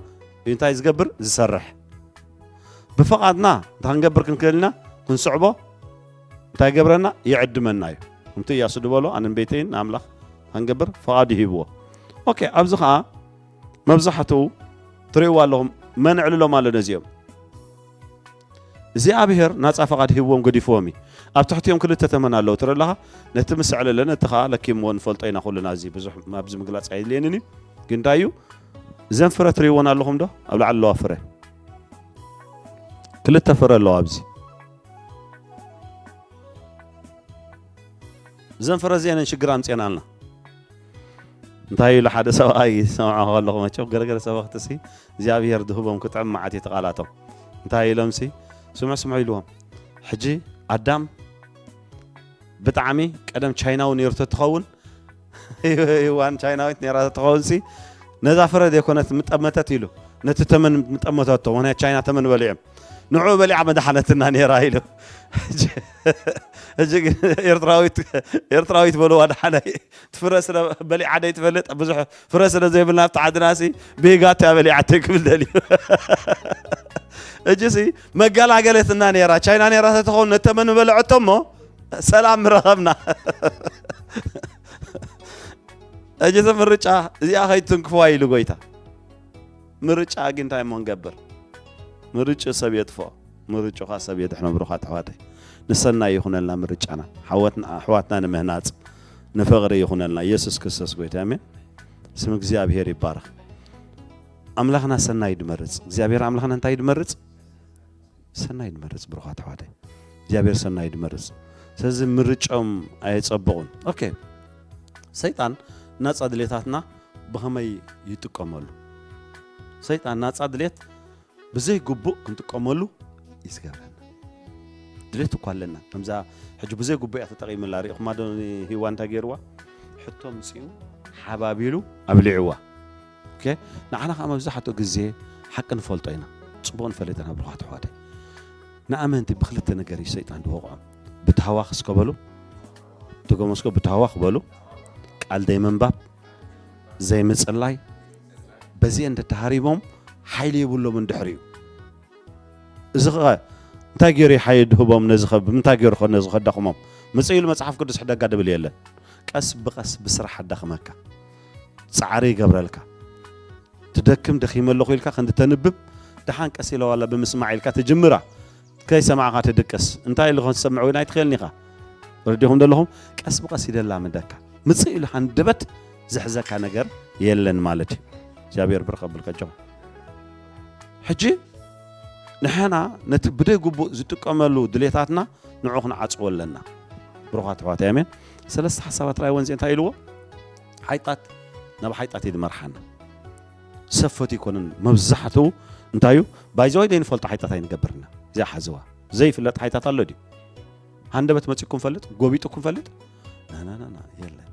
እዩ እንታይ ዝገብር? ዝሰርሕ። ብፍቓድና እንታይ ክንገብር ክንክእል ኢና? ክንስዕቦ እንታይ ይገብረና? ይዕድመና እዩ። ከምቲ እያሱ ዝበሎ ኣነን ቤተይን ንኣምላኽ እንታይ ክንገብር? ፍቓዱ ይህብዎ። ኦኬ፣ ኣብዚ ኸዓ መብዛሕትኡ ትርእይዎ ኣለኹም። መን እዕልሎም ኣሎ ነዚኦም? እግዚኣብሔር ናጻ ፈቓድ ሂብዎም ገዲፍዎም እዩ። ኣብ ትሕቲኦም ክልተ ተመን ኣለዉ ትርኢ ኣለኻ። ነቲ ምስ ኣዕለለ ነቲ ኸኣ ለኪምዎ ንፈልጦ ኢና ኩልና። እዚ ብዙሕ ኣብዚ ምግላጽ ኣየድልየንን እዩ። ግን እንታይ እዩ? እዘን ፍረ ትርእይዎን ኣለኹም ዶ? ኣብ ላዕሊ ኣለዋ ፍረ። ክልተ ፍረ ኣለዋ ኣብዚ። እዘን ፍረ እዚአን ሽግር ኣምጽኤናልና። እንታይ ኢሉ ሓደ ሰብኣይ ሰምዖ ከለኹ፣ መቸም ገለገለ ሰበኽትሲ እግዚኣብሔር ዝህቦም ክጥዕም መዓት እዩ እቲ ቃላቶም። እንታይ ኢሎምሲ፣ ስምዑ ስምዑ ኢልዎም። ሕጂ ኣዳም ብጣዕሚ ቀደም ቻይናዊ ነይሩ ተትኸውን፣ ሂዋን ቻይናዊት ነይራ ተትኸውንሲ፣ ነዛ ፍረ ዘይኮነት ምጠመተት ኢሉ፣ ነቲ ተመን ምጠመተቶ፣ ምኽንያት ቻይና ተመን በሊዖም። ንዑ በሊዓ መድሓነትና ነይራ ኢሉ። ሕጂ ግን ኤርትራዊት፣ ኤርትራዊት በልዋ ደሓናይ። ፍረ ስለ በሊዓ ደይ ትፈልጥ፣ ብዙሕ ፍረ ስለ ዘይብልና ኣብቲ ዓድና ሲ፣ ብሂጋት እያ በሊዓተይ ክብል ደልዩ። ሕጂ ሲ፣ መገላገለትና ነይራ፣ ቻይና ነይራ ተትኸውን ነተመን በልዐቶ እሞ፣ ሰላም ምረኸብና። ሕጂ እቲ ምርጫ እዚኣ ከይትንክፍዋ ኢሉ ጎይታ። ምርጫ ግን እንታይ እሞ ንገብር? ምርጭኡ ሰብ የጥፍኦ፣ ምርጭኻ ሰብ የድሕኖ። ብሩኻት ኣሕዋተይ፣ ንሰናይ ይኹነልና ምርጫና፣ ሓወትና፣ ኣሕዋትና ንምህናጽ፣ ንፍቕሪ ይኹነልና። ኢየሱስ ክርስቶስ ጎይታ፣ ኣሜን። ስም እግዚኣብሔር ይባረኽ። ኣምላኽና ሰናይ ድመርጽ። እግዚኣብሔር ኣምላኽና እንታይ ድመርጽ? ሰናይ ድመርጽ፣ ብሩኻት ኣሕዋተይ። እግዚኣብሔር ሰናይ ድመርጽ። ስለዚ ምርጫኦም ኣየጸብቑን። ኦኬ። ሰይጣን ናጻ ድሌታትና ብኸመይ ይጥቀመሉ? ሰይጣን ናጻ ድሌት ብዘይ ግቡእ ክንጥቀመሉ እዩ ዝገብረና። ድሌት እኳ ኣለና። ከምዛ ሕጂ ብዘይ ግቡእ እያ ተጠቒምላ። ርኢኹማ ዶ ንሂዋ እንታይ ገይርዋ? ሕቶ ምጽኡ ሓባቢሉ ኣብሊዕዋ። ኦኬ? ንዓና ከኣ መብዛሕትኡ ግዜ ሓቂ ንፈልጦ ኢና። ጽቡቕ ንፈልጥ ኢና፣ ብሩኻት ኣሕዋተይ። ንኣመንቲ ብክልተ ነገር እዩ ሰይጣን ዝወቕዖም። ብታህዋኽ እስከ በሉ። ድገሙ እስከ፣ ብታህዋኽ በሉ። ቃል ዘይምንባብ፣ ዘይምጽላይ፣ በዚአን እንተተሃሪሞም ሓይሊ የብሎምን ድሕሪኡ። እዚ ኸ እንታይ ገይሩ እዩ ሓይሊ ድህቦም? ነዚ ኸ ብምንታይ ገይሩ ኸ ነዚ ኸዳኽሞም? ምጽእ ኢሉ መጽሓፍ ቅዱስ ሕደጋ ድብል የለን። ቀስ ብቐስ ብስራሕ ኣዳኽመካ። ጻዕሪ ይገብረልካ። ትደክም፣ ደኺመ ኣለኹ ኢልካ ክንዲ ተንብብ፣ ደሓን ቀስ ኢለ ዋላ ብምስማዕ ኢልካ ትጅምራ። ከይሰማዕካ ትድቅስ። እንታይ ኢሉ ኸ ትሰምዕ እውን ኣይትኽእልን ኢኻ። ተረዲኹም ዘለኹም? ቀስ ብቐስ ይደላምደካ። ምጽእ ኢሉ ሃንደበት ዝሕዘካ ነገር የለን ማለት እዩ። እግዚኣብሔር ብርኽ ኣብልካ ጆን። ሕጂ ንሕና ነቲ ብደይ ግቡእ ዝጥቀመሉ ድሌታትና ንዑ ክንዓጽዎ ኣለና። ብሩኻት ኣሕዋተይ፣ ኣሜን። ሰለስተ ሓሳባት ራእይ ወንዜ እንታይ ኢልዎ? ሓይጣት ናብ ሓይጣት እዩ ዝመርሓና። ሰብ ፈትዩ ኣይኮነን። መብዛሕትኡ እንታይ እዩ? ባይዘዋይ ዘይንፈልጦ ሓይጣት ኣይንገብርና። እዚኣ ሓዝዋ። ዘይፍለጥ ሓይጣት ኣሎ ድዩ? ሃንደበት መጺእኩም ፈልጥ? ጎቢጥኩም ፈልጥ? ናናናና፣ የለን።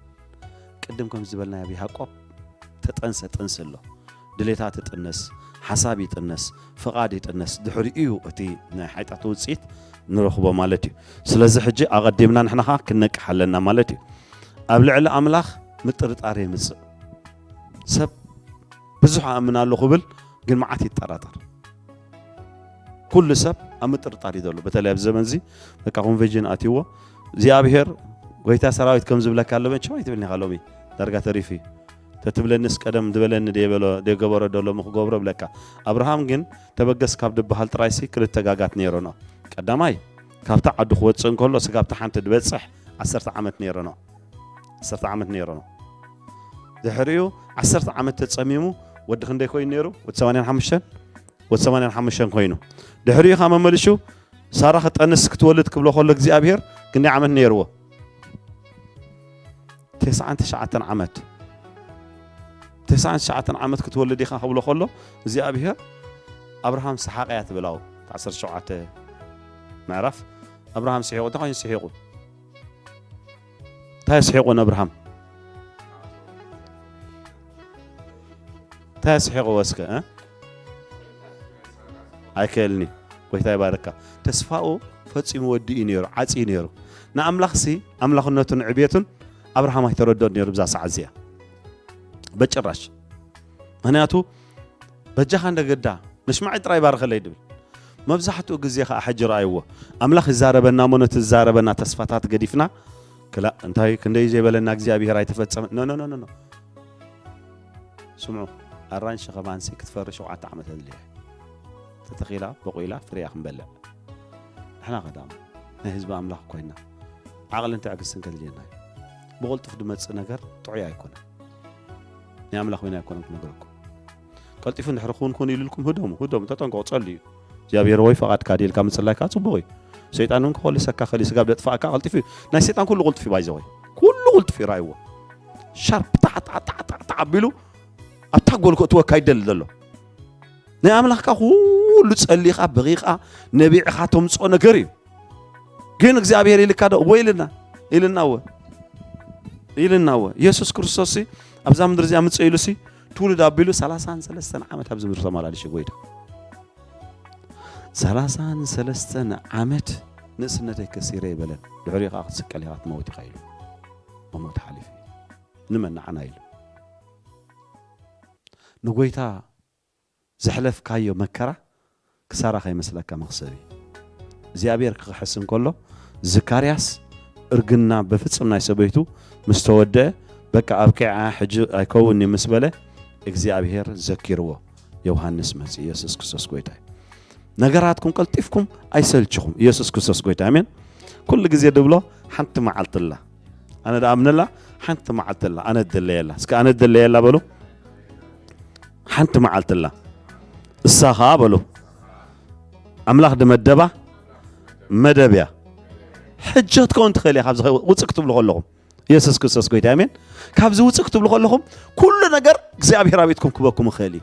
ቅድም ከም ዝበልና ኣብ ያዕቆብ ተጠንሰ ጥንሲ ኣሎ። ድሌታት ይጥነስ፣ ሓሳብ ይጥነስ፣ ፍቓድ ይጥነስ። ድሕሪኡ እዩ እቲ ናይ ሓይጣት ውጽኢት ንረኽቦ ማለት እዩ። ስለዚ ሕጂ ኣቐዲምና ንሕና ኸኣ ክንነቅሕ ኣለና ማለት እዩ። ኣብ ልዕሊ ኣምላኽ ምጥርጣር የምጽእ። ሰብ ብዙሕ ኣእምን ኣለኹ ክብል ግን መዓት ይጠራጠር። ኩሉ ሰብ ኣብ ምጥርጣር እዩ ዘሎ። በተለይ ኣብዚ ዘመን እዚ በቃ ኮንቨንሽን ኣትይዎ። እግዚኣብሔር ጎይታ ሰራዊት ከም ዝብለካ ኣሎ መቸም ኣይትብልኒ ኢኻ ሎሚ። ዳርጋ ተሪፉ እዩ። ተትብለንስ ቀደም ዝበለኒ ደይበሎ ደይገበሮ ደሎ ምክገብሮ ብለካ። ኣብርሃም ግን ተበገስ ካብ ድበሃል ጥራይሲ ክልተ ጋጋት ነይሮኖ። ቀዳማይ ካብታ ዓዱ ክወፅእ እንከሎ ስጋብታ ሓንቲ ድበፅሕ ዓሰርተ ዓመት ነይሮኖ። ዓሰርተ ዓመት ነይሮኖ። ድሕሪኡ ዓሰርተ ዓመት ተፀሚሙ ወዲ ክንደይ ኮይኑ ነይሩ? ወዲ ሰማንያን ሓሙሽተን? ወዲ ሰማንያን ሓሙሽተን ኮይኑ። ድሕሪኡ ኸዓ መመልሹ ሳራ ክጠንስ ክትወልድ ክብሎ ከሎ እግዚኣብሔር ክንደይ ዓመት ነይርዎ? ተስዓን ትሽዓተን ዓመት። ተስዓን ትሽዓተን ዓመት ክትወልድ ኢኻ ክብሎ ከሎ እግዚኣብሔር ኣብርሃም ሰሓቐ እያ ትብል። ኣብታ ዓሰርተ ሸውዓተ ምዕራፍ ኣብርሃም ስሒቑ፣ እንታይ ኮይኑ ስሒቑ? እንታይ ስሒቑ ንኣብርሃም? እንታይ ስሒቑ ወስከ? እ? ኣይክእልኒ። ጎይታ ይባርካ። ተስፋኡ ፈጺሙ ወዲኡ ነይሩ፣ ዓጽዩ ነይሩ። ንኣምላኽሲ ኣምላኽነቱን ዕብየቱን ኣብርሃም ኣይተረድኦን ነይሩ ብዛ ሰዓት እዚኣ። በጭራሽ። ምኽንያቱ በጃኻ እንደ ገዳ ንሽማዒ ጥራይ ባርኸለይ ድብል። መብዛሕትኡ ግዜ ኸዓ ሕጂ ረኣይዎ። ኣምላኽ ይዛረበና እሞ ነቲ ዝዛረበና ተስፋታት ገዲፍና፣ ክላእ እንታይ ክንደይ ዘይበለና እግዚኣብሔር ኣይተፈጸመ። ኖ፣ ኖ፣ ኖ፣ ኖ፣ ኖ። ስምዑ፣ ኣራንሺ ከማንሲ ክትፈሪ ሸውዓተ ዓመት ኣድልያ። ተተኺላ፣ በቑላ፣ ፍርያ ክንበልዕ። ንሕና ከዳማ ናይ ህዝቢ ኣምላኽ ኮይና ዓቕልን ትዕግስትን ከድልየና እዩ። ብቕልጡፍ ድመጽእ ነገር ጥዑይ ኣይኮነን። ናይ ኣምላኽ ወይና ኣይኮነን ክነግረኩም። ቀልጢፉ እንድሕር ክውን ክውን ኢሉልኩም ህደሙ፣ ህደሙ፣ ተጠንቀቑ፣ ጸልዩ። እግዚኣብሔር ወይ ፈቓድካ ድየ ኢልካ ምጽላይካ ጽቡቕ እዩ። ሰይጣን እውን ክኸልሰካ ከሊ ስጋብ ደጥፋእካ ቀልጢፉ እዩ። ናይ ሰይጣን ኩሉ ቅልጡፍ እዩ ባይዘ ወይ። ኩሉ ቅልጡፍ እዩ ራእይዎ። ሻርፕ ጣዕ ጣዕ ጣዕ ጣዕ ጣዕ ኣቢሉ ኣብታ ጎል ከእትወካ ይደሊ ዘሎ። ናይ ኣምላኽካ ኩሉ ጸሊኻ በኺኻ ነቢዕኻ ተምጽኦ ነገር እዩ። ግን እግዚኣብሔር ኢልካ ዶ እወ ኢልና ኢልና እወ ኢልና እወ ኢየሱስ ክርስቶስ ሲ ኣብዛ ምድሪ እዚኣ ምጽእ ኢሉ ሲ ትውልድ ኣቢሉ ሰላሳን ሰለስተን ዓመት ኣብዚ ምድሪ ተመላሊሹ ጎይታ ሰላሳን ሰለስተን ዓመት ንእስነተይ ከሲረ ይበለን ድሕሪኡ ከዓ ክትስቀል ኢኻ ክትመውት ኢኻ ኢሉ ብሞት ሓሊፉ እዩ ንመን ንዓና ኢሉ ንጎይታ ዘሕለፍካዮ መከራ ክሳራ ከይመስለካ መኽሰብ እዩ። እግዚኣብሔር ክኽሕስ እንከሎ ዝካርያስ እርግና በፍጽም ናይ ሰበይቱ ምስ ተወደአ በቃ ኣብቂዓ ሕጂ ኣይከውን እዩ ምስ በለ እግዚኣብሔር ዘኪርዎ ዮሃንስ መጽ ኢየሱስ ክርስቶስ ጎይታ እዩ። ነገራትኩም ቀልጢፍኩም ኣይሰልችኹም ኢየሱስ ክርስቶስ ጎይታ ኣሜን። ኩሉ ግዜ ድብሎ ሓንቲ መዓልቲ ኣላ ኣነ ደኣምነላ ሓንቲ መዓልቲ ኣላ ኣነ ደለየላ እስከ ኣነ ደለየላ በሉ ሓንቲ መዓልቲ ኣላ እሳ ኸዓ በሉ ኣምላኽ ድመደባ መደብ እያ ሕጂ ክትከውን ትኽእል እያ ካብዚ ውፅእ ክትብሉ ከለኹም ኢየሱስ ክርስቶስ ጎይታ ኣሜን ካብዚ ውፅእ ክትብሉ ከለኹም ኩሉ ነገር እግዚኣብሔር ኣብ ኢድኩም ክበኩም ይኽእል እዩ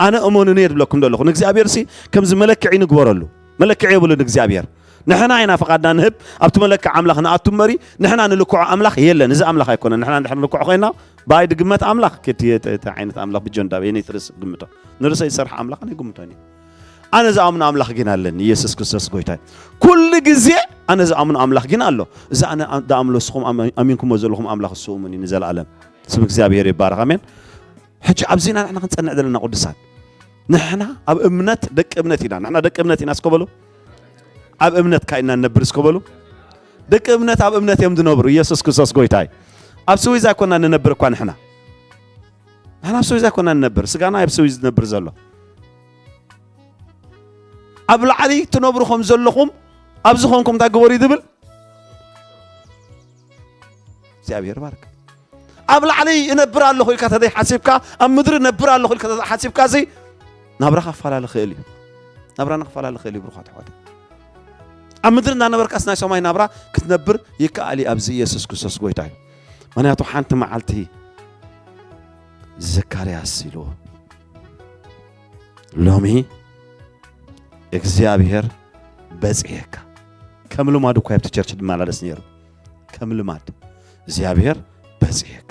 ኣነ እመኑኒ እየ ድብለኩም ዘለኹ ንእግዚኣብሔር ሲ ከምዚ መለክዒ ንግበረሉ መለክዒ የብሉን እግዚኣብሔር ንሕና ኢና ፍቓድና ንህብ ኣብቲ መለክዒ ኣምላኽ ንኣቱ እምበሪ ንሕና ንልክዖ ኣምላኽ የለን እዚ ኣምላኽ ኣይኮነን ንሕና እንድሕር ንልክዖ ኮይና ብኣይ ድግመት ኣምላኽ ክቲ ዓይነት ኣምላኽ ብጆንዳ በየነይ ትርስ ግምቶ ንርእሰይ ዝሰርሕ ኣምላኽ ኣነ ይግምቶን እዩ ኣነ ዝኣምኖ ኣምላኽ ግን ኣለኒ ኢየሱስ ክርስቶስ ጎይታ ኩሉ ግዜ ኣነ ዝኣምኖ ኣምላኽ ግን ኣሎ እዚ ኣነ ዝኣምኖ ንስኹም ኣሚንኩሞ ዘለኹም ኣምላኽ እሱ እሙን እዩ ንዘለኣለም ስም እግዚኣብሔር ይባረኽ ኣሜን ሕጂ ኣብዚና ንሕና ክንጸንዕ ዘለና ቅዱሳን ንሕና ኣብ እምነት ደቂ እምነት ኢና ንሕና ደቂ እምነት ኢና እስከበሉ ኣብ እምነት ካኢና ንነብር እስከበሉ ደቂ እምነት ኣብ እምነት እዮም ዝነብሩ ኢየሱስ ክርስቶስ ጎይታ እዩ ኣብ ስዊዝ ኣይኮና ንነብር እኳ ንሕና ንሕና ኣብ ስዊዝ ኣይኮና ንነብር ስጋና ኣብ ስዊዝ ዝነብር ዘሎ ኣብ ላዕሊ ትነብሩ ከም ዘለኹም ኣብ ዝኾንኩም እንታይ ግበሩ እዩ ዝብል እግዚኣብሔር ባርክ ኣብ ላዕሊ እነብር ኣለኹ ኢልካ ተዘይሓሲብካ ኣብ ምድሪ እነብር ኣለኹ ኢልካ ተዘይሓሲብካ እዚ ናብራኻ ክፈላለ ክእል እዩ ናብራና ክፈላለ ክእል እዩ ብሩኻት ኣሕዋት ኣብ ምድሪ እናነበርካስ ናይ ሰማይ ናብራ ክትነብር ይከኣል እዩ ኣብዚ ኢየሱስ ክርስቶስ ጎይታ እዩ ምክንያቱ ሓንቲ መዓልቲ ዘካርያስ ኢልዎ ሎሚ እግዚኣብሔር በጽሔካ ከም ልማዱ እኳ ኣብቲ ቸርች ድመላለስ ነይሩ ከም ልማድ እግዚኣብሔር በጽሔካ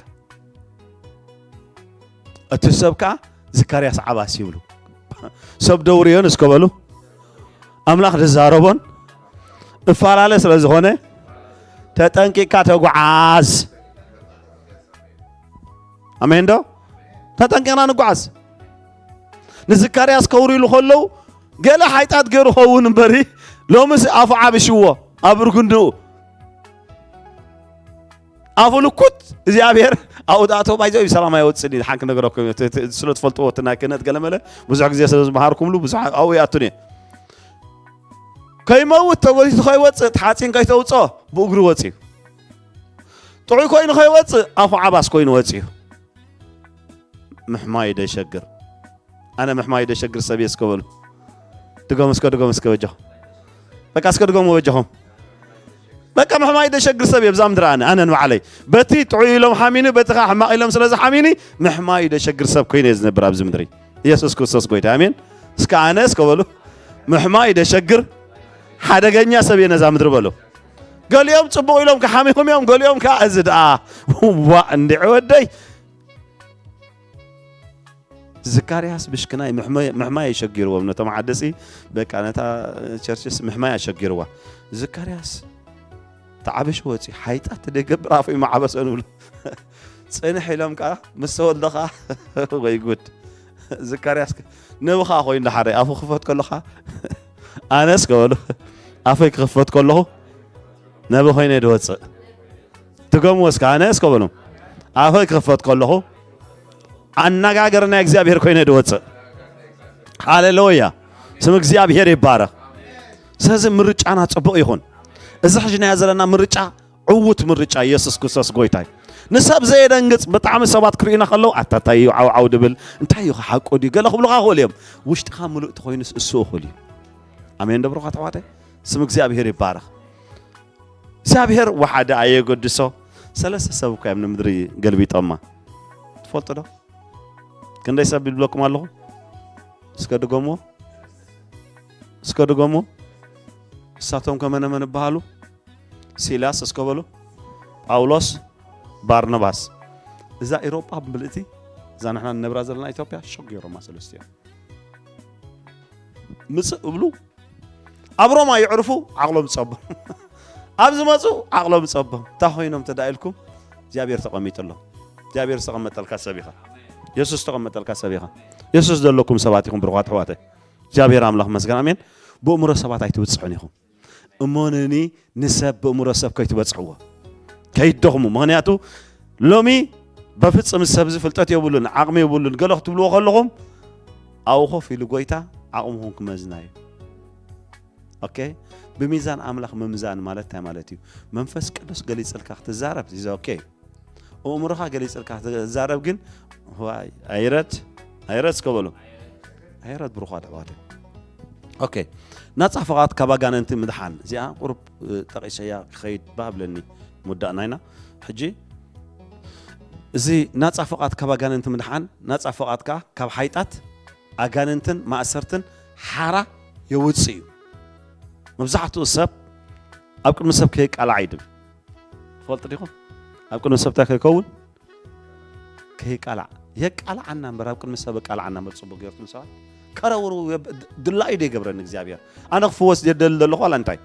እቲ ሰብ ከዓ ዘካርያስ ዓባስ ይብሉ ሰብ ደውርዮን እስከ በሉ ኣምላኽ ዝዛረቦን እፈላለ ስለ ዝኾነ ተጠንቂቅካ ተጓዓዝ ኣሜን ዶ ተጠንቂቕና ንጓዓዝ ንዝካርያስ ከውርሉ ከለዉ ገለ ሓይጣት ገይሩ ኸውን እምበሪ ሎምስ ኣፉ ዓብሽዎ ኣብ ርግንኡ ኣፉ ልኩት እግዚኣብሔር ኣብኡ ዝኣተወ ባይዘ እዩ ሰላም ኣይወፅን እዩ ሓንክ ነገረኩም ስለ ትፈልጥዎ እቲ ናይ ክህነት ገለመለ ብዙሕ ግዜ ስለ ዝመሃርኩምሉ ብዙሕ ኣብኡ ይኣቱን እየ ከይመውት ተጎቲቱ ከይወፅእ ተሓፂን ከይተውፅኦ ብእግሩ ወፅዩ ጥዑይ ኮይኑ ከይወፅእ ኣፉ ዓባስ ኮይኑ ወፅዩ ምሕማይ ደሸግር ኣነ ምሕማይ ደሸግር ሰብ እየ እስከ በሉ ድገሙ እስከ ድገሙ እስከ በጃኹም በቃ እስከ ድገሙ በጃኹም በቃ ምሕማይ ደሸግር ሰብ እየ ብዛ ምድሪ ኣነ ኣነ ንባዕለይ በቲ ጥዑይ ኢሎም ሓሚኒ በቲ ከዓ ሕማቕ ኢሎም ስለ ዝሓሚኒ ምሕማይ ደሸግር ሰብ ኮይነ እየ ዝነብር ኣብዚ ምድሪ ኢየሱስ ክርስቶስ ጎይታ ኣሜን እስከ ኣነ እስከ በሉ ምሕማይ ደሸግር ሓደገኛ ሰብ እየ ነዛ ምድሪ በሉ ገሊኦም ጽቡቕ ኢሎም ክሓሚኹም እዮም ገሊኦም ከዓ እዚ ደኣ ዋ እንዲዕ ወደይ ዝካርያስ ብሽክናይ ምሕማይ ኣሸጊርዎም ነቶም ዓደሲ በቃ ነታ ቸርችስ ምሕማይ ኣሸጊርዋ ዝካርያስ ተዓበሸ ወፂ ሓይጣት ተደይገብር ኣፉ ይመዓበሰ ንብሉ ፅንሕ ኢሎም ከዓ ምስ ተወልደ ከዓ ወይ ጉድ ዝካርያስ ነብኻ ኮይኑ ዳሓረ ኣፉ ክፈት ከለኻ ኣነስ ከበሉ ኣፈይ ክኽፈት ከለኹ ነብ ኮይነ ድወፅእ ትገምዎ እስከ ኣነስ ከበሉ ኣፈይ ክኽፈት ከለኹ ኣነጋገር ናይ እግዚኣብሔር ኮይነ ድወፅእ ሃሌሉያ ስም እግዚኣብሔር ይባረኽ ስለዚ ምርጫና ጽቡቕ ይኹን። እዚ ሕጂ ናያ ዘለና ምርጫ ዕዉት ምርጫ ኢየሱስ ክርስቶስ ጎይታ እዩ። ንሰብ ዘየደንግጽ፣ ብጣዕሚ ሰባት ክርእዩና ከለዉ ኣታ እንታይ እዩ ዓው ዓው ድብል፣ እንታይ እዩ ሓቁ ድዩ ገለ ክብሉኻ ይኽእሉ እዮም። ውሽጥኻ ምሉእ ተኾይኑስ እሱ እኹል እዩ። ኣሜን ዶ ብሩኻት ኣሕዋተይ? ስም እግዚኣብሔር ይባረኽ። እግዚኣብሔር ወሓደ ኣየገድሶ። ሰለስተ ሰብ እኮ እዮም ንምድሪ ገልቢጦማ። ትፈልጡ ዶ? ክንደይ ሰብ ይብለኩም ኣለኹ? እስከ ድገምዎ። እስከ ድገምዎ። እሳቶም ከ መነ መን ይበሃሉ? ሲላስ እስከ በሉ። ጳውሎስ፣ ባርናባስ። እዛ ኤሮጳ ብምልእቲ፣ እዛ ንሕና ንነብራ ዘለና ኢትዮጵያ ሸግ ገይሮማ ሰለስቲኦም። ምጽእ እብሉ፣ ኣብ ሮማ የዕርፉ፣ ዓቕሎም ጸቦም። ኣብ ዝመጹ ዓቕሎም ጸቦም። እንታይ ኮይኖም ተዳኢልኩም? እግዚኣብሔር ተቐሚጥሎም። እግዚኣብሔር ዝተቐመጠልካ ሰብ ኢኻ። የሱስ ዝተቐመጠልካ ሰብ ኢኻ። የሱስ ዘለኩም ሰባት ኢኹም ብሩኻት ኣሕዋተይ። እግዚኣብሔር ኣምላኽ መስገን። ኣሜን። ብእምሮ ሰባት ኣይትብጽሑን ኢኹም። እመኑኒ፣ ንሰብ ብእምሮ ሰብ ከይትበጽሕዎ። ከይትደኽሙ። ምኽንያቱ ሎሚ በፍጽም ሰብዚ ፍልጠት የብሉን፣ ዓቕሚ የብሉን፣ ገለ ክትብልዎ ከለኹም፣ ኣብኡ ኮፍ ኢሉ ጎይታ ዓቕምኹም ክመዝና እዩ። ኦኬ? ብሚዛን ኣምላኽ ምምዛን ማለት እንታይ ማለት እዩ? መንፈስ ቅዱስ ገሊጽልካ ክትዛረብ፣ is okay። ኣእምሮኻ ገሊጽልካ ክትዛረብ ግን፣ ዋይ፣ ኣይረድ፣ ኣይረድ እስከ በሉ። ኣይረድ ብሩኻት ኣሕዋተይ። ኦኬ። ናጻ ፍቓድ ካብ ኣጋንንቲ ምድሓን። እዚኣ ቁሩብ፣ እ፣ ጠቒሰያ ክኸይድ ባህ ብለኒ ምውዳእና ኢና። ሕጂ እዚ ናጻ ፍቓድ ካብ ኣጋንንቲ ምድሓን፣ ናጻ ፍቓድ ከኣ ካብ ሓይጣት፣ ኣጋንንትን ማእሰርትን ሓራ የውጽእ እዩ። መብዛሕትኡ ሰብ ኣብ ቅድሚ ሰብ ከየቃላዕ ይድም። ትፈልጡ ዲኹም? ኣብ ቅድሚ ሰብ እንታይ ከይከውን? ከይቃላዕ። የቃልዓና እምበር፣ ኣብ ቅድሚ ሰብ የቃልዓና እምበር፣ ጽቡቕ ገይሩ ትብል ሰባት። ከረውርው የብ-፣ ድ-፣ ድላዩ ዶ ይገብረኒ እግዚኣብሔር? ኣነ ክፍወስ ደደሊ ዘለኹ ዋላ እንታይ?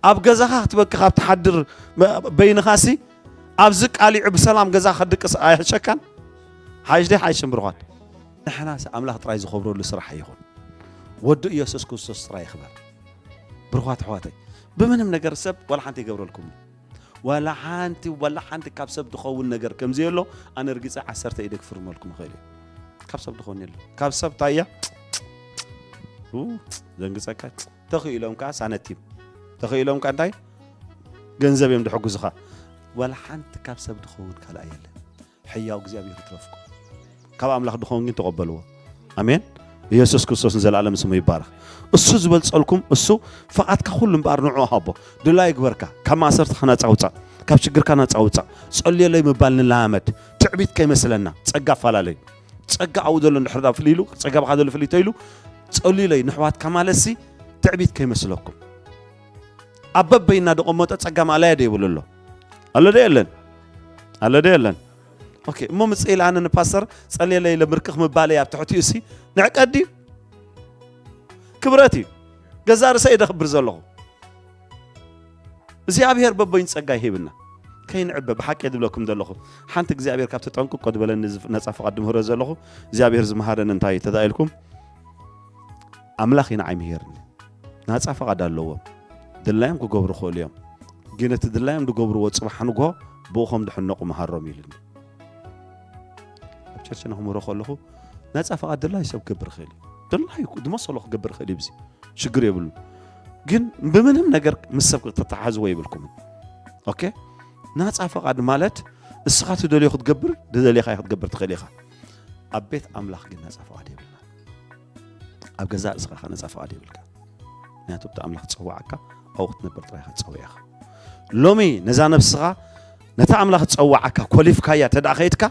ኣብ ገዛኻ ክትበኪ ካብ ትሓድር መ-፣ በይንኻሲ፣ ኣብዚ ቃሊዑ ብሰላም ገዛ ከድቅስ ኣይሕሸካን? ሓይሽ ዶ ሓይሽን ብሩኻት? ንሕናስ ኣምላኽ ጥራይ ዝኸብረሉ ስራሕ ይኹን። ወዱ ኢየሱስ ክርስቶስ ጥራይ ይኽበር። ብሩኻት ኣሕዋተይ፣ ብምንም ነገር ሰብ ዋላ ሓንቲ ይገብረልኩም። ዋላ ሓንቲ፣ ዋላ ሓንቲ ካብ ሰብ ዝኸውን ነገር ከም ዘየሎ ኣነ ርግጸ ዓሰርተ ኢደ ክፍርመልኩም እኽእል እየ። ካብ ሰብ ዝኸውን የሎ። ካብ ሰብ ታያ፣ ኡ፣ ዘንግጸካ። ተኽኢሎም ከኣ ሳነቲም። ተኽኢሎም ከኣ እንታይ? ገንዘብ እዮም ዝሕግዙኻ። ዋላ ሓንቲ ካብ ሰብ ዝኸውን ካልኣ የለን። ሕያው እግዚኣብሔር ይትረፍኩም። ካብ ኣምላኽ ድኸውን ግን ተቐበልዎ። ኣሜን። ኢየሱስ ክርስቶስ ንዘለኣለም ስሙ ይባረኽ። እሱ ዝበልጸልኩም፣ እሱ ፍቓድካ ኩሉ እምበኣር ንዕኡ ሃቦ። ድላዩ ይግበርካ። ካብ ማእሰርትኻ ናጻ ውጻእ። ካብ ችግርካ ናጻ ውጻእ። ጸልየለይ ምባል ንለማመድ። ትዕቢት ከይመስለና። ጸጋ ኣፈላለዩ። ጸጋ ኣብኡ ዘሎ እንድሕር ዳ ፍልይ ኢሉ፣ ጸጋ ብኻ ዘሎ ፍልይ ተይሉ፣ ጸልዩለይ ንሕዋትካ ማለትሲ ትዕቢት ከይመስለኩም። ኣብ በበይና ዝቐመጠ ጸጋ ማእለያ ዶ ይብሉ ኣሎ? ኣሎ ዶ የለን? ኣሎ ዶ የለን? ኦኬ፣ እሞ ምጽእ ኢለ ኣነ ንፓስተር ጸልየለይ ኢለ ብርክኽ ምባለይ ኣብ ትሕቲኡ ሲ ንዕቀት ድዩ? ክብረት እዩ። ገዛእ ርእሰይ እየ ደኽብር ዘለኹ። እግዚኣብሔር በበይኑ ጸጋ ይሂብና። ከይንዕበ ብሓቂ እየ ዝብለኩም ዘለኹ። ሓንቲ እግዚኣብሔር ካብቲ ጠንቁቆ ዝበለኒ ዝፍ-፣ ነጻ ፍቓድ ድምህሮ ዘለኹ፣ እግዚኣብሔር ዝመሃረኒ እንታይ እዩ ተዳኢልኩም? ኣምላኽ እዩ ንዓይ ምሂርኒ። ናጻ ፍቓድ ኣለዎም። ድላዮም ክገብሩ ይኽእሉ እዮም። ግን እቲ ድላዮም ዝገብርዎ ጽባሕ ንግሆ ብኡ ከም ዝሕነቑ መሃሮም ኢሉኒ። ኣብ ቸርች ንኽምህሮ ከለኹ ናጻ ፍቓድ ድላዩ ሰብ ክገብር ይኽእል እዩ። ድላዩ ዝመሰሎ ክገብር ይኽእል እዩ። ብዚ ሽግር የብሉን። ግን ብምንም ነገር ምስ ሰብ ክትተሓሓዝዎ የብልኩምን። ኦኬ? ናጻ ፍቓድ ማለት እስኻ ትደልዮ ክትገብር፣ ዝደልየኻዮ ክትገብር ትኽእል ኢኻ። ኣብ ቤት ኣምላኽ ግን ናጻ ፍቓድ የብልናን። ኣብ ገዛእ ርእስኻ ኸኣ ነጻ ፍቓድ የብልካ። ምኽንያቱ እቲ ኣምላኽ ዝጸዋዓካ ኣብኡ ክትነብር ጥራይ ኢኻ ተጸዊዕኻ። ሎሚ ነዛ ነብስኻ ነታ ኣምላኽ ዝጸዋዓካ ኮሊፍካያ እንተ ደኣ ኸይድካ፣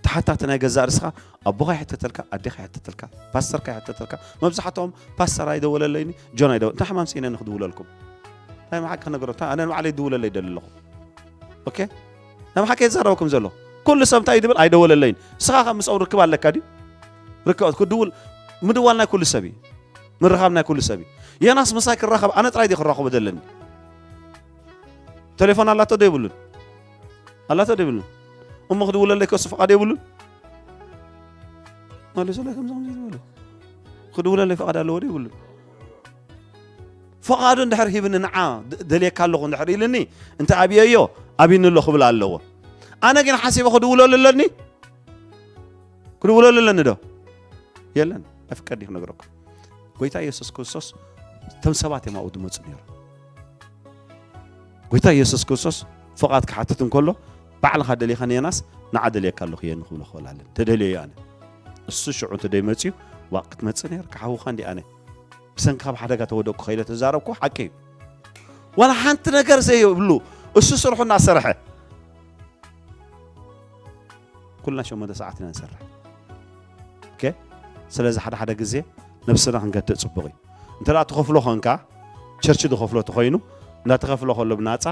ተሓታቲ ናይ ገዛእ ርእስኻ ኣቦኻ ይሕተተልካ፣ ኣዴኻ ይሕተተልካ፣ ፓስተርካ ይሕተተልካ። መብዛሕትኦም ፓስተር ኣይደወለለይኒ፣ ጆን ኣይደወ-፣ እንታይ ሕማም ስኢነ ንኽድውለልኩም? ናይ መሓቂ ክነግሮ፣ እታ ኣነ ንባዕለይ ይድውለለይ ይደሊ ኣለኹ። ኦኬ? ናይ መሓቂ እየ ዝዛረበኩም ዘለኹ። ኩሉ ሰብ እንታይ እዩ ድብል? ኣይደወለለይን። ንስኻ ከ ምስኦም ርክብ ኣለካ ድዩ? ርክብ፣ ክድውል፣ ምድዋል ናይ ኩሉ ሰብ እዩ። ምርኻብ ናይ ኩሉ ሰብ እዩ። የናስ ምሳይ ክራኸብ፣ ኣነ ጥራይ ድየ ክራኸቦ ዘለኒ? ቴሌፎን ኣላቶ ዶ የብሉን? ኣላቶ ዶ የብሉን? እሞ ክድውለለይ ከሱ ፍቓድ የብሉን? መሊሱለይ ከምዚ ከምዚ ዝበሉ። ክድውለለይ ፍቓድ ኣለዎ ዶ የብሉን? ፍቓዱ እንድሕር ሂብኒ ንዓ ደ-፣ ደልየካ ኣለኹ እንድሕር ኢልኒ፣ እንተ ኣብየዮ፣ ኣብይኒ ኣሎ ክብል ኣለዎ። ኣነ ግን ሓሲበ ክድውለሉ ኣለኒ? ክድውለሉ ኣለኒ ዶ? የለን። ኣይፍቀድ እዩ ክነግረኩም። ጎይታ ኢየሱስ ክርስቶስ እቶም ሰባት እዮም ኣብኡ ዝመፁ ነይሩ። ጎይታ ኢየሱስ ክርስቶስ ፍቓድ ክሓትት እንከሎ፣ ባዕልኻ ደሊኻ ንየናስ ንዓ ደልየካ ኣለኹ የኒ ክብሎ ክኽእል ኣለኒ። ተደልዮ ኣነ። እሱ ሽዑ እንተ ደይመፅዩ፣ ዋእ ክትመፅእ ነይርካ፣ ሓውኻ እንዲ ኣነ። ብሰንኪ ካብ ሓደጋ ተወደቅኩ ከይለ ተዛረብኩ ሓቂ እዩ። ዋላ ሓንቲ ነገር ዘይብሉ፣ እሱ ስርሑ እናሰርሐ። ኩልና ሸሞንተ ሰዓት ኢና ንሰርሕ። ኦኬ? ስለዚ ሓደ ሓደ ግዜ ነብስና ክንገድእ ጽቡቕ እዩ። እንተ ደኣ ትኸፍሎ ኾንካ፣ ቸርች ዝኸፍሎ ተኾይኑ፣ እንዳተኸፍሎ ከሎ ብናጻ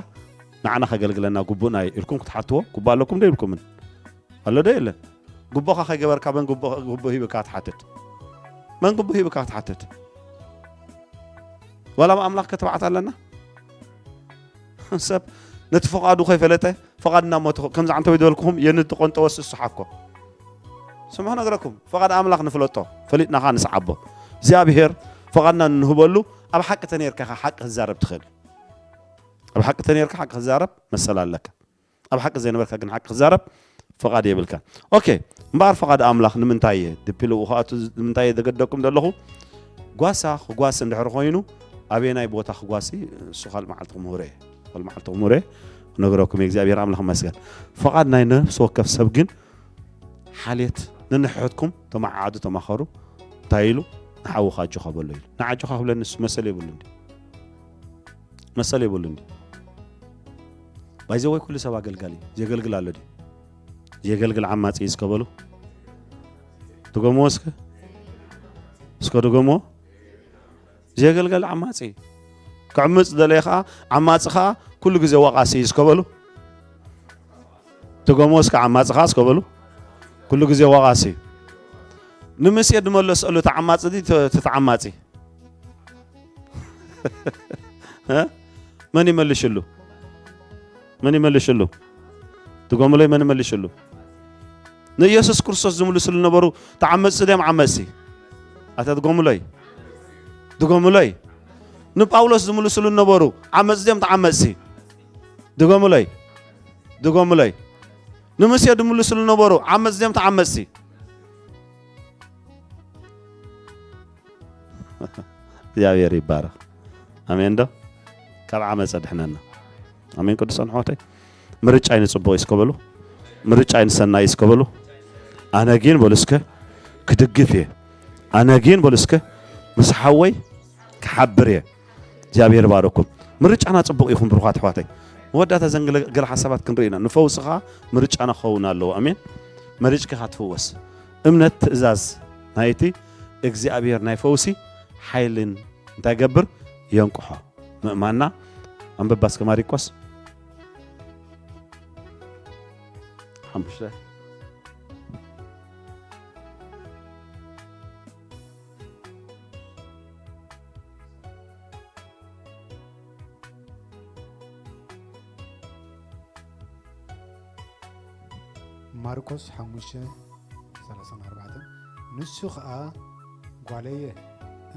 ንዓና ከገልግለና ግቡእና እዩ ኢልኩም ክትሓትዎ ግቡእ ኣለኩም ዶ የብልኩምን? ኣሎ ዶ የለን? ግቡእኻ ከይገበርካ መን ግቡእ፣ ግቡእ ሂብካ ትሓትት? መን ግቡእ ሂብካ ትሓትት? ዋላ ኣብ ኣምላኽ ከተባዕት ኣለና? ሰብ ነቲ ፍቓዱ ከይፈለጠ ፍቓድና እሞ ተኸ-፣ ከምዚ ዓንተዊ ዝበልኩኹም የንትቆንጠወስ እሱ ሓኮ። ስምዑ ነግረኩም፣ ፍቓድ ኣምላኽ ንፍለጦ፣ ፈሊጥና ኸዓ ንስዓቦ። እግዚኣብሔር ፍቓድና እንህበሉ፣ ኣብ ሓቂ ተነይርካ ኢኻ ሓቂ ክትዛረብ ትኽእል። ኣብ ሓቂ ተነይርካ ሓቂ ክትዛረብ መሰል ኣለካ። ኣብ ሓቂ ዘይነበርካ ግን ሓቂ ክትዛረብ ፍቓድ የብልካን። ኦኬ፣ እምበኣር ፍቓድ ኣምላኽ ንምንታይ እየ ድፒ ልኡ ክኣቱ ንምንታይ እየ ዘገደኩም ዘለኹ? ጓሳ ክጓስ እንድሕር ኮይኑ፣ ኣበየናይ ቦታ ክጓሲ? እሱ ካልእ መዓልቲ ክምህሮ እየ። ካልእ መዓልቲ ክምህሮ እየ። ክነግረኩም እየ። እግዚኣብሔር ኣምላኽ ይመስገን። ፍቓድ ናይ ነፍሲ ወከፍ ሰብ ግን ሓልየት ነንሕድሕድኩም ተመዓዓዱ፣ ተማኸሩ። እንታይ ኢሉ? ንሓውኻ ኣጆኻ በሎ ኢሉ። ንዓጆኻ ክብለኒ ንሱ መሰል የብሉን ድዩ? መሰል የብሉን ድዩ? ባይዘወይ ኩሉ ሰብ ኣገልጋሊ እዩ። ዘገልግል ኣሎ ድዩ? ዘገልግል ዓማጺ እዩ እስከ በሉ። ድገምዎ እስከ። እስከ ድገምዎ። ዘገልገል ዓማጺ እዩ። ክዕምጽ ደለየ ኸዓ፣ ዓማጺ ኸዓ ኩሉ ግዜ ወቓሲ እዩ እስከ በሉ። ድገምዎ እስከ፣ ዓማጺ ኸዓ እስከ በሉ። ኩሉ ግዜ ወቓሲ እዩ። ንምስየ ድመለሰሉ እቲ ዓማጺ ድዩ፣ እቲ፣ እቲ ተዓማጺ? እ? መን ይመልሽሉ? መን ይመልሽሉ? ድገሙለይ፣ መን ይመልሽሉ? ንኢየሱስ ክርስቶስ ዝምልስሉ ነበሩ፣ ተዓመጽቲ ድዮም ዓመጽቲ? ኣታ ድገሙለይ። ድገሙለይ። ንጳውሎስ ዝምልስሉ ነበሩ፣ ዓመጽቲ ድዮም ተዓመጽቲ? ድገሙለይ። ድገሙለይ። ንሙሴ ዝምልስሉ ነበሩ፣ ዓመጽቲ ድዮም ተዓመጽቲ? እግዚኣብሔር ይባረኽ። ኣሜን ዶ? ካብ ዓመፀ ድሕነና። ኣሜን ቅዱሳን ኣሕዋተይ። ምርጫይ ንፅቡቕ እዩ እስከ በሉ። ምርጫይ ንሰናይ እዩ እስከ በሉ። ኣነ ግን በሉ እስከ ክድግፍ እየ። ኣነ ግን በሉ እስከ ምስ ሓወይ ክሓብር እየ። እግዚኣብሔር ይባረኩም። ምርጫና ፅቡቕ ይኹን ብሩኻት ኣሕዋተይ። መወዳእታ ዘን ገለ፣ ገለ ሓሳባት ክንርኢ ኢና። ንፈውሲ ኸዓ ምርጫና ክኸውን ኣለዎ። ኣሜን። መሪጭካ ኢኻ ትፍወስ። እምነት ትእዛዝ ናይቲ እግዚኣብሔር ናይ ፈውሲ ሓይልን እንታይ ይገብር? የንቅሖ። ምእማንና። ኣንብባ እስከ ማሪቆስ ሓሙሽተ። ማርቆስ ሓሙሽተ ሰላሳን ኣርባዕተን። ንሱ ኸኣ፣ "ጓለየ፣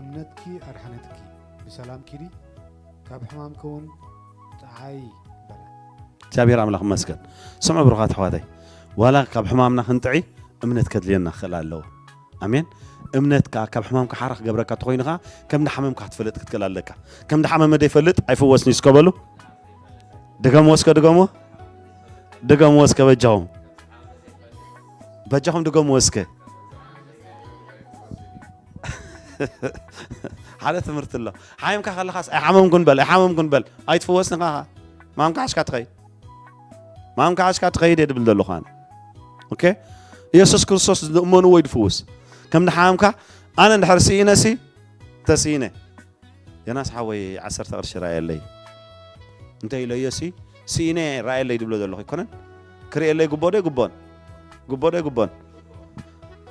እምነትኪ ኣድሓነትኪ፣ ብሰላም ኪዲ፣ ካብ ሕማምኪ እውን ጥዓዪ" በላ። እግዚኣብሔር ኣምላኽ ይመስገን። ስምዑ ብሩኻት ኣሕዋተይ፣ ዋላ ካብ ሕማምና ክንጥዒ እምነት ከድልየና ክኽእል ኣለዎ። ኣሜን። እምነት ከኣ ካብ ሕማምካ ሓራ ክገብረካ እንተኾይኑ ከኣ፣ ከም ድሓመምካ ክትፈልጥ ክትክእል ኣለካ። ከም ድሓመመ ዘይፈልጥ ኣይፍወስን እዩ እስከ በሉ። ድገምዎ እስከ፣ ድገምዎ። ድገምዎ እስከ በጃኹም። በጃኹም ድገምዎ እስከ። ሓደ ትምህርቲ ኣሎ። ሓሚምካ ከለኻስ ኣይሓመምኩን በል፣ ኣይሓመምኩን በል። ኣይትፍወስን ኢኻ። ማምካ ሓሽካ ትኸይድ። ማምካ ሓሽካ ትኸይድ እየ ድብል ዘለኹ ኣነ። ኦኬ? ኢየሱስ ክርስቶስ ዝእመንዎ እዩ ድፍውስ። ከም ድሓመምካ ኣነ እንድሕር ስኢነሲ፣ ተስኢነ። ዮናስ ሓወይ ዓሰርተ ቅርሺ ረኣየለይ እንተ ኢለዮሲ፣ ስኢነ ረኣየለይ ድብሎ ዘለኹ ኣይኮነን? ክርእየለይ ግቦ ዶ ኣይግቦን? ግቦ ዶ ኣይግቦን?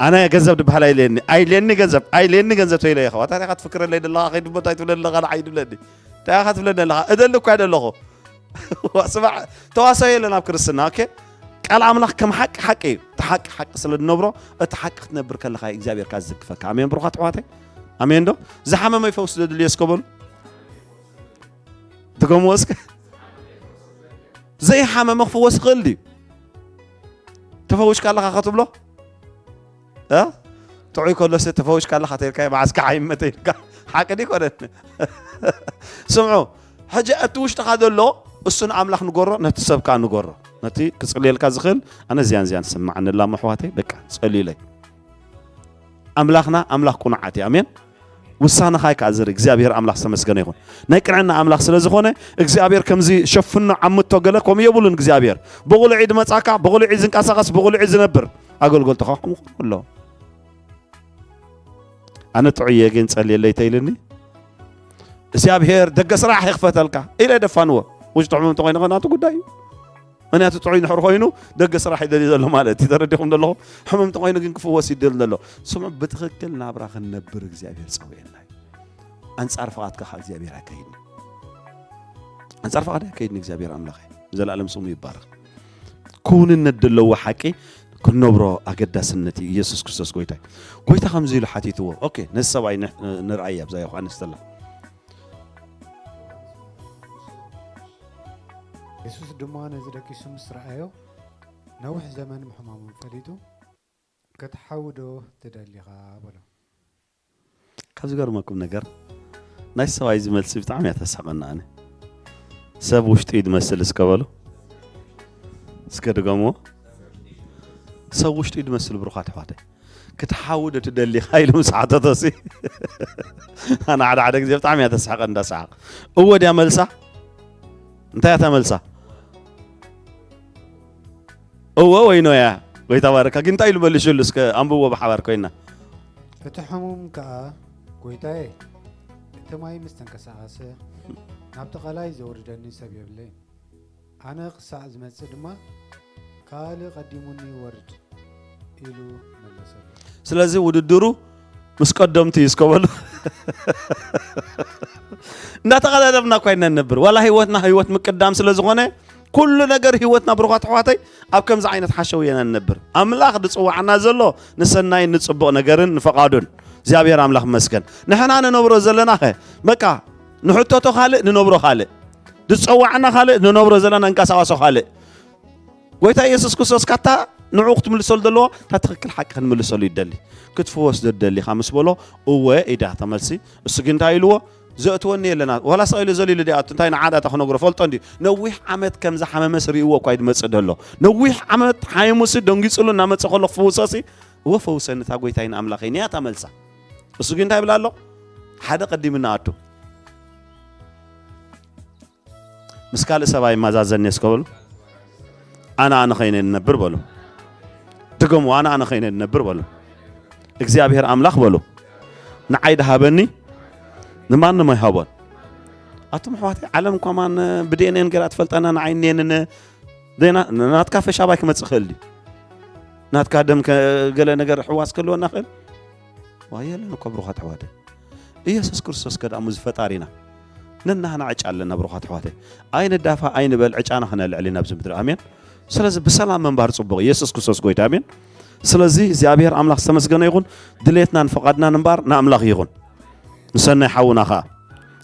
ኣነ ገንዘብ ድበሃል ኣይልየኒ፣ ኣይልየኒ ገንዘብ፣ ኣይልየኒ ገንዘብ ተኢለዮ። ዋታ ኢኻ ትፍክረለይ ዘለኻ፣ ከይድ እሞ እንታይ ትብለኒ ዘለኻ ንዓይ ድብለኒ። እንታይ ኢኻ ትብለኒ ዘለኻ? እደሊ እኳ እየ ዘለኹ። ስማዕ፣ ተዋሳኦ የለን ኣብ ክርስትና፣ ኦኬ? ቃል ኣምላኽ ከም ሓቂ ሓቂ እዩ። እቲ ሓቂ ሓቂ ስለ እንነብሮ፣ እቲ ሓቂ ክትነብር ከለኻ እዩ እግዚኣብሔር ከኣ ዝድግፈካ። ኣሜን ብሩኻት ኣሕዋተይ? ኣሜን ዶ? ዝሓመመ ይፈውስ ዘድልዮ እስከ በሉ። ድገምዎ እስከ። ዘይሓመመ ክፍወስ ይኽእል ድዩ? ተፈዊስካ ኣለኻ ክትብሎ? እ? ጥዑይ ከሎስ ተፈዊስካ ኣለኻ ተልካ፣ መዓስካ ሓይመተ ኢልካ፣ ሓቂ ዶ ይኮነን? ስምዑ፣ ሕጂ እቲ ውሽጥኻ ዘሎ እሱ ንኣምላኽ ንገሮ፣ ነቲ ሰብ ከኣ ንገሮ። ነቲ ክጽልየልካ ዝኽእል፣ ኣነ እዚያን እዚያን ትስምዓኒ ኣላ እሞ ኣሕዋተይ፣ በቃ ጸልዩለይ። ኣምላኽና ኣምላኽ ቅኑዓት እዩ። ኣሜን። ውሳነኻ እዩ ከኣ ዝርኢ። እግዚኣብሔር ኣምላኽ ዝተመስገነ ይኹን። ናይ ቅንዕና ኣምላኽ ስለ ዝኾነ እግዚኣብሔር ከምዚ ሸፍኖ ዓምቶ ገለ ከምኡ የብሉን እግዚኣብሔር። ብቕሉዕ እዩ ዝመጻካ፣ ብቕሉዕ እዩ ዝንቀሳቐስ፣ ብቕሉዕ እዩ ዝነብር። ኣገልገልትኻ ከምኡ ክኸውን ኣለዎ። ኣነ ጥዑይ እየ ግን ጸልየለይ ተይልኒ እግዚኣብሔር ደገ ስራሕ ይኽፈተልካ ኢለ ደፋንዎ። ውሽጢ ሕሙም እንተኾይኑ ከ ናቱ ጉዳይ እዩ። ምክንያቱ ጥዑይ እንድሕር ኮይኑ ደገ ስራሕ ይደልዩ ዘሎ ማለት እዩ። ተረዲኹም ዘለኹም? ሕሙም እንተኾይኑ ግን ክፍወስ ይደል ዘሎ። ስምዑ፣ ብትኽክል ናብራ ክንነብር እግዚኣብሔር ጸውየና እዩ። ኣንጻር ፍቓድካ ከኣ እግዚኣብሔር ኣይከይድን። ኣንጻር ፍቓድ ኣይከይድን እግዚኣብሔር ኣምላኽ እዩ። ንዘለኣለም ስሙ ይባረኽ። ክውንነት ዘለዎ ሓቂ ክንነብሮ ኣገዳስነት እዩ። ኢየሱስ ክርስቶስ ጎይታ እዩ። ጎይታ ከምዚ ኢሉ ሓቲትዎ። ኦኬ፣ ነዚ ሰብኣይ ን-፣ ንርኣይ ኣብዛ ዮሃንስ ተላ። የሱስ ድማ ነዚ ደቂሱ ምስ ረኣዮ፣ ነዊሕ ዘመን ምሕማሙ ፈሊጡ፣ "ክትሓዊ ዶ ትደሊ ኢኻ?" በሎ። ካብ ዝገርመኩም ነገር፣ ናይ ሰብኣይ እዚ መልሲ ብጣዕሚ እያ ተሳቐና። ኣነ፣ "ሰብ ውሽጡ እዩ ዝመስል" እስከ በሉ። እስከ ድገምዎ። "ሰብ ውሽጡ እዩ ዝመስል" ብሩኻት ኣሕዋተይ። "ክትሓዊ ዶ ትደሊ ኢኻ?" ኢሉ ምስ ሓተቶሲ፣ ኣነ ሓደ ሓደ ግዜ ብጣዕሚ እያ ተስሕቐ እንዳሰሓቕ። እወ ድያ መልሳ? እንታይ እያ እታ መልሳ? እወ ወይ ኖ እያ። ጎይታ ባረካ። ግን እንታይ ኢሉ መሊሹሉ? እስከ ኣንብብዎ ብሓባር ኮይና። እቲ ሕሙም ከኣ፣ "ጎይታየ፣ እቲ ማይ ምስ ተንቀሳቐሰ፣ ናብቲ ቀላይ ዘውርደኒ ሰብ የብለይን። ኣነ ክሳዕ ዝመጽእ ድማ፣ ካልእ ቀዲሙኒ ይወርድ" ኢሉ መለሰሉ። ስለዚ ውድድሩ ምስ ቀደምቱ እዩ እስከ በሉ። እንዳተቐዳደምና እኳ ኢና ንነብር። ዋላ ህይወትና ህይወት ምቅዳም ስለ ዝኾነ፣ ኩሉ ነገር ህይወትና ብሩኻት ኣሕዋተይ ኣብ ከምዚ ዓይነት ሓሸውየ ኢና ንነብር። ኣምላኽ ዝጽዋዓና ዘሎ ንሰናይን ንጽቡቕ ነገርን ንፈቓዱን። እግዚኣብሔር ኣምላኽ ይመስገን። ንሕና ንነብሮ ዘለናኸ በቃ ንሕተቶ ካልእ፣ ንነብሮ ካልእ። ዝጸዋዕና ካልእ፣ ንነብሮ ዘለና እንቀሳቐሶ ካልእ። ጎይታ ኢየሱስ ክርስቶስ ካታ ንዕኡ ክትምልሰሉ ዘለዎ፣ እታ ትኽክል ሓቂ ክንምልሰሉ ይደሊ። "ክትፍወስ ዶ ትደሊ ኢኻ?" ምስ በሎ፣ "እወ" ኢዳ ተመልሲ። እሱ ግን እንታይ ኢልዎ? "ዘእትወኒ የለና። ዋላ ስቕ ኢሉ ዘሊሉ ድኣ ኣቱ፣ እንታይ ንዓዳታ ክነግሮ ፈልጦ እንድዩ?" ነዊሕ ዓመት ከም ዝሓመመስ ርእይዎ እኳ እዩ ዝመጽእ ደሎ። ነዊሕ ዓመት ሓይሙሲ ደንጊጽሉ እናመጸ ከሎ ክፍውሰሲ፣ "እወ ፈውሰኒ፣ እታ ጎይታይን ኣምላኸይን እያ" እታ መልሳ። እሱ ግን እንታይ ይብል ኣሎ? "ሓደ ቀዲምና ኣቱ፣ ምስ ካልእ ሰብኣይ ይመዛዘኒ እስከ" በሉ። "ኣነ ኣነ ኸይነ ንነብር" በሉ። ድገሙ፣ "ኣነ ኣነ ኸይነ ንነብር" በሉ። "እግዚኣብሔር ኣምላኽ" በሉ፣ "ንዓይ ድሃበኒ፣ ንማንም ኣይሃቦን።" ኣቱም ኣሕዋተይ፣ ዓለም ከማን ብዲኤንኤን ገይራ ትፈልጠና፣ ንዓይ እኒኤንን ዜና ናትካ ፈሻባይ ክመጽእ ክእል ድዩ? ናትካ ደም ከ-፣ ገለ ነገር ሕዋስ ክህልወና ክእል? ዋ የለን እኮ ብሩኻት ኣሕዋተይ። ኢየሱስ ክርስቶስ ከ ደኣ ምዚ ፈጣሪና ነናህና ዕጫ ኣለና ብሩኻት ኣሕዋተይ። ኣይንዳፋ ኣይንበል፣ ዕጫና ክነልዕል ኢና ኣብዚ ምድሪ። ኣሜን። ስለዚ ብሰላም ምንባር ጽቡቕ። ኢየሱስ ክርስቶስ ጎይታ። ኣሜን። ስለዚ እግዚኣብሔር ኣምላኽ ዝተመስገነ ይኹን። ድሌትናን ፍቓድናን እምበኣር ንኣምላኽ ይኹን። ንሰናይ ሓውና ኸኣ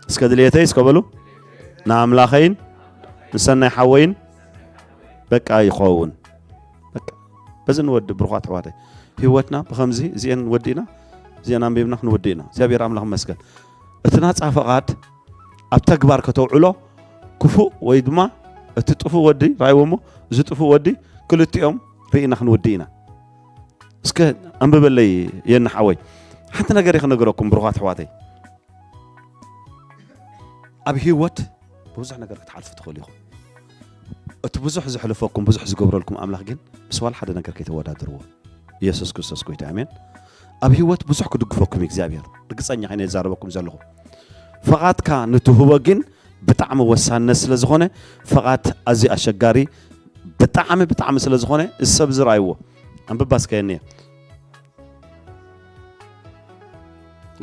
እስከ ድሌተይ እስከ በሉ ንኣምላኸይን ንሰናይ ሓወይን በቃ ይኸውን። በቃ በዚ ንወዲ ብሩኻት ኣሕዋተይ፣ ህይወትና ብኸምዚ እዚኤን ወዲእና፣ እዚኤን ኣንቢብና ክንወዲ ኢና። እግዚኣብሔር ኣምላኽ ይመስገን። እቲ ናጻ ፈቓድ ኣብ ተግባር ከተውዕሎ ክፉእ ወይ ድማ እቲ ጥፉእ ወዲ ራእይዎ እሞ እዚ ጥፉእ ወዲ ክልቲኦም ርኢና ክንወዲ ኢና። እስከ ኣንብበለይ የኒ ሓወይ። ሓንቲ ነገር እየ ክነግረኩም ብሩኻት ኣሕዋተይ። ኣብ ህይወት ብብዙሕ ነገር ክትሓልፉ ትኽእሉ ኢኹም። እቲ ብዙሕ ዘሕልፈኩም፣ ብዙሕ ዝገብረልኩም ኣምላኽ ግን ምስ ዋላ ሓደ ነገር ከይተወዳድርዎ። ኢየሱስ ክርስቶስ ጎይታ፣ ኣሜን። ኣብ ህይወት ብዙሕ ክድግፈኩም እዩ እግዚኣብሔር። ርግጸኛ ኮይነ ይዛረበኩም ዘለኹ። ፍቓድካ ንትህቦ ግን ብጣዕሚ ወሳንነት ስለ ዝኾነ፣ ፍቓድ ኣዝዩ ኣሸጋሪ ብጣዕሚ፣ ብጣዕሚ ስለ ዝኾነ፣ እዚ ሰብ እዚ ረኣይዎ። ኣንብባ እስከ የንየ።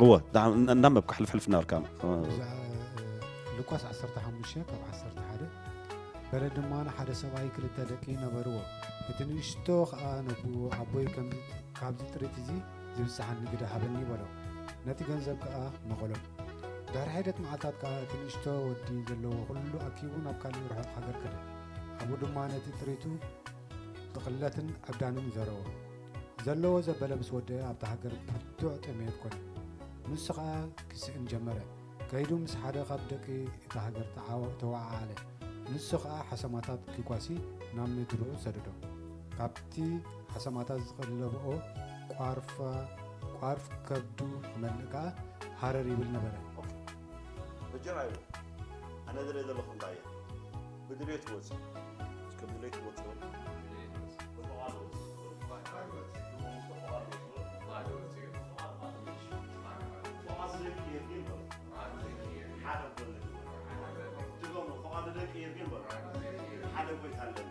እወ፣ ዳ-፣ እንዳንበብካ ሕልፍ ሕልፍ እናበልካ። እዛ፣ ሉቃስ ዓሰርተ ሓሙሽተ ካብ ዓሰርተ ሓደ፣ በለ ድማ፣ ሓደ ሰብኣይ ክልተ ደቂ ነበርዎ። እቲ ንእሽቶ ኸኣ ነቦኡ፣ ኣቦይ፣ ከም-፣ ካብዚ ጥሪት እዚ ዝብጽሓኒ ግደ ሃበኒ፣ በሎ። ነቲ ገንዘብ ከኣ መቐሎ። ድሕሪ ሒደት መዓልታት ከኣ እቲ ንእሽቶ ወዲ ዘለዎ ኹሉ ኣኪቡ ናብ ካልእ ርሑቕ ሃገር ከደ። ኣብኡ ድማ ነቲ ጥሪቱ ብቕለትን ዕብዳንን ዘረወ። ዘለዎ ዘበለ ምስ ወደአ ኣብታ ሃገር ብርቱዕ ጥሜት ኮነ። ንሱ ኸኣ ክስእን ጀመረ። ከይዱ ምስ ሓደ ካብ ደቂ እታ ሃገር ተዓወ-፣ ተወዓዓለ። ንሱ ኸኣ ሓሰማታት ኪጓሲ ናብ ምድሩ ሰደዶ። ካብቲ ሓሰማታት ዝቐለብኦ ቋርፋ-፣ ቋርፍ ከብዱ ክመልእ ከኣ ሃረር ይብል ነበረ። ሕጂ ርኣዩ። ኣነ ዝርኢ ዘለኹ እንታይ እየ? ብድሌት ወፂ። እስከ ብድሌት ወፂ በል። ብፍቓድ ወፂ። ብፍቓድ ወፂ። ፍቓድ ዘይቅየር ግን በሉ። ሓደ ጎኒ። ድገሙ። ፍቓዱ ዘይቅየር ግን በሉ። ሓደ ጎይታ ኣለኒ።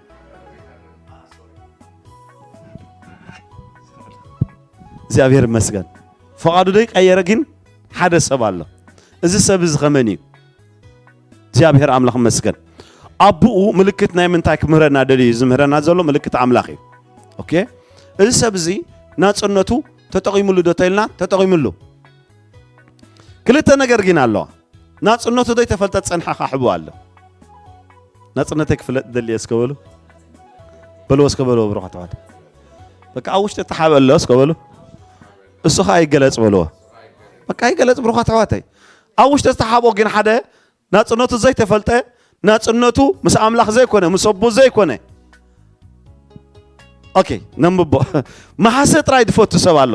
ኣህ፣ ሶሪ። እግዚኣብሔር ይመስገን። ፍቓዱ ዘይቀየረ ግን ሓደ ሰብ ኣሎ። እዚ ሰብ እዚ ኸመን እዩ? እግዚኣብሔር ኣምላኽ ይመስገን። ኣቦኡ ምልክት ናይ ምንታይ ክምህረና ደልዩ እዩ? ዝምህረና ዘሎ ምልክት ኣምላኽ እዩ። ኦኬ፣ እዚ ሰብ እዚ ናጽነቱ ተጠቒሙሉ ዶ ተልና? ተጠቒሙሉ። ክልተ ነገር ግን ኣለዋ። ናጽነቱ ዘይተፈልጠ ዝጸንሐ ኻሕቡ ኣሎ። ናጽነተይ ክፍለጥ ደልየ እስከ በሉ። በልዎ እስከ በልዎ ብሩኻት ኣሕዋት። በቃ ኣብ ውሽጢ እተሓበ ኣሎ እስከ በሉ። እሱ ኸኣ ይገለጽ በልዎ። በቃ ይገለጽ ብሩኻት ኣሕዋተይ። ኣብ ውሽጢ ዝተሓብኦ ግን ሓደ ናጽነቱ ዘይተፈልጠ፣ ናጽነቱ ምስ ኣምላኽ ዘይኮነ፣ ምስ ኣቦ ዘይኮነ። ኦኬ፣ ነንብቦ። መሓሰ ጥራይ ዝፈቱ ሰብ ኣሎ።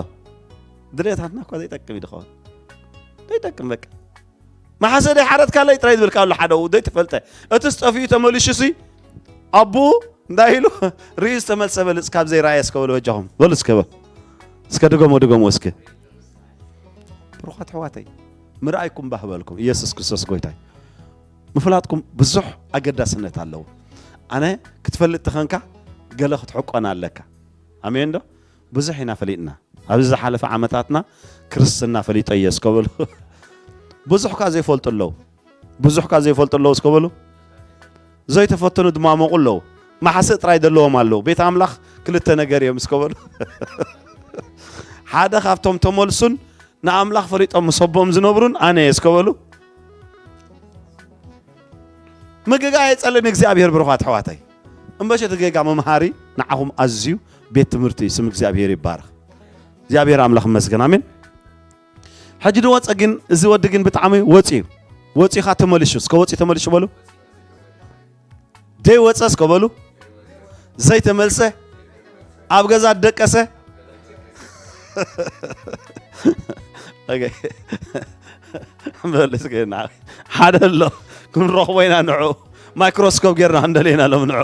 ድሌታትና እኳ ዘይጠቅም እዩ ዝኸውን። ዘይጠቅም በቃ። መሓሰ ደይ ሓረድካለይ ጥራይ ዝብል ኣሎ ሓደ ዘይተፈልጠ። እትስ ጠፊኡ ተመሊሹ ሲ ኣቦኡ እንታይ ኢሉ? ርእዩ ዝተመልሰ በልጽ ካብ ዘይረኣየ እስከ በሉ በጃኹም። በሉ እስከ በሉ። እስከ ድገሙ፣ ድገሙ እስከ። ብሩኻት ኣሕዋተይ፣ ምርኣይኩም ባህ በልኩም። ኢየሱስ ክርስቶስ ጎይታይ። ምፍላጥኩም ብዙሕ ኣገዳስነት ኣለዎ። ኣነ ክትፈልጥ ተኸንካ ገለ ክትሕቆን ኣለካ። ኣሜን ዶ? ብዙሕ ኢና ፈሊጥና። ኣብዚ ዝሓለፈ ዓመታትና ክርስትና ፈሊጦ እየ እስከ በሉ። ብዙሕ ከኣ ዘይፈልጡ ኣለዉ። ብዙሕ ከኣ ዘይፈልጡ ኣለዉ እስከ በሉ። ዘይተፈተኑ ድማ መቑ ኣለዉ። መሓሰ ጥራይ ዘለዎም ኣለዉ። ቤት ኣምላኽ ክልተ ነገር እዮም እስከ በሉ። ሓደ ካብቶም ተመልሱን ንኣምላኽ ፈሊጦም ምስ ኣቦኦም ዝነብሩን ኣነ እየ እስከ በሉ። ምግጋ የጸልን እግዚኣብሔር ብሩኻት ኣሕዋተይ። እምበሸ እቲ ጌጋ መምሃሪ ንዓኹም ኣዝዩ ቤት ትምህርቲ እዩ። ስም እግዚኣብሔር ይባረኽ። እግዚኣብሔር ኣምላኽ ይመስገን። ኣሜን። ሕጂ ዝወፀ ግን እዚ ወዲ ግን ብጣዕሚ ወፂ እዩ። ወፂኻ ተመሊሹ እስከ ወፂ ተመሊሹ በሉ። ደይ ወፀ እስከ በሉ። ዘይተመልሰ ኣብ ገዛ ደቀሰ። ኦኬ። በሉ እስከ ና ሓደ ኣሎ ክንረኽቦ ኢና ንዑ ማይክሮስኮፕ ጌርና ክንደልየና ሎም ንዑ።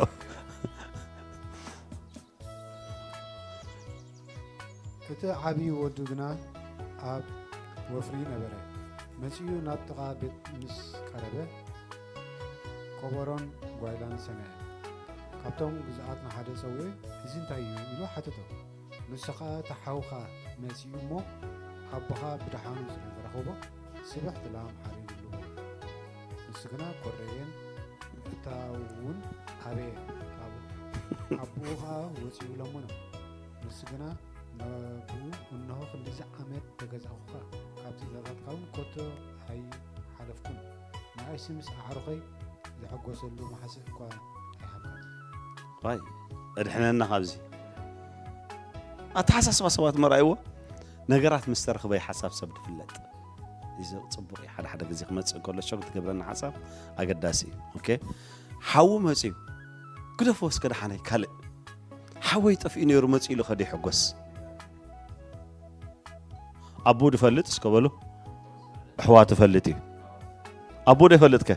እቲ ዓብዪ ወዱ ግና ኣብ ወፍሪ ነበረ። መጺኡ ናብ ጥቓ ቤት ምስ ቀረበ፣ ኮቦሮን ጓይላን ሰምዐ። ካብቶም ግዙኣት ንሓደ ጸዊዑ፣ "እዚ እንታይ እዩ?" ኢሉ ሓተቶ። ንሱ ኸኣ፣ "እቲ ሓውኻ መጺኡ እሞ፣ ኣቦኻ ብደሓኑ ስለ ዝረኸቦ፣ ስብሕቲ ላም ሓሪዱሉ በሎ። ንሱ ግና ኮረየን ምእታው እውን ኣበየ። ካብ ኣቦኡ ኸኣ ወጺኡ ለመኖ። ንሱ ግና ነብኡ፣ እንሆ፣ ክንድዚ ዓመት ተገዛእኹኻ፣ ካብ ትእዛዛትካ እውን ከቶ ኣይሓለፍኩን። ንኣይሲ ምስ ኣዕሩኸይ ዝሕጎሰሉ መሓስእ እኳ ኣይሃብካን።" ዋይ፣ እድሕነና ካብዚ። ኣተሓሳስባ ሰባት መርኣይዎ። ነገራት ምስ ተረኽበ እዩ ሓሳብ ሰብ ዝፍለጥ። እዚ ጽቡቕ እዩ። ሓደ ሓደ ግዜ ክመጽእ እንከሎ ሸግ ትገብረና ሓሳብ ኣገዳሲ እዩ። ኦኬ። ሓዉ መጽዩ። ግደፎ እስከ ደሓነይ ካልእ። ሓወይ ጠፊኡ ነይሩ መጽኡ ኢሉ ከደ ይሕጎስ። ኣቦ ድፈልጥ እስከ በሉ። ኣሕዋት ትፈልጥ እዩ። ኣቦ ዶ ይፈልጥከ?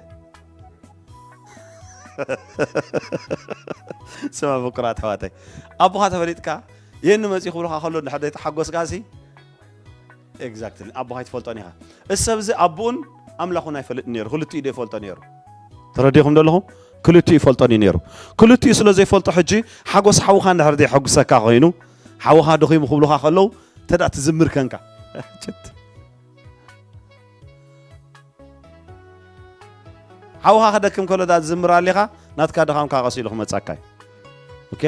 ስማ ፍቁራት ኣሕዋተይ። ኣቦኻ ተፈሊጥካ የኒ መጽኡ ክብሉኻ ከሎ እንድሕር ዘይተሓጎስካ ሲ ኤግዛክትሊ ኣቦኻ ኣይትፈልጦን ኢኻ። እዚ ሰብ እዚ ኣቦኡን ኣምላኹን ኣይፈልጥን ነይሩ። ክልቲኡ ዶ ይፈልጦ ነይሩ? ተረዲኹም ደለኹም? ክልቲኡ ይፈልጦን እዩ ነይሩ። ክልቲኡ ስለ ዘይፈልጦ ሕጂ ሓጎስ ሓውኻ እንድሕር ዘይሐጉሰካ ኮይኑ ሓውኻ ደኺሙ ክብሉኻ ከለዉ ተዳ ትዝምር ከንካ ችት ሓውኻ ክደክም ከሎ ዳ ዝምር ኣሊኻ ናትካ ድኻምካ ቀስ ኢሉ ክመጻካ እዩ። ኦኬ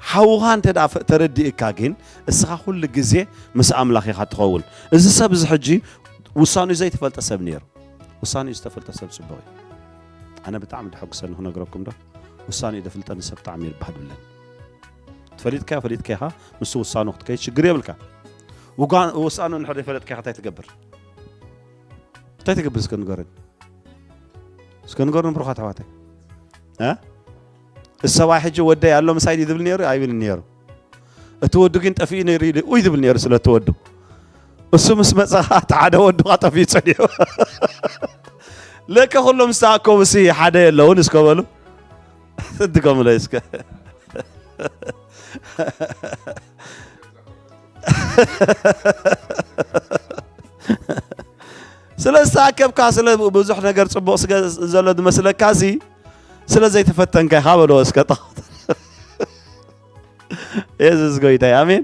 ሓውኻ እንተ ደኣ ተረዲእካ ግን እስኻ ኩሉ ግዜ ምስ ኣምላኽ ኢኻ ትኸውን። እዚ ሰብ እዚ ሕጂ ውሳኔኡ ዘይተፈልጠ ሰብ ነይሩ። ውሳኔኡ ዝተፈልጠ ሰብ ጽቡቕ እዩ። ኣነ ብጣዕሚ ድሐጉሰኒ ክነግረኩም ዶ ውሳኔኡ ደፍልጠኒ ሰብ ብጣዕሚ ይባህ ድብለኒ። ትፈሊጥካዮ ፈሊጥካ ኢኻ ንሱ ውሳኑ ክትከይድ ሽግር የብልካ። ውሳኑ እንድሕር ዘይፈለጥካ ኢኻ እንታይ ትገብር? እንታይ ትገብር እስከ ንገረኒ? እስከ ንገሩን ብሩኻት ኣሕዋተይ። እ? እሰባይ ሕጂ ወደይ ኣሎ ምሳይ ድዩ ዝብል ነይሩ? ኣይብልን ነይሩ። እቲ ወዱ ግን ጠፊኡ ነይሩ ኢሉ እዩ ዝብል ነይሩ ስለ እቲ ወዱ። እሱ ምስ መጸ ኸዓ እቲ ሓደ ወዱ ኸዓ ጠፊኡ ጸኒሑ። ለከ ኩሎም ዝተኣከቡ ሲ ሓደ የለውን እስከ በሉ። ትድገሙለይ እስከ። ስለ ዝተኣከብካ ስለ ብዙሕ ነገር ጽቡቕ ስገ-፣ ዘሎ ዝመስለካ ሲ ስለ ዘይተፈተንካ ኢኻ በልዎ እስከ። ጣዖት። የሱስ ጎይታይ ኣሜን።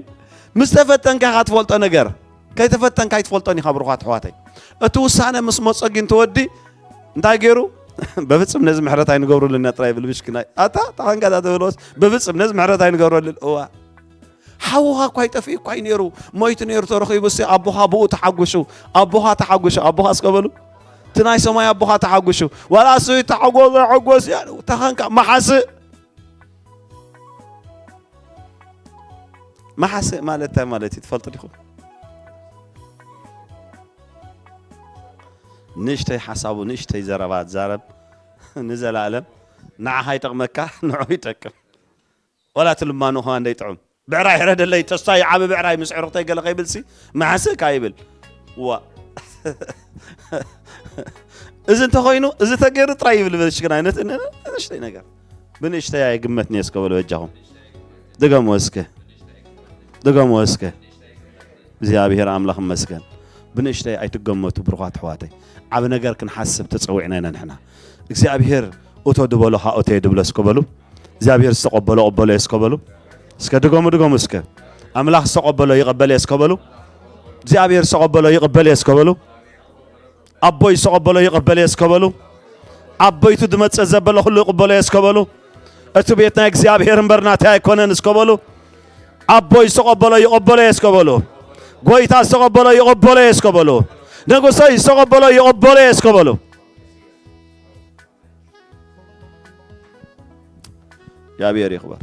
ምስ ተፈተንካ ኢኻ ትፈልጦ ነገር፣ ከይተፈተንካ ኣይትፈልጦን ኢኻ ብሩኻት ኣሕዋተይ። እቲ ውሳነ ምስ መጾ ግን ትወዲ እንታይ ገይሩ? በፍጽም ነዚ ምሕረት ኣይንገብረሉን ኢና ጥራይ ይብል ብሽክናይ። ኣታ ታኸንካ እዛ ትብልዎስ በፍጽም ነዚ ምሕረት ኣይንገብረሉን። እዋ ሓውኻ እኳ ይጠፍእ እኳ እዩ ነይሩ፣ ሞይቱ ነይሩ ተረኺቡ ሲ ኣቦኻ ብኡ ተሓጉሹ፣ ኣቦኻ ተሓጉሹ፣ ኣቦኻ እስከ በሉ። እቲ ናይ ሰማይ ኣቦኻ ተሓጉሹ። ዋላ እሱ ይተሓጎስ ኣይሕጎስ እያ፣ ታኸንካ መሓስእ። መሓስእ ማለት እንታይ ማለት እዩ ትፈልጡ ዲኹም? ንእሽተይ ሓሳቡ፣ ንእሽተይ ዘረባ ትዛረብ ንዘላለም ንዓኻ ይጠቕመካ፣ ንዑ ይጠቅም። ዋላ እቲ ልማኑ ኸዓ እንደይጥዑም። ብዕራይ ሕረደለይ፣ ተስፋ ይዓቢ ብዕራይ ምስ ዕርኽተይ ገለ ከይብልሲ፣ መሓስእ እካ ይብል። ዋ። እዚ እንተኾይኑ፣ እዚ ተገይሩ ጥራይ ይብል በሽክናይ። ነት-፣ ነ-፣ ንእሽተይ ነገር። ብንእሽተይ ኣይግመትን እየ እስከ በሉ በጃኹም። ድገምዎ እስከ። ድገምዎ እስከ። እግዚኣብሔር ኣምላኽ ይመስገን። ብንእሽተይ ኣይትገመቱ ብሩኻት ኣሕዋተይ። ዓቢ ነገር ክንሓስብ ተጸዊዕና ኢና ንሕና። እግዚኣብሔር እቶ ድበሎ ኸኣ እቶ እየ ድብሎ እስከ በሉ። እግዚኣብሔር ዝተቐበሎ እቕበሎ እየ እስከ በሉ። እስከ ድገሙ፣ ድገሙ እስከ። ኣምላኽ ዝተቐበሎ ይቕበል እየ እስከ በሉ። እግዚኣብሔር ዝተቐበሎ ይቕበል እየ እስከ በሉ። ኣቦይ ዝተቐበሎ ይቕበል እየ እስከ በሉ። ኣቦይቱ ድመጽእ ዘበለ ኩሉ ይቕበሎ እየ እስከ በሉ። እቲ ቤት ናይ እግዚኣብሔር እምበር ናተይ ኣይኮነን እስከ በሉ። ኣቦይ ዝተቐበሎ ይቕበሎ እየ እስከ በሉ። ጎይታ ዝተቐበሎ ይቕበሎ እየ እስከ በሉ። ንጉሰይ ዝተቐበሎ ይቕበሎ እየ እስከ በሉ። እግዚኣብሔር ይኽበር።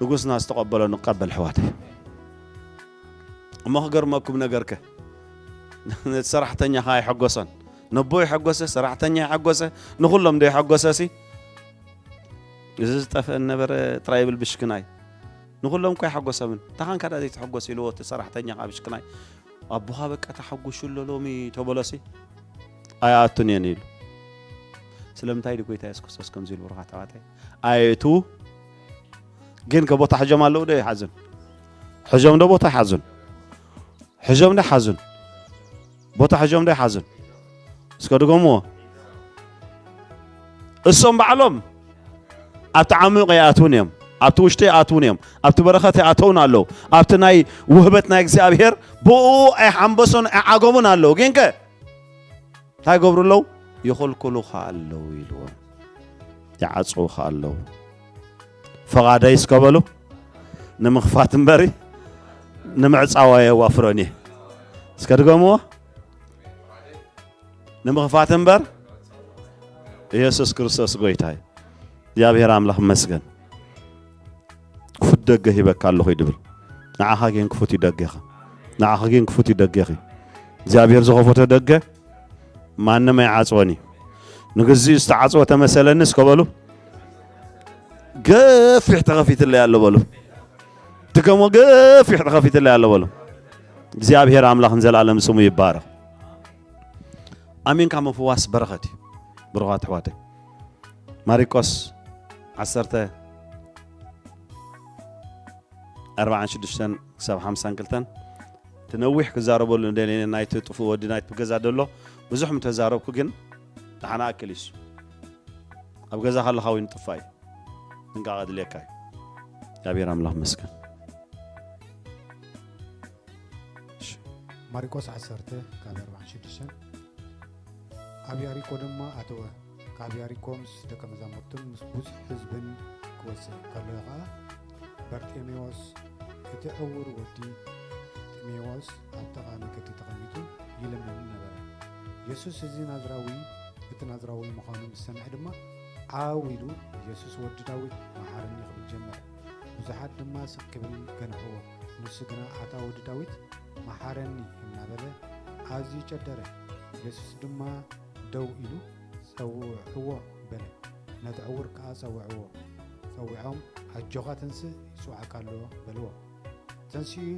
ንጉስና ዝተቐበሎ ንቀበል ኣሕዋተይ። እሞ ክገርመኩም ነገርከ፣ ነቲ ሰራሕተኛ ኸዓ ኣይሐጎሶን። ነቦ የሐጎሰ፣ ሰራሕተኛ የሐጎሰ፣ ንኹሎም ዶ የሐጎሰ ሲ? እዚ ዝጠፍአ ነበረ ጥራይ ይብል ብሽክናይ። ንኹሎም እኮ ኣይሓጎሰምን። ታኻንካ ዳ ዘይትሕጎስ ኢልዎ እቲ ሰራሕተኛ ኸዓ ብሽክናይ። ኣቦኻ በቃ ተሓጉሹ ኣሎ ሎሚ ተበሎሲ ኣይኣቱን እየን ኢሉ። ስለምንታይ ድዩ ጎይታ የሱስ ክርስቶስ ከምዚ ኢሉ ብሩኻት ኣሕዋተይ? ኣየእትዉ። ግን ከ ቦታ ሕጆም ኣለዉ ዶ ይሓዙን? ሕጆም ዶ ቦታ ይሓዙን? ሕጆም ዶ ይሓዙን? ቦታ ሕጆም ዶ ይሓዙን? እስከ ድገምዎ። እሶም ባዕሎም ኣብቲ ዓሚቕ ይኣትዉን እዮም። ኣብቲ ውሽጢ ይኣትዉን እዮም። ኣብቲ በረኸት ይኣተዉን ኣለዉ። ኣብቲ ናይ ውህበት ናይ እግዚኣብሔር ብኡ ኣይሓንበሱን ኣይዓገቡን ኣለዉ። ግን ከ እንታይ ይገብሩ ኣለዉ? ይኹልኩሉ ኸኣ ኣለዉ ኢልዎም። ይዓጽዉ ኸኣ ኣለዉ። ፈቓደይ እስከ በሉ። ንምኽፋት እምበሪ ንምዕጻው ኣየዋፍሮን እየ። እስከ ድገምዎ። ንምኽፋት እምበር ኢየሱስ ክርስቶስ ጎይታ እዩ። እግዚኣብሔር ኣምላኽ ይመስገን። ክፉት ደገ ሂበካ ኣለኹ እዩ ድብል። ንዓኻ ግን ክፉት እዩ ደገኻ። ንዓኻ ግን ክፉት እዩ ደገኺ። እግዚኣብሔር ዝኸፈቶ ደገ ማንም ኣይዓጽዎን እዩ። ንግዚኡ ዝተዓጽወ ተመሰለኒ እስከ በሉ። ገፊሕ ተኸፊትለይ ኣሎ በሉ። ድገሞ፣ ገፊሕ ተኸፊትለይ ኣሎ በሉ። እግዚኣብሔር ኣምላኽ ንዘለኣለም ስሙ ይባረኽ። ኣሜንካ ምፍዋስ በረኸት እዩ። ብሩኻት ኣሕዋተይ፣ ማሪቆስ ዓሰርተ፣ ኣርብዓን ሽዱሽተን ክሳብ ሓምሳን ክልተን፣ እቲ ነዊሕ ክዛረበሉ ንደልየ፣ ናይቲ ጥፉእ ወዲ ናይቲ ብገዛ ደሎ ብዙሕ ምተዛረብኩ፣ ግን ደሓን ኣክል እዩ። ኣብ ገዛ ከለኻ ወይ ንጥፋእ እዩ። ጥንቃቐ ድልየካ እዩ። እግዚኣብሔር ኣምላኽ መስገን። እሺ። ማርቆስ ዓሰርተ ካብ ኣርብዓን ሽዱሽተን፣ ኣብ ያሪኮ ድማ ኣተወ። ካብ ያሪኮ ምስ ደቀ መዛሙርቱን ምስ ብዙሕ ህዝብን ክወጽእ ከሎ ኸኣ፣ በርጤሜዎስ እቲ ዕዉር ወዲ ጢሜዎስ ኣብ ጥቓ መገዲ ተቐሚጡ ይልምን ነበረ። የሱስ እዚ ናዝራዊ፣ እቲ ናዝራዊ ምዃኑ ምስ ሰምዐ ድማ፣ ዓው ኢሉ፣ "የሱስ ወዲ ዳዊት፣ መሓረኒ" ክብል ጀመረ። ብዙሓት ድማ ስቕ ክብል ገንሕዎ። ንሱ ግና፣ "ኣታ ወዲ ዳዊት፣ መሓረኒ" እናበለ ኣዝዩ ጨደረ። የሱስ ድማ ደው ኢሉ፣ "ጸውዕዎ" በለ። ነቲ ዕዉር ከኣ ጸውዕዎ። ጸዊዖም፣ "ኣጆኻ ትንስእ፣ ይጽውዓካ ኣሎ" በልዎ። ተንሲኡ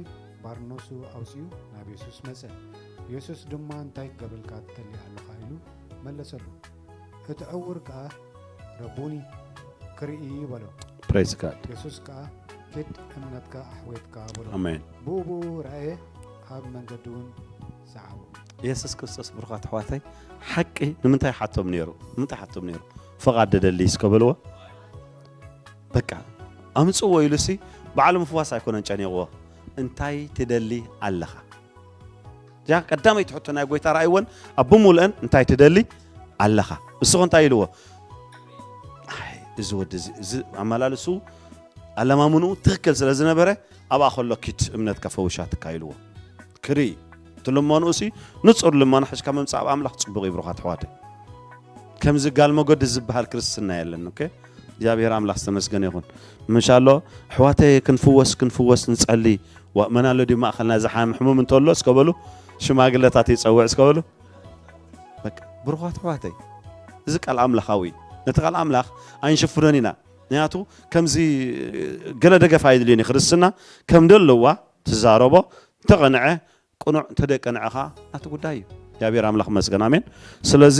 ባርኖሱ ኣውጺኡ ናብ የሱስ መጸ። የሱስ ድማ፣ "እንታይ ክገብረልካ ትደሊ ኣለኻ?" ኢሉ መለሰሉ። እቲ ዕዉር ከኣ፣ "ረቡኒ፣ ክርኢ" በሎ። Praise God. የሱስ ከኣ፣ "ኪድ፣ እምነትካ ኣሕወየትካ" በሎ። ኣሜን። ብኡ ብኡ ረኣየ፣ ኣብ መንገዲ እውን ሰዓቦ። የሱስ ክርስቶስ ብሩኻት ኣሕዋተይ ሓቂ ንምንታይ ሓቶም ነይሩ? ንምንታይ ሓቶም ነይሩ? ፍቓድ ደደሊ እስከ በልዎ። በቃ ኣምጽዎ ኢሉሲ ባዕሉ ምፍዋስ ኣይኮነን ጨኒቕዎ። እንታይ ትደሊ ኣለኻ? እዚኣ ቀዳመይቲ ሕቶ ናይ ጎይታ ረኣይወን ኣብ ብምሉአን እንታይ ትደሊ ኣለኻ? ንስኹ እንታይ ኢልዎ? ኣይ፣ እዚ ወዲ እዚ፣ እዚ ኣመላልሱ ኣለማምንኡ ትኽክል ስለ ዝነበረ ኣብኣ ከሎ ኪድ እምነትካ ፈውሻትካ ኢልዎ። ክርኢ እቲ ልመንኡ ሲ ንጹር ልመና ሒዝካ ምምጻእ ኣብ ኣምላኽ ጽቡቕ እዩ ብሩኻት ኣሕዋተይ። ከምዚ ጋል መጎዲ ዝበሃል ክርስትና የለን። ኦኬ እግዚኣብሔር ኣምላኽ ዝተመስገነ ይኹን። ምሻሎ ኣሕዋተይ ክንፍወስ ክንፍወስ ንጸሊ። ዋ መን ኣሎ ድዩ ማእኸልና ዝሓም ሕሙም እንተሎ እስከ በሉ ሽማግለታት ይጸውዕ እስከ በሉ። በቃ ብሩኻት ኣሕዋተይ እዚ ቃል ኣምላኻዊ እዩ። ነቲ ቃል ኣምላኽ ኣይንሽፍኖን ኢና። ምክንያቱ ከምዚ ገለ ደገፍ ኣይድልዮን እዩ። ክርስትና ከም ደለዋ ትዛረቦ እንተቐንዐ ቅኑዕ እንተደቀንዐኻ ናቲ ጉዳይ እዩ። እግዚኣብሔር ኣምላኽ መስገን ኣሜን። ስለዚ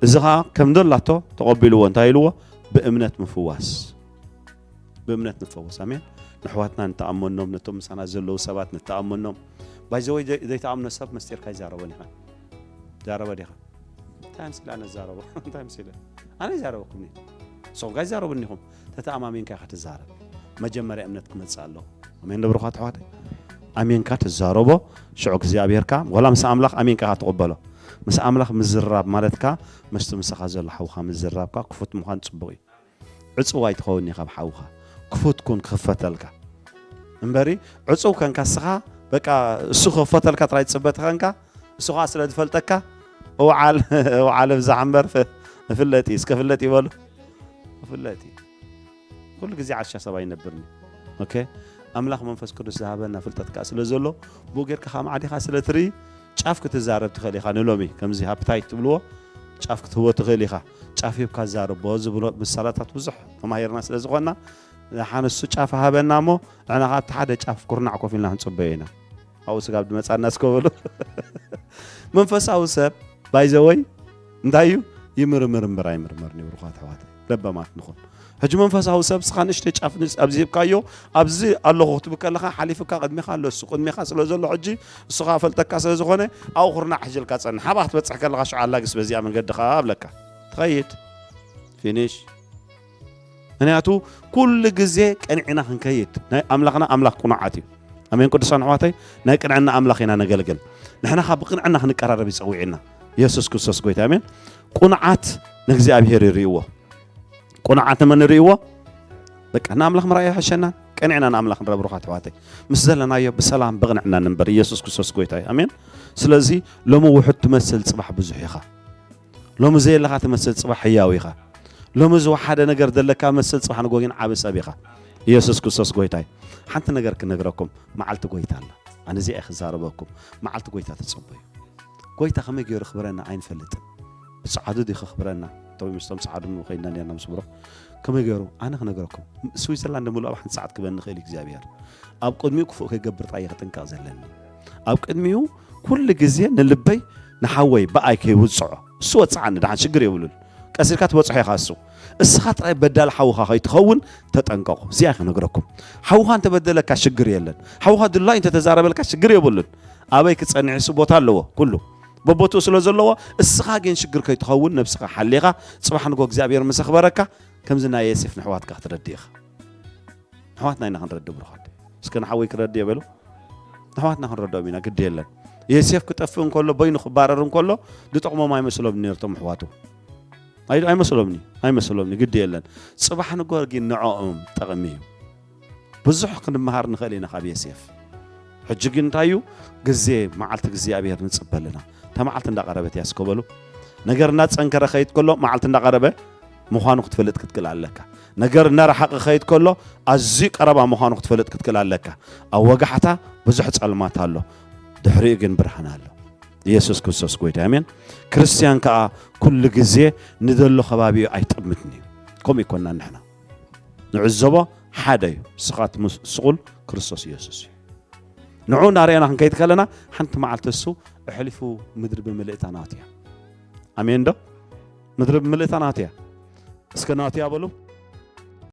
እዚ ኸዓ ከም ደላቶ ተቐቢልዎ እንታይ ኢልዎ? ብእምነት ምፍዋስ ብእምነት ንፈወስ ኣሜን። ንሕዋትና ንተኣመኖም ነቶም ምሳና ዘለዉ ሰባት ንተኣመኖም። ባይዘወይ ዘይተኣምኖ ሰብ መስጢርካ ይዛረቦን ኢኻ። ዛረበ ዲኻ? እንታይ ኣምሲለ ኣነ ዛረቦ እንታይ ኣምሲለ ኣነ ይዛረበኩም ኒ ንስኹም ጋር ይዛረቡ እኒኹም። ተተኣማሚንካ ኢኻ ትዛረብ። መጀመርያ እምነት ክመጽእ ኣለዎ። ኣሜን። ንብሩኻት ኣሕዋተይ ኣሜንካ ትዛረቦ። ሽዑ እግዚኣብሔርካ ወላ ምስ ኣምላኽ ኣሜንካ ኢኻ ትቕበሎ። ምስ ኣምላኽ ምዝራብ ማለትካ ምስቲ ምሳኻ ዘሎ ሓውኻ ምዝራብካ ክፉት ምዃን ጽቡቕ እዩ። ዕጹው ኣይትኸውን ኢኻ ብሓውኻ። ክፉት ኩን ክኽፈተልካ። እምበሪ ዕጹው ከንካ እስኻ በቃ እሱ ክኽፈተልካ ጥራይ ትጽበ ተኸንካ እሱ ኸዓ ስለ ዝፈልጠካ እውዓል እውዓል ብዛሕ እምበር ፍ- ፍለጥ እዩ እስከ ፍለጥ ይበሉ። ፍለጥ እዩ። ኩሉ ግዜ ዓሻ ሰብ ኣይነብርን እዩ። ኦኬ ኣምላኽ መንፈስ ቅዱስ ዝሃበና ፍልጠት ከዓ ስለ ዘሎ ብኡ ጌርካ ከዓ ማዕዲኻ ስለ ትርኢ ጫፍ ክትዛረብ ትኽእል ኢኻ። ንሎሚ ከምዚ ሃፕታይት ትብልዎ ጫፍ ክትህቦ ትኽእል ኢኻ። ጫፍ ሂብካ ዛረቦ ዝብሎ ምሳላታት ብዙሕ ተማሂርና ስለ ዝኾንና ሓንሱ ጫፍ ሃበና እሞ ንሕና ካብቲ ሓደ ጫፍ ኩርናዕ ኮፍ ኢልና ክንፅበዮ ኢና። ኣብኡ ስጋብ ድመፃና እስከበሉ መንፈሳዊ ሰብ ባይዘወይ እንታይ እዩ ይምርምር እምበር ኣይምርመርን እዩ። ብሩኻት ኣሕዋት ለበማት ንኹን። ሕጂ መንፈሳዊ ሰብ ስኻ ንእሽተይ ጫፍ ንስ ኣብዚ ሂብካዮ ኣብዚ ኣለኹ ክትብል ከለኻ ሓሊፍካ ቅድሚኻ ኣሎ እሱ ቅድሚኻ ስለ ዘሎ ሕጂ እሱ ኸኣ ፈልጠካ ስለ ዝኾነ ኣብኡ ኩርናዕ ሕጂ ኢልካ ጸንሕ። ኣብኣ ክትበጽሕ ከለኻ ሽዑ ኣላግስ በዚኣ መንገዲ ኸኣ ኣብለካ ትኸይድ። ፊኒሽ። ምክንያቱ ኩሉ ግዜ ቀንዒና ክንከይድ ናይ ኣምላኽና ኣምላኽ ቁኑዓት እዩ። ኣሜን ቅዱሳን ኣሕዋተይ ናይ ቅንዕና ኣምላኽ ኢና ነገልግል። ንሕና ካብ ቅንዕና ክንቀራረብ ይጸውዒና የሱስ ክርስቶስ ጎይታ ኣሜን። ቁኑዓት ንእግዚኣብሔር ይርእይዎ። ቁኑዓት ንመን ንርእይዎ? በቃ ንኣምላኽ ምርኣይ ይሕሸና። ቀንዕና ንኣምላኽ ንረብ ሩኻት ኣሕዋተይ ምስ ዘለናዮ ብሰላም ብቕንዕና ንንበር ኢየሱስ ክርስቶስ ጎይታ እዩ። ኣሜን። ስለዚ ሎሚ ውሑድ ትመስል ጽባሕ ብዙሕ ኢኻ። ሎሚ ዘየለኻ ትመስል ጽባሕ ህያው ኢኻ። ሎሚ ዝወሓደ ነገር ዘለካ መስል ጽባሕ ንጎጊን ዓቢ ሰብ ኢኻ። ኢየሱስ ክርስቶስ ጎይታይ። ሓንቲ ነገር ክነግረኩም፣ መዓልቲ ጎይታ ኣላ። ኣነ እዚኣ ክዛረበኩም፣ መዓልቲ ጎይታ ተጸበዩ። ጎይታ ከመይ ገይሩ ክብረና ኣይንፈልጥን። ብጸዓዱ ድዩ ክኽብረና? እቶም ምስቶም ጸዓዱ ከይድና ነርና ምስ ብሩኽ ከመይ ገይሩ? ኣነ ክነግረኩም፣ ስዊዘርላንድ ምሉእ ኣብ ሓንቲ ሰዓት ክበኒ ይኽእል እዩ እግዚኣብሔር። ኣብ ቅድሚኡ ክፉእ ከይገብር ጥራይ እየ ክጥንቀቕ ዘለኒ። ኣብ ቅድሚኡ ኩሉ ግዜ ንልበይ ንሓወይ ብኣይ ከይውጽዖ እሱ ወጽዓኒ ደሓን ሽግር የብሉን። ቀሲልካ ትበጽሖ ኢኻ እሱ እስኻ ጥራይ በዳል ሓውኻ ከይትኸውን ተጠንቀቑ። እዚኣ ክነግረኩም ሓውኻ እንተበደለካ ሽግር የለን። ሓውኻ ድላይ እንተተዛረበልካ ሽግር የብሉን። ኣበይ ክጸንዕ እሱ ቦታ ኣለዎ ኩሉ በቦትኡ ስለ ዘለዎ እስኻ ግን ሽግር ከይትኸውን ነብስኻ ሓሊኻ ጽባሕ ንጎ እግዚኣብሔር ምስ ኣኽበረካ ከምዚ ናይ የሴፍ ንሕዋትካ ክትረድእ ኢኻ። ኣሕዋትና ኢና ክንረድእ ብሩኻት። እስከ ንሓወይ ክረድእ የበሉ። ኣሕዋትና ክንረድኦም ኢና ግዲ የለን። የሴፍ ክጠፍእ እንከሎ በይኑ ክባረር እንከሎ ዝጠቕሞም ኣይመስሎም ነርቶም ኣሕዋቱ። ኣይ- ኣይመስሎምኒ ኣይመስሎምኒ ግዲ የለን። ጽባሕ ንጎ ግን ንዕኦም ጠቕሚ እዩ። ብዙሕ ክንመሃር ንኽእል ኢና ካብ የሴፍ። ሕጂ ግን እንታይ እዩ ግዜ መዓልቲ እግዚኣብሔር ንጽበ ኣለና። እታ መዓልቲ እንዳቐረበት እያ እስከ በሉ። ነገር እናጸንከረ ኸይድ ከሎ መዓልቲ እንዳቐረበ ምዃኑ ክትፈልጥ ክትክእል ኣለካ። ነገር እናረሓቐ ኸይድ ከሎ ኣዝዩ ቀረባ ምዃኑ ክትፈልጥ ክትክእል ኣለካ። ኣብ ወጋሕታ ብዙሕ ጸልማት ኣሎ፣ ድሕሪኡ ግን ብርሃን ኣሎ። ኢየሱስ ክርስቶስ ጎይታ፣ ኣሜን። ክርስትያን ከኣ ኩሉ ግዜ ንደሎ ከባቢኡ ኣይጠምትን እዩ። ከምኡ ይኮንና ንሕና። ንዕዘቦ ሓደ እዩ። ስኻት ምስ-፣ ስቑል ክርስቶስ ኢየሱስ እዩ። ንዑ እናርኣና ክንከይድ ከለና፣ ሓንቲ መዓልቲ እሱ ኣሕሊፉ ምድሪ ብምልእታ ናቱ እያ። ኣሜን ዶ? ምድሪ ብምልእታ ናቱ እያ። እስከ ናቱ እያ በሉ።